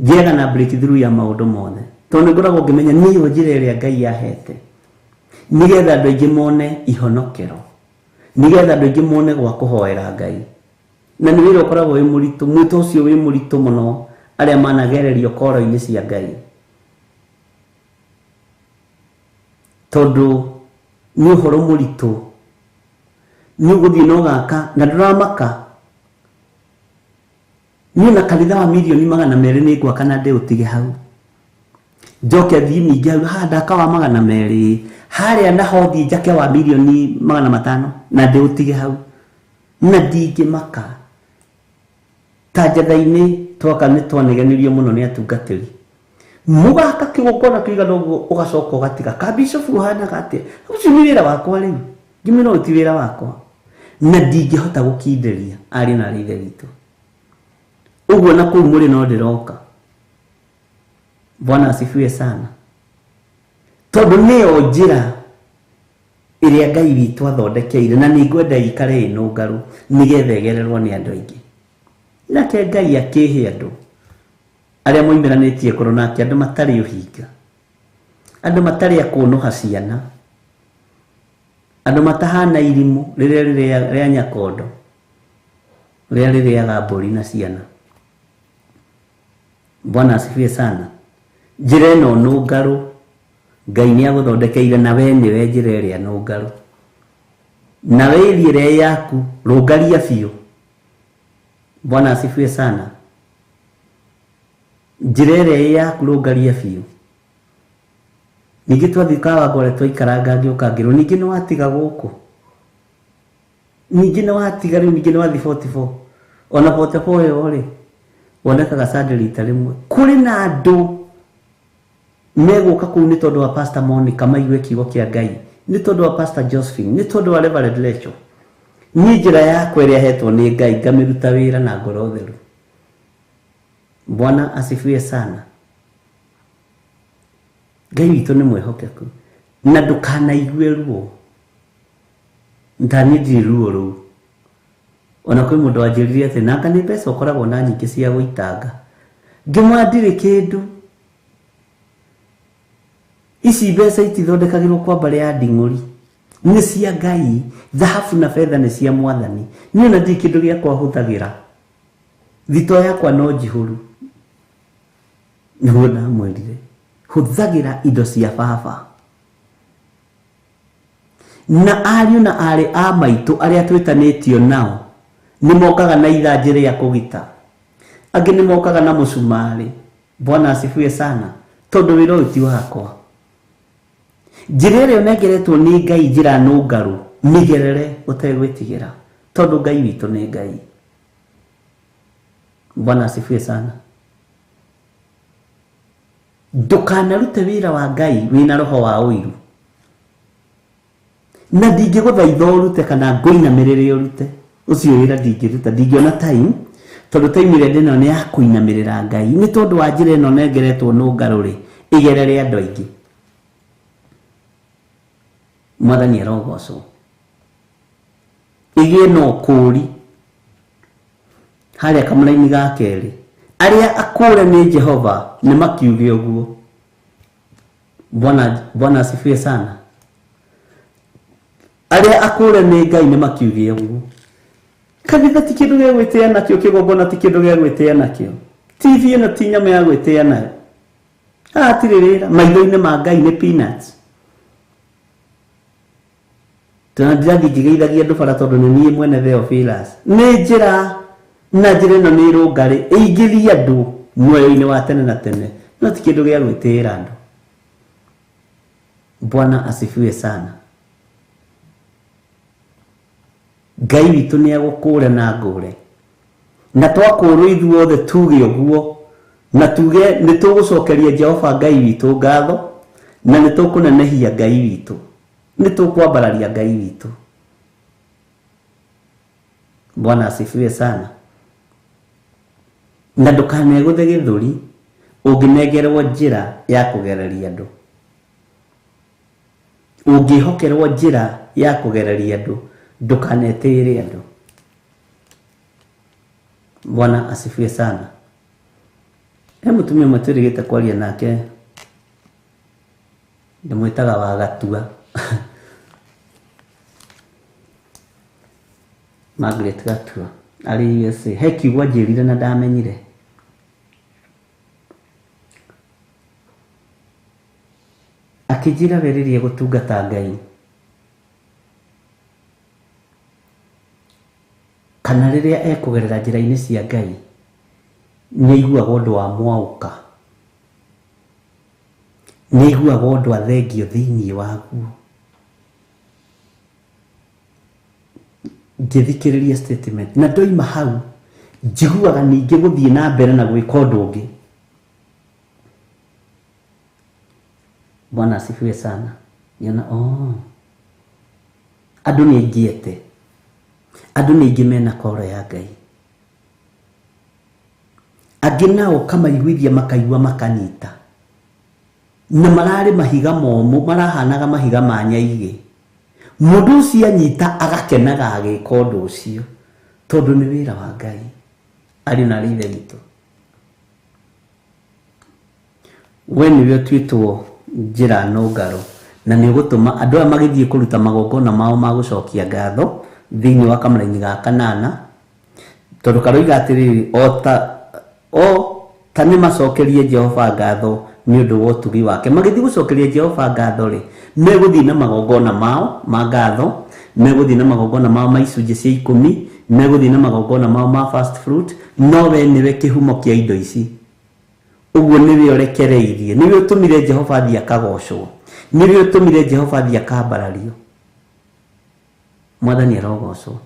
ngĩaga na breakthrough ya maũndũ mothe, tondũ nĩ ngoragwo ngĩmenya nĩyo njĩra ĩrĩa Ngai ahete, nĩgetha andũ aingĩ mone ihonokero, nĩgetha andũ aingĩ mone gwa kũhoera Ngai. Na nĩ wĩra ũkoragwo wĩ mũritũ, mwĩto ũcio wĩ mũritũ mũno, arĩa managererio koro-inĩ cia Ngai, tondũ nĩ ũhoro mũritũ. Nĩ ũgũthiĩ na ũgaka na ndũramaka. Niĩ na kanitha wa mirioni 200 nĩ ngwaka na ndĩũtige hau, njoke thiĩ ningĩ hau haha ndaka wa 200, harĩa naho thiĩ njake wa mirioni 500 na ndĩũtige hau, na ndingĩmaka. Ta njatha-inĩ twaka nĩ twanegenirio mũno nĩ atungatĩri, mũgaka kĩgongona kĩigana ũguo, ũgacoka ũgatiga ka bishop ũhanaga atĩa, ũcio nĩ wĩra wakwa rĩu. Ngĩmwĩra ũyũ ti wĩra wakwa, na ndingĩhota gũkindĩria arĩ na arĩ ithe witũ. Ũguo na kũu mũrĩ no ndĩroka. Bwana asifiwe sana. Tondũ nĩyo njĩra ĩrĩa Ngai witũ athondekeire, na nĩ ngwenda ĩikare ĩ nũngarũ nĩgetha ĩgererwo nĩ andũ aingĩ. Nake Ngai akĩhe andũ arĩa moimĩranĩtie ngoro nake, andũ matarĩ ũhinga, andũ matarĩ a kũnũha ciana, andũ matahana irimũ rĩrĩa rĩa nyakondo, rĩrĩa rĩrĩaga mbũri na ciana. Bwana asifiwe sana. Njĩra ĩno nũngarũ Ngai nĩ agũthondekeire, na we nĩwe njĩra ĩrĩa nũngarũ, na we ĩria ĩrĩa yaku rũngaria biũ. Bwana asifiwe sana. Njĩra ĩrĩa yaku rũngaria biũ. Ningĩ twathiĩ Kawangware twaikaranga ngĩũka ngĩrwo ningĩ nĩ watiga gũkũ, ningĩ nĩ watiga rĩu, ningĩ nĩ wathiĩ 44. Ona 44 ĩyo rĩ wonekaga Sunday rita rĩmwe. Kũrĩ na andũ megũka kũu nĩ tondũ wa Pastor Monica maigue kiugo kĩa Ngai, nĩ tondũ wa Pastor Josephine, nĩ tondũ wa Reverend Lecho. Niĩ njĩra yakwa ĩrĩa hetwo nĩ Ngai ngamĩruta wĩra na ngoro theru. Bwana asifiwe sana. Ngai witũ nĩ mwĩhokeku, na ndũkanaigue ruo. Ndani ndirĩ ruo rũu. Ona kwĩ mũndũ wanjĩrire atĩ nanga nĩ mbeca ũkoragwo na nyingĩ cia gũitanga. Ngĩmwĩra ndirĩ kĩndũ. Ici mbeca itithondekagĩrwo kwa mbarĩ ya nding'ũri. Nĩ cia Ngai, thahabu na betha nĩ cia mwathani. Niĩ ona ndirĩ kĩndũ gĩakwa hũthagĩra. Thito yakwa no njihũru. Nĩguo ndamwĩrire. Hũthagĩra indo cia baba. Na ariũ na aarĩ a maitũ arĩa twĩtanĩtio nao nĩ mokaga na ithanjĩ rĩa kũgita. Angĩ nĩ mokaga na mũcumarĩ. Bwana asifiwe sana. Tondũ wĩra ũyũ ti wakwa. Njĩra ĩrĩa ũnengeretwo nĩ Ngai njĩra nũngarũ, mĩgerere ũtegwĩtigĩra. Tondũ Ngai witũ nĩ Ngai. Bwana asifiwe sana. Ndũkanarute wĩra wa Ngai wĩna roho wa ũiru. Na ndingĩgũthaitha ũrute kana ngũinamĩrĩre ũrute. Ũcio wĩra ndingĩruta, ndingĩona time, tondũ time ĩrĩa ndĩnayo nĩ ya kũinamĩrĩra Ngai. Nĩ tondũ wa njĩra ĩno nengeretwo nũngarũ rĩ, ĩgerere andũ aingĩ. Mwathani arogocwo. Ĩgĩe na ũkũũri. Harĩa kamũraini ga kerĩ, arĩa akũũre nĩ Jehova nĩ makiuge ũguo. Bwana asifiwe sana. Arĩa akũũre nĩ Ngai nĩ makiuge ũguo. Kanitha ti kĩndũ gĩa gwĩtĩa nakĩo, kĩgongona ti kĩndũ gĩa gwĩtĩa nakĩo. TV ĩno ti nyamũ ya gwĩtĩa nayo. Haha hatirĩ wĩra, maitho-inĩ ma Ngai nĩ peanuts. Tondũ ndirathiĩ ngĩgeithagia andũ bara tondũ nĩ niĩ mwene Theophilus. Nĩ njĩra, na njĩra ĩno nĩ ĩrũngarĩ, ĩingĩrie andũ muoyo-inĩ wa tene na tene, no ti kĩndũ gĩa gwĩtĩĩra andũ. Bwana asifiwe sana. Ngai witũ nĩ agũkũũre na ngũũre. Na twakũũrwo ithuothe tuge ũguo, na tuge nĩ tũgũcokeria Jehova Ngai witũ ngatho, na nĩ tũkũnenehia Ngai witũ, nĩ tũkwambararia Ngai witũ. Bwana asifiwe sana. Na ndũkanegũthe gĩthũri ũngĩnengerwo njĩra ya kũgereria andũ. Ũngĩhokerwo njĩra ya kũgereria andũ, ndũkanetĩĩre andũ. Bwana asifiwe sana. He mũtumia ũmwe twĩrĩgĩte kwaria nake, ndĩmwĩtaga wa Gatua. Margaret Gatua arĩ USA. He kiugo anjĩrire na ndamenyire. Akĩnjĩra we rĩrĩa gũtungata Ngai kana rĩrĩa ekũgerera njĩra-inĩ cia Ngai nĩ aiguaga ũndũ wa mwaũka, nĩ aiguaga ũndũ athengio thĩinĩ waguo. Ngĩthikĩrĩria statement na ndoima hau njiguaga ningĩ gũthiĩ na mbere na gwĩka ũndũ ũngĩ. Bwana asifiwe sana. Nyona oh, andũ nĩ aingĩ ete, andũ nĩ aingĩ mena koro ya Ngai. Angĩ nao ũkamaiguithia makaigua makanyita, na mararĩ mahiga momũ, marahanaga mahiga ma nyaigĩ. Mũndũ ũcio anyita agakenaga agĩka ũndũ ũcio, tondũ nĩ wĩra wa Ngai. Ariũ na aarĩ a Ithe witũ, we nĩwe ũtuĩtwo njĩra nũngarũ, na nĩ ũgũtũma andũ aya magĩthiĩ kũruta magongona mao ma gũcokia ngatho thĩinĩ wa kamũraini ga kanana, tondũ karoiga atĩrĩrĩ, o ta nĩ macokerie Jehova ngatho nĩ ũndũ wa ũtugi wake. Magĩthiĩ gũcokeria Jehova ngatho rĩ, megũthiĩ na magongona mao ma ngatho, megũthiĩ na magongona mao ma icunjĩ cia ikũmi, megũthiĩ na magongona mao ma first fruit, no we nĩwe kĩhumo kĩa indo ici. Ũguo nĩwe ũrekereirie, nĩwe ũtũmire Jehova athiĩ akagocwo, nĩwe ũtũmire Jehova athiĩ akambarario. Mwathani arogocwo.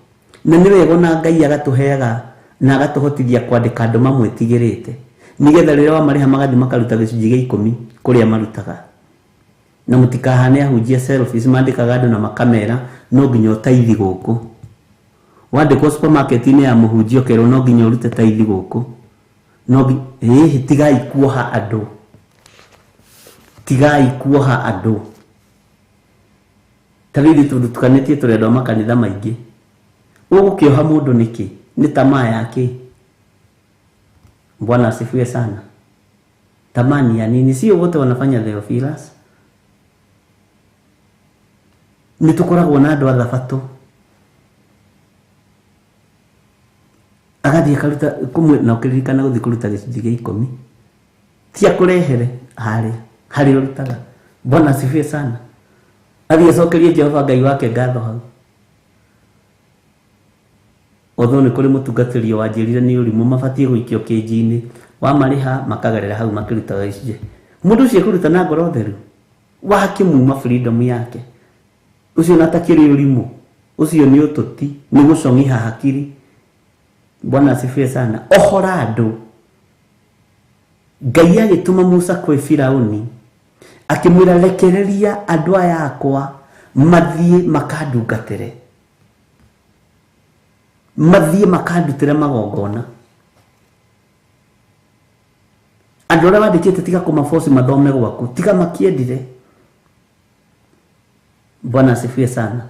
Na nĩ wega ona Ngai agatũheaga na agatũhotithia kwandĩka andũ mamwĩtigĩrĩte, nĩgetha rĩrĩa wamarĩha magathiĩ makaruta gĩcunjĩ gĩa ikũmi kũrĩa marutaga. Na mũtikahane ahunjia selfies mandĩkaga andũ na makamera no nginya ũtaithi gũkũ. Wandĩkwo supermarket-inĩ ya mũhunjia ũkerwo no nginya ũrute taithi gũkũ. No tigai kuoha andũ. Tigai kuoha andũ. Ta rĩu ithuĩ tondũ tukanĩtie tũrĩ andũ a makanitha maingĩ. Ũgũkĩoha mũndũ nĩkĩ? Nĩ tamaa yake. Bwana asifiwe sana. Tamaa ni ya nini? Sio wote wanafanya Theophilus. Nĩ tũkoragwo na andũ a thabatũ. Agathiĩ akaruta kũmwe na ũkĩririkana gũthiĩ kũruta gĩcunjĩ gĩa ikũmi. Ti akũrehere harĩa harĩa ũrutaga. Bwana asifiwe sana. Athiĩ acokerie Jehova Ngai wake ngatho hau. Although nĩ kũrĩ mũtungatĩri wanjĩrire nĩ ũrimũ mabatiĩ gũikio kĩnji-inĩ wamarĩha makagerera hau makĩrutaga gĩcunjĩ. Mũndũ ũcio ekũruta na ngoro theru wakĩmuma freedom yake. Ũcio na takĩrĩ ũrimũ, ũcio nĩ ũtũti, nĩ gũcong'iha hakiri. Bwana asifiwe sana. Ohora andũ. Ngai agĩtũma Musa kwĩ Firauni akĩmwĩra rekereria andũ aya akwa mathiĩ makandungatĩre, mathiĩ makandutĩre magongona. Andũ arĩa wandĩkĩte tiga kũmaboci mathome gwaku, tiga makĩendire. Bwana asifiwe sana.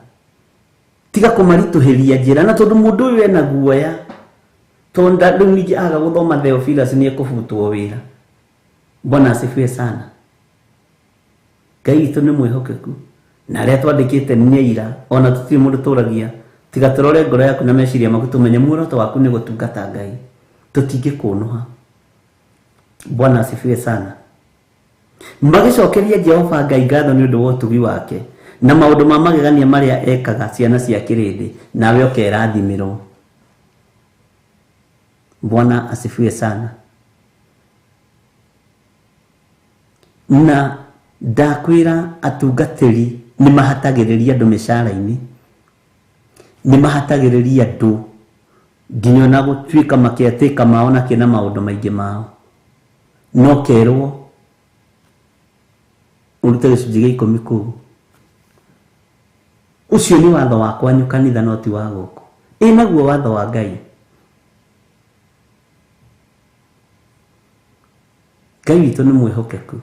Tiga kũmaritũhĩria njĩra, na tondũ mũndũ ũyũ ena guoya, tondũ rĩu ningĩ aga gũthoma Theophilus nĩ ekũbutwo wĩra. Bwana asifiwe sana. Ngai witũ nĩ mwĩhokeku na arĩa twandĩkĩte nĩ aira, ona tũtirĩ mũndũ tũragia. Tiga tũrore ngoro yaku na meciria maku tũmenye muoroto waku nĩ gũtungata Ngai, tũtingĩkũnũha. Bwana asifiwe sana. Magĩcokeria Jehova Ngai ngatho nĩ ũndũ wa ũtugi wake na maũndũ ma magegania marĩa ekaga ciana cia kĩrĩndĩ, nawe ũkerathimĩrwo. Bwana asifiwe sana. Na ndakwĩra atungatĩri nĩ mahatagĩrĩria andũ mĩcara-inĩ, nĩ mahatagĩrĩria andũ nginya ona gũtuĩka makĩatĩka mao na kĩna maũndũ maingĩ mao. No kerwo ũrute gĩcunjĩ gĩa ikũmi kũu. Ũcio nĩ watho wa kwanyu kanitha, no ti wa gũkũ. Ĩ naguo watho wa Ngai. Ngai witũ nĩ mwĩhokeku.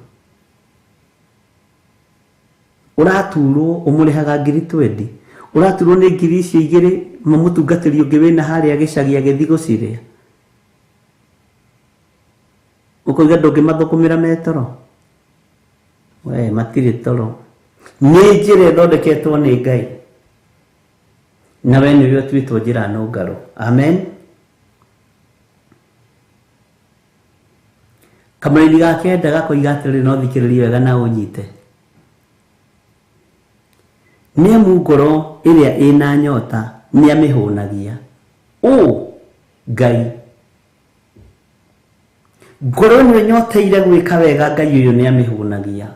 Ũraturwo ũmũrĩhaga ngiri 20, ũraturwo nĩ ngiri icio igĩrĩ mamũtungatĩri ũngĩ wĩna harĩa gĩcagi agĩthiĩ gũcirĩa. Ũkoiga ndũngĩmathũkũmĩra me toro. We matirĩ toro. Nĩ njĩra ĩthondeketwo nĩ Ngai, na we nĩwe ũtuĩtwo njĩra nũngarũ. Amen. Kamũraini ga kenda gakoiga atĩrĩrĩ, no thikĩrĩrie wega na ũnyite. Nĩ amu ngoro ĩrĩa ĩna nyota nĩ amĩhũnagia. Ũ Ngai, ngoro ĩno ĩnyoteire gwĩka wega, Ngai ũyũ nĩ amĩhũnagia.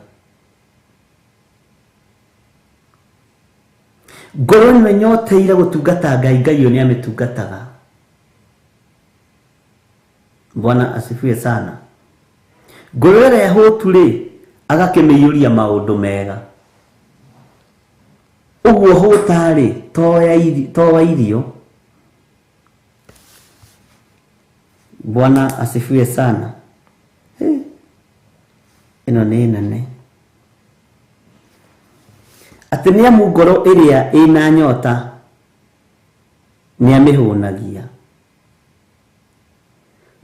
Ngoro ĩno ĩnyoteire gũtungata Ngai, Ngai ũyũ nĩ amĩtungataga. Bwana asifiwe sana. Ngoro ĩrĩa hũtu rĩ, agakĩmĩiyũria maũndũ mega. Ũguo hũta rĩ, to wa irio. Bwana asifiwe sana. Ĩno nĩ nene. Atĩ nĩ amu ngoro ĩrĩa ĩna nyota nĩ amĩhũnagia.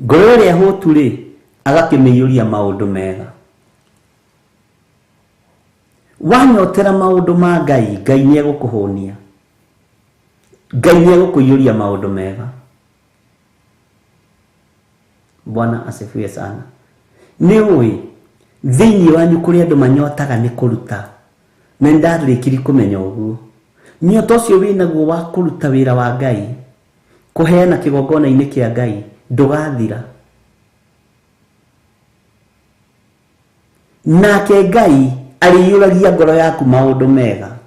Ngoro ĩrĩa hũtu rĩ, agakĩmĩiyũria maũndũ mega. Wanyotera maũndũ ma Ngai, Ngai nĩ egũkũhũnia. Ngai nĩ egũkũiyũria maũndũ mega. Bwana asifiwe sana. Nĩ ũĩ thĩinĩ wanyu kũrĩ andũ manyotaga nĩ kũruta, na nĩndarĩkirie kũmenya ũguo. Nyota ũcio wĩnaguo wa kũruta wĩra wa Ngai, kũheana kĩgongona-inĩ kĩa Ngai, ndũgathira. Nake Ngai arĩiyũragia ngoro yaku maũndũ mega.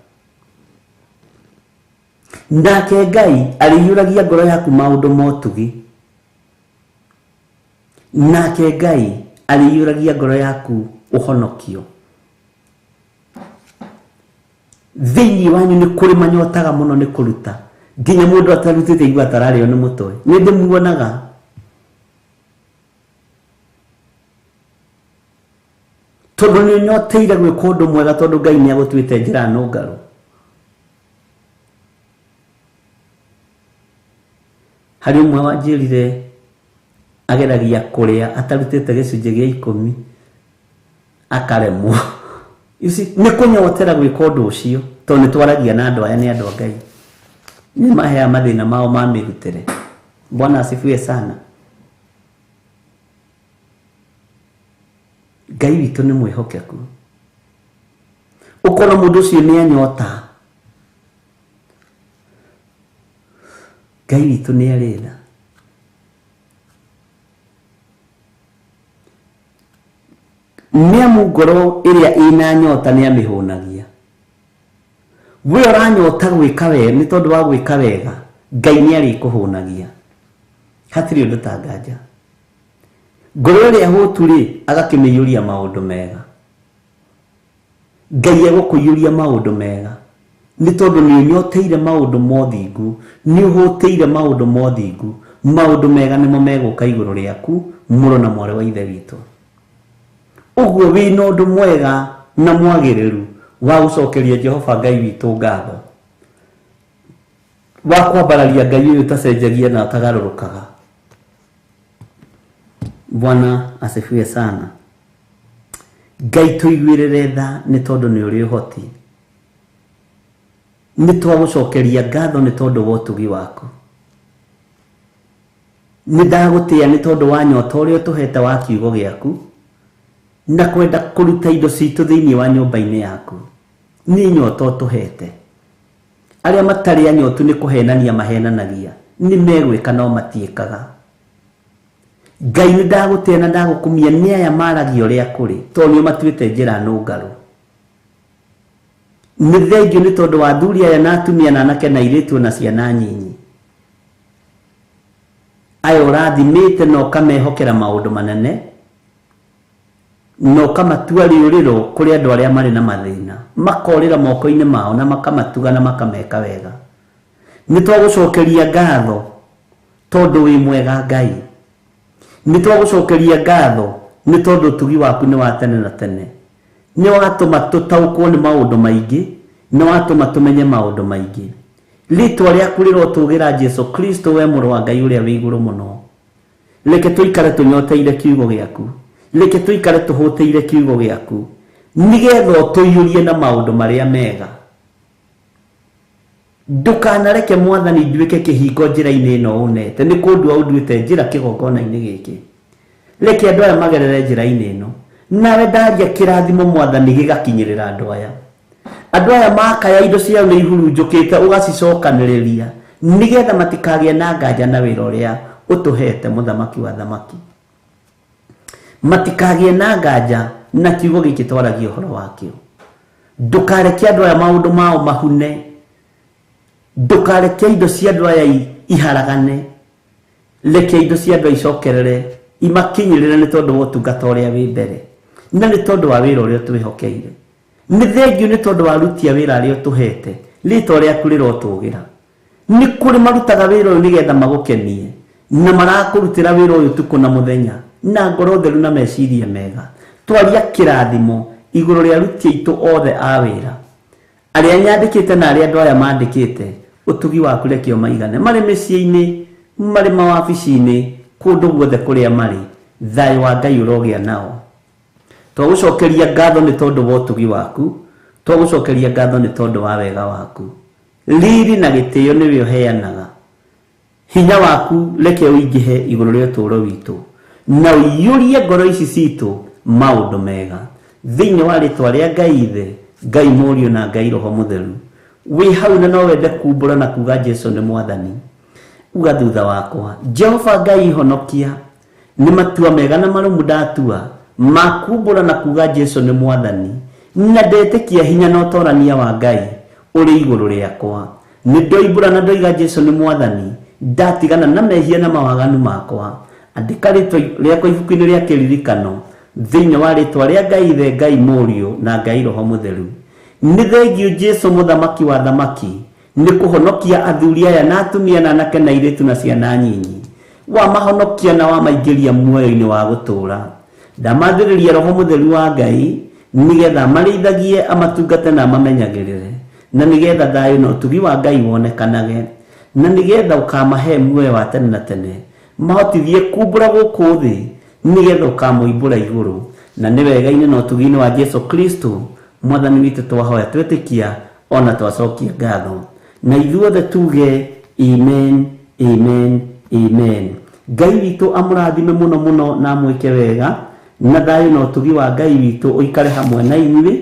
Nake Ngai arĩiyũragia ngoro yaku maũndũ ma ũtugi. Nake Ngai arĩiyũragia ngoro yaku ũhonokio. Thĩinĩ wanyu nĩ kũrĩ manyotaga mũno nĩ kũruta, nginya mũndũ atarutĩte igua atararĩo nĩ mũtwe. Nĩ ndĩmuonaga. Tondũ nĩ ũnyoteire gwĩka ũndũ mwega, tondũ Ngai nĩ agũtuĩte njĩra nũngarũ. Harĩ ũmwe wanjĩrire ageragia kũrĩa atarutĩte gĩcunjĩ gĩa 10 akaremwo. You see, nĩ kũnyotera gwĩka ũndũ ũcio tondũ nĩ twaragia na andũ aya nĩ andũ a Ngai. Nĩ maheaga mathĩna mao ma mĩrutĩre. Bwana asifiwe sana. Ngai witũ nĩ mwĩhokeku. Ũkona mũndũ ũcio nĩ anyota. Ngai witũ nĩ arĩ tha. Nĩ amu ngoro ĩrĩa ĩna nyota nĩ amĩhũnagia. We ũranyota gwĩka wega nĩ tondũ wa gwĩka wega, Ngai nĩ arĩkũhũnagia. Hatirĩ ũndũ ta nganja. Ngoro ĩrĩa hũtu rĩ, agakĩmĩiyũria maũndũ mega. Ngai egũkũiyũria maũndũ mega nĩ tondũ nĩ ũnyoteire maũndũ ma ũthingu, nĩ ũhũtĩire maũndũ ma ũthingu. Maũndũ mega nĩmo megũka igũrũ rĩaku, mũrũ na mwarĩ wa Ithe witũ. Ũguo wĩna ũndũ mwega na mwagĩrĩru wa gũcokeria Jehova Ngai witũ ngatho, wa kwambararia Ngai ũyũ ũtacenjagia na ũtagarũrũkaga. Bwana asifiwe sana. Ngai tũiguĩrĩre tha nĩ tondũ nĩ ũrĩ ũhoti. Nĩ twagũcokeria ngatho nĩ tondũ wa ũtugi waku. Nĩ ndagũtĩĩa nĩ tondũ wa nyota ũrĩa ũtũhete wa kiugo gĩaku na kwenda kũruta indo citũ thĩinĩ wa nyũmba-inĩ yaku. Nĩ nyota ũtũhete. Arĩa matarĩ anyotu nĩ kũhenania mahenanagia, nĩ megwĩka no matiĩkaga. Ngai nĩ ndagũtĩĩa na ndagũkumia nĩ aya maragia ũrĩa kũrĩ tondũ nĩo matuĩte njĩra nũngarũ. Nĩ thengio nĩ tondũ wa athuri aya na atumia na anake na airĩtu na ciana nyinyi. Aya ũrathimĩte na ũkamehokera maũndũ manene na ũkamatua rĩũrĩro kũrĩ andũ arĩa marĩ na mathĩna, makorĩra moko-inĩ mao na makamatuga na makameka wega. Nĩ twagũcokeria ngatho tondũ wĩ mwega Ngai. Nĩ twagũcokeria ngatho nĩ tondũ ũtugi waku nĩ wa tene na tene. Nĩ watũma tũtaũkwo nĩ maũndũ maingĩ, nĩ watũma tũmenye maũndũ maingĩ. Rĩtwa rĩaku rĩrotũgĩra Jesu Kristo, we mũrũ wa Ngai ũrĩa wĩ igũrũ mũno. Reke tũikare tũnyoteire kiugo gĩaku, reke tũikare tũhũtĩire kiugo gĩaku, nĩgetha ũtũiyũrie na maũndũ marĩa mega. Ndũkanareke Mwathani nduĩke kĩhingo njĩra-inĩ ĩno ũnete, nĩ kũndua ũnduĩte njĩra kĩgongona-inĩ gĩkĩ. Reke andũ aya magerere njĩra-inĩ ĩno, nawe ndaria kĩrathimo Mwathani gĩgakinyĩrĩra andũ aya. Andũ aya makaya indo ciao nĩ ihurunjũkĩte ũgacicokanĩrĩria nĩgetha matikagĩe na nganja na wĩra ũrĩa ũtũhete mũthamaki wa thamaki. Matikagĩe na nganja na kiugo gĩkĩ twaragia ũhoro wakĩo. Ndũkareke andũ aya maũndũ mao mahune, ndũkareke indo cia andũ aya iharagane, reke indo cia andũ aya icokerere imakinyĩrĩre nĩ tondũ wa ũtungata ũrĩa wĩ mbere na nĩ tondũ wa wĩra ũrĩa ũtwĩhokeire. Nĩ thengio nĩ tondũ wa aruti a wĩra arĩa ũtũhete, rĩtwa rĩaku rĩrotũgĩra. Nĩ kũrĩ marutaga wĩra ũyũ nĩgetha magũkenie na marakũrutĩra wĩra ũyũ ũtukũ na mũthenya na ngoro theru na meciria mega. Twaria kĩrathimo igũrũ rĩa aruti aitũ othe a wĩra, arĩa nyandĩkĩte na arĩa andũ aya mandĩkĩte, ũtugi waku reke ũmaigane, marĩ mĩciĩ-inĩ, marĩ mawabici-inĩ, kũndũ guothe kũrĩa marĩ, thayũ wa Ngai ũrogĩa nao. Twagũcokeria ngatho nĩ tondũ wa ũtugi waku, twagũcokeria ngatho nĩ tondũ wa wega waku. Riri na gĩtĩo nĩwe ũheanaga. Hinya waku reke ũingĩhe igũrũ rĩa ũtũũro witũ na ũiyũrie ngoro ici citũ maũndũ mega. Thĩinĩ wa rĩtwa rĩa Ngai Ithe, Ngai Mũriũ na Ngai Roho Mũtheru. Wĩ hau na no wende kumbũra na kuga Jesu nĩ Mwathani, uga thutha wakwa, Jehova Ngai honokia. Nĩ matua mega na marũmu ndatua makumbũra na kuga Jesu nĩ Mwathani, na ndetĩkia hinya na ũtorania wa Ngai ũrĩ igũrũ rĩakwa. Nĩ ndoimbũra na ndoiga Jesu nĩ Mwathani, ndatigana na mehia na mawaganu makwa. Andĩka rĩtwa rĩakwa ibuku-inĩ rĩa kĩririkano thĩinĩ wa rĩtwa rĩa Ngai Ithe, Ngai Mũriũ na Ngai Roho Mũtheru. Nĩ thengio Jesu mũthamaki wa thamaki nĩ kũhonokia athuri aya na atumia na anake na airĩtu na ciana nyinyi. Wamahonokia na wamaingĩria muoyo-inĩ wa gũtũũra. Ndamathĩrĩria Roho Mũtheru wa Ngai nĩgetha amarĩithagie, amatungate na amamenyagĩrĩre, na nĩgetha thayũ na ũtugi wa Ngai wonekanage. Na nĩgetha ũkamahe muoyo wa tene na tene, mahotithie kumbũra gũkũ thĩ, nĩgetha ũkamoimbũra igũrũ. Na nĩ wega-inĩ na ũtugi-inĩ wa Jesu Kristo mwathani witũ twahoya twĩtĩkia ona twacokia ngatho, na ithuothe tuge amen, amen, amen. Ngai witũ amũrathime mũno mũno na amwĩke wega, na thayũ na ũtugi wa Ngai witũ ũikare hamwe na inyuĩ.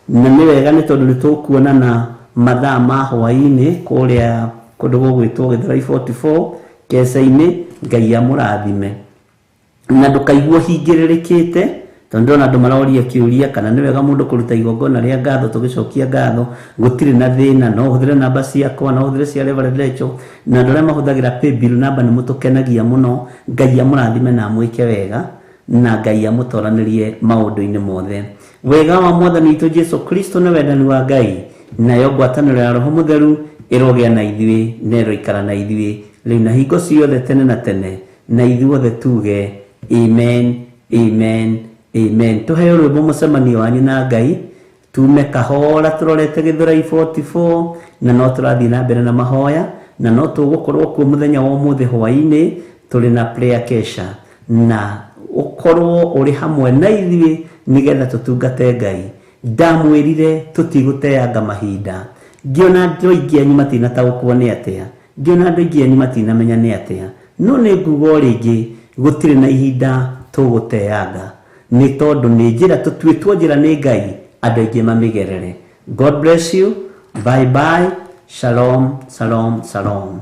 Na nĩ wega nĩ tondũ nĩ tũkuonana mathaa ma hwaĩ-inĩ kũrĩa kũndũ gũgwĩtwo Gĩthũrai 44 keca-inĩ. Ngai amũrathime na ndũkaigua hingĩrĩrĩkĩte, tondũ ndĩrona andũ maroria kĩũria kana nĩ wega mũndũ kũruta igongona rĩa ngatho. Tũgĩcokia ngatho gũtirĩ na thĩna, no ũhũthĩre namba ciakwa, no ũhũthĩre cia Reverend Rachel, na andũ arĩa mahũthagĩra paybill namba nĩ mũtũkenagia mũno. Ngai amũrathime na amwĩke wega, na Ngai amũtoranĩrie maũndũ-inĩ mothe. Wega wa mwathani witũ Jesu Kristo na wendani wa Ngai nayo ngwatanĩro ya Roho Mũtheru ĩrogĩa na ithuĩ na ĩroikara na ithuĩ rĩu na hingo ciothe tene na tene, na ithuothe tuge amen, amen, amen. Tũheo rwĩmbo mũcemanio wanyu na Ngai, tume kahora tũrorete Gĩthũrai 44, na no tũrathiĩ na mbere na mahoya, na no tũgũkorwo kuo mũthenya wa ũmũthĩ hwaĩ-inĩ tũrĩ na prayer kesha, na ũkorwo ũrĩ hamwe na ithuĩ nĩgetha tũtungate Ngai. Ndamwĩrire tũtigũteanga mahinda, ngĩona andũ aingĩ anyu matinataũkwo nĩ atĩa, ngĩona andũ aingĩ anyu matinamenya nĩ atĩa, no nĩ nguga o rĩngĩ gũtirĩ na ihinda tũgũteanga, nĩ tondũ nĩ njĩra tũtuĩtwo njĩra nĩ Ngai andũ aingĩ mamĩgerere. God bless you. Bye bye. Shalom, shalom, shalom.